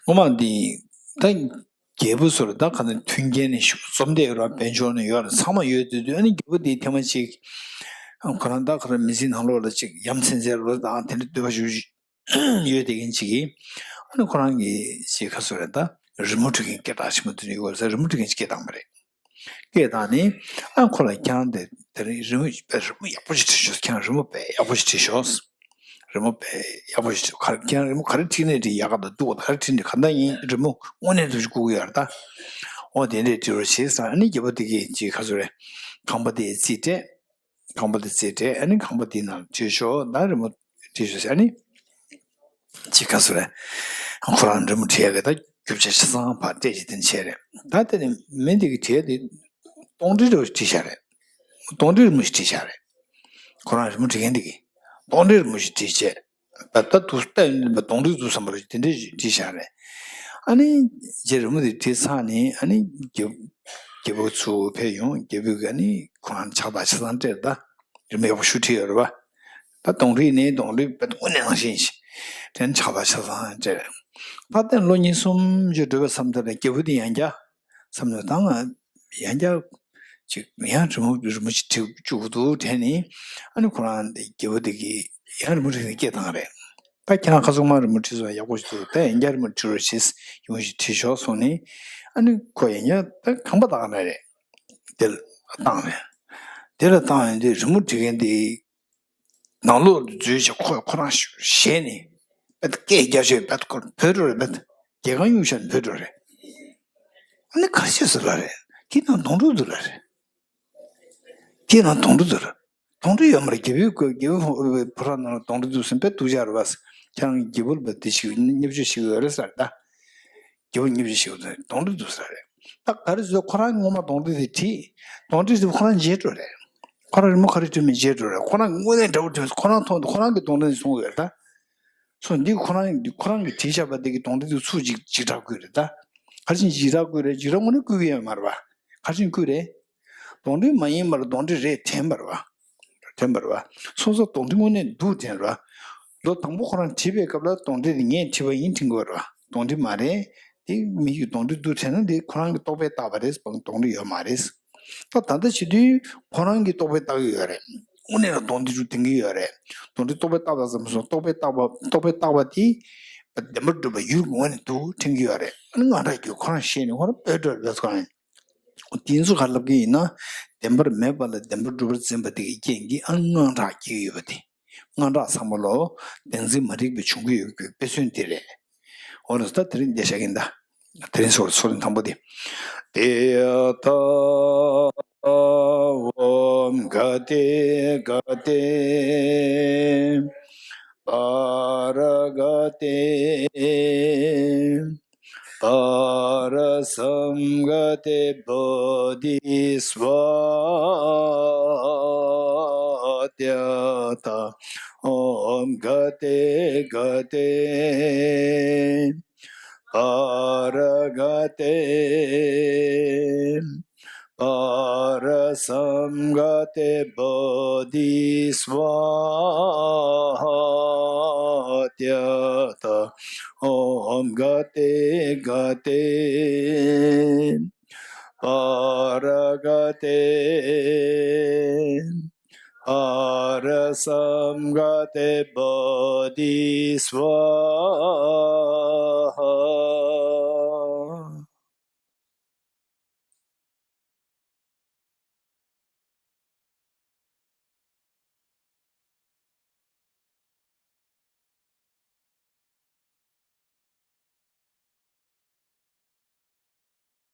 ངོ་མ་འདི་ད་རྒྱལ་པོ་ཚོ་ལ་ད་ག་ནས་མཐུན་རྐྱེན་ནས་ཤུགས་འཛོམས་བསྡད་ཡོད་རེད། དཔལ་འབྱོར་ནས་ཡོད་རེད། ཚང་མ་ཡོད་དུས་དུས་ཨ་ནི་རྒྱལ་པོ་འདིའི་ཐེངས་མ་གཅིག་ཁོ་རང་ད་ཁོ་རང་མི་ཚེའི་ནང་ལོགས་ལ་གཅིག་ཡ་མཚན་ཚན་ལོ་དང་དེ་འདྲ་འདོད་པ་ཞུ་ཡོད་དེ་ཡིན་གཅིག་གིས་ཨ་ནི་ཁོ་རང་གིས་གཅིག་ག་ཚོད་རེད། ད་རི་མོ་འབྲི་མཁན་སྐད་གྲགས་ཆེན་པོ་དེ་འདྲ་ཡོད་རེད་ཟེར་རི་མོ་འབྲི་མཁན་ཅིག་སྐད་བཏང་པ་རེད། སྐད་བཏང་ནས་ཨ་ཁོ་ལ་ཁྱེད་རང་དེ་དེ་རིང་རི་མོ་དཔེ་རི་མོ་ཡག་པོ་ཞིག་བྲིས་ཤོག་ཁྱེད་རང་རི་མོ་དཔེ་ཡག་པོ་ཞིག་བྲིས་ཤོག་རི་མོ་དཔེ་ཡག་པོ་ཞིག་བྲིས། ག་རེ་ཁྱེད་རང་རི་མོ་ག་རེ་བྲིས་ནས་བྲིས་ཡག་ག་འདུག་ག་རེ་བྲིས་ནས་ག་འདྲ་ཡིན་རི་མོ་དངོས་གནས་འདུག་ཞིག་བསྐུར་གི་ཡོད་རེད་ད། འོ་དེ་འདྲས་བྲིས་རོགས་བྱེད་ཟེར། ཨ་ནི་རྒྱལ་པོ་དེ་གིས་ཅིག་ག་ཚོད་རེད། ཁང་པ་དེ་རྩིས་སྤྲད། ཁང་པ་དེ་རྩིས་སྤྲད། ཨ་ནི་ཁང་པ་དེའི་ནང་བྲིས་ཤོག་ད་རི་མོ་བྲིས་ཤོག་ཟེར། ཨ་ནི། ཅིག་ག་ཚོད་རེད། ཁོ་རང་རི་མོ་བྲིས་ཡག་གི་ད་རྒྱུ་ཆ་ཆ་ཚང་ཕར་སྤྲད་ཅིག་དེ་ནས་བྱས་རེད། ད་དེ་ནས་མི་འདི་གིས་བྲིས་དེ་སྟོང་ཌི་རི་མོ་ཞིག་བྲིས་བཞག་རེད། སྟོང་ཌི་རི་མོ་ཞིག་བྲིས་བཞག་རེད། ཁོ་རང་རི་མོ་འབྲི་མཁན་འདི་གིས་སྟོང་ཌི་རི་མོ་ཞིག་བྲིས་བྱས། ད་ད་དུ་ལྟ་ཡིན་པ་སྟོང་ཌི་རི་འདུག་བསམ་པ་རེད། དེ་འདྲས་ཞིག་བྲིས་བཞག་རེད། ཨ་ནི་རྗེས་རི་མོ་དེ་བྲིས་ཚར་ནས་ཨ་ནི་རྒྱབ་ རྒྱལ་པོ་ཚུར་ཕེབས་ཡོང་། རྒྱལ་པོས་ཀྱིས་ནི་ཁོ་རང་ཕྱག་དར་ཆ་ཚང་སྤྲད་ད། རི་མོ་ཡག་པོ་ཞེ་དྲག་བྲིས་ཡོད་རེད་པ། ད་གདོང་རིས་ནི་གདོང་རིས་དཔེ་དངོས་གནས་ནང་བཞིན་ཞིག་དེ་ནས་ཕྱག་དར་ཆ་ཚང་སྤྲད། ད་དེ་ལོ་གཉིས་གསུམ་ཅིག་འགྲོ་བའི་མཚམས་དེ་ལ་རྒྱལ་པོ་དེ་ཡང་བསྐྱར་བསམ་བློ་བཏང་། ཡང་བསྐྱར་ཅིག་ཡང་རི་མོ་རི་མོ་ཅིག་བྲིས་བཅུག་འདུག་དྲན་ནས། ཨ་ནི་ཁོ་རང་དེ་རྒྱལ་པོ་དེ་གིས་ཡང་རི་མོ་བྲིས་ནས་སྐད་བཏང་རེད། ད་ཁྱེད་རང་ཁ་སང་མ་རི་མོ་བྲིས་སོང་། ཡག་པོ་ཞིག་འདུག་ད་ཡང་བསྐྱར་རི་མོ་བྲིས་རོགས་བྱེད། ཡག་པོ་ཞིག་བྲིས་ཤོག་གསུངས་ནས། ཨ་ནི་ཁོ་ཡང་བསྐྱར་ད་ཁང་པ་དག་ན་རེད། དེ་ལ་བཏང་རེད། དེ་ལ་བཏང་ཡོང་དུས་རི་མོ་བྲིས་མཁན་དེ་ནང་ལོགས་ལ་འཛུལ་བྱས། ཁོ་ཁོ་རང་ཞེད་ནས་དཔེ་སྐད་རྒྱག་བྱས། དཔེ་ཁོ་བྲོས་འགྲོ་རེད། དཔེ་རྒྱལ་ཁང་གཡུག་བཞག་བྲོས་འགྲོ་རེད། ཨ་ནི་ག་རེ་བྱས་སོང་ལབ་རེད། ཁྱེད་རང་གདོང་གྲོགས་འདུག་ལབ་རེད། ཁྱེད་རང་གདོང་གྲོགས་འདུག་ལབ། གདོང་གྲོགས་ཡོད་མ་རེད། རྒྱལ་པོའི་སྐུ། རྒྱལ་པོའི་ཕོ་བྲང་ནང་ལ་གདོང་གྲོགས་འདུག་ཟེར་དཔེ་སྡུག་ཅག་རེད་པ། ཁྱེད་རང་གི་རྒྱལ་པོ་ལ་དེ་ཞིག་བརྙས་བཅོས་ཞིག་ཡོད་རེད་ཟེར་ད། རྒྱལ་པོ་བརྙས་བཅོས་ཞིག་ཡོད་རེད། གདོང་གྲོགས་འདུག་ཟེར་རེད། ད་ག་རེ་བཟོས། ཁོ་རང་ངོ་མ་གདོང་གྲོགས་དེ་བྲིས། གདོང་གྲོགས་དེ་ཁོ་རང་བརྗེད་འགྲོ་རེད། ཁོ་རང་རི་མོ་ག་རེ་བྲིས་མིན་བརྗེད་འགྲོ་རེད། ཁོ་རང་དངོས་གནས་འདྲ་པོ་བྲིས། ཁོ་རང་མཐོང་དུས་ཁོ་རང་གི་གདོང་གྲོགས་དེ་བཟུང་ཡོད་རེད་ད། སོ་འདི་ཁོ་རང་འདི་ཁོ་རང་གིས་བྲིས་བཞག་པ་འདི་གི་གདོང་གྲོགས་དེ་ཚུར་འཇིགས་འཇིགས་སྐྲག་བསྐུལ་རེད་ད། ག་རེ་བྱས་འཇིགས་སྐྲག་བསྐུལ་རེད། འཇིགས་སྐྲག་དངོས་གནས་བསྐུལ་གྱི་ཡོད་མ་རེད་པ། ག་རེ་བྱས་བསྐུལ་རེད། གདོང་གྲོགས་མ་ཡིན་པར་གདོང་གྲོགས་རེད་དྲན་པ་རེད་པ། དྲན་པ་རེད་པ། སོ་སོ་གདོང་གྲོགས་དངོས་གནས་འདུག་དྲན་རེད་པ། ལོ་དང་པོ་ཁོ་རང་བྲིས་པའི་སྐབས་ལ་གདོང་གྲོགས་དེ་ངས་བྲིས་པ་ཡིན་དྲན་གྱི་ཡོད་རེད་པ། གདོང་གྲོགས་མ་རེད། དེ་མི་ཡི་གདོང་གྲོགས་འདུག་དྲན་ན་དེ་ཁོ་རང་གི་རྟོག་པས་བཏགས་པ་རེད། གདོང་གྲོགས་ཡོད་མ་རེད། ད་ད་ལྟ་བྱེད་དུས་ཁོ་རང་གིས་རྟོག་པས་བཏགས་ཀྱི་ཡོད་རེད། དངོས་གནས་ལ་གདོང་གྲོགས་དེ་འདྲ་དྲན་གྱི་ཡོད་རེད། གདོང་གྲོགས་རྟོག་པས་བཏགས་པ་ཙམ་སོང་། རྟོག་པས་བཏགས་པ་རྟོག་པས་བཏགས་པ་དེ་བདེན་པར་གྲུབ་པ་ཡུལ་ངོས་ནས་འདུག་དྲན་གྱི་ཡོད་རེད། ཨ་ནི་དངངས་སྐྲག་སྐྱེ། ཁོ་རང་ཞེད་ནས་ཁོ་རང་བྲོས་འགྲོ་རེད་ཟེར་ནས། དེ་ཚོ་ག་རེ་ལབ་ཀྱི་ཡིན་ན། བདེན་པར་མེད་པ་ལ་བདེན་པར་གྲུབ་པར་འཛིན་པ་དེ་གི་རྐྱེན་གྱིས་ཨ་ནི་དངངས་སྐྲག་སྐྱེ་གི་ཡོད་པ་དེ། དངངས་སྐྲག་ཚང་མ་ལོ་བདེན་འཛིན་མ་རིག་པས་བྱུང་གི་ཡོད་པའི་དཔེ་མཚོན་དེ་རེད། འོ་ན་ད་དེ་རིང་འདི་བཞག་གི་ཡིན་ད། དེ་རིང་སོ་སོ་རིང་དང་པོ་དེ། ཏདྱ་ཐཱ། ཨོཾ་ག་ཏེ་ག་ཏེ་པཱ་ར་ག་ཏེ་པཱ་ར་སཾ་ག་ཏེ་བོ་དྷི་སྭཱ་ཧཱ། ཏདྱ་ཐཱ། ཨོཾ་ག་ཏེ་ག་ཏེ་པཱ་ར་ག་ཏེ་པཱ་ར་སཾ་ག་ཏེ་བོ་དྷི་སྭཱ་ཧཱ། ཏདྱ་ཐཱ། ཨོཾ་ག་ཏེ་ག་ཏེ་པཱ་ར་ག་ཏེ་པཱ་ར་སཾ་ག་ཏེ་བོ་དྷི་སྭཱ་ཧཱ།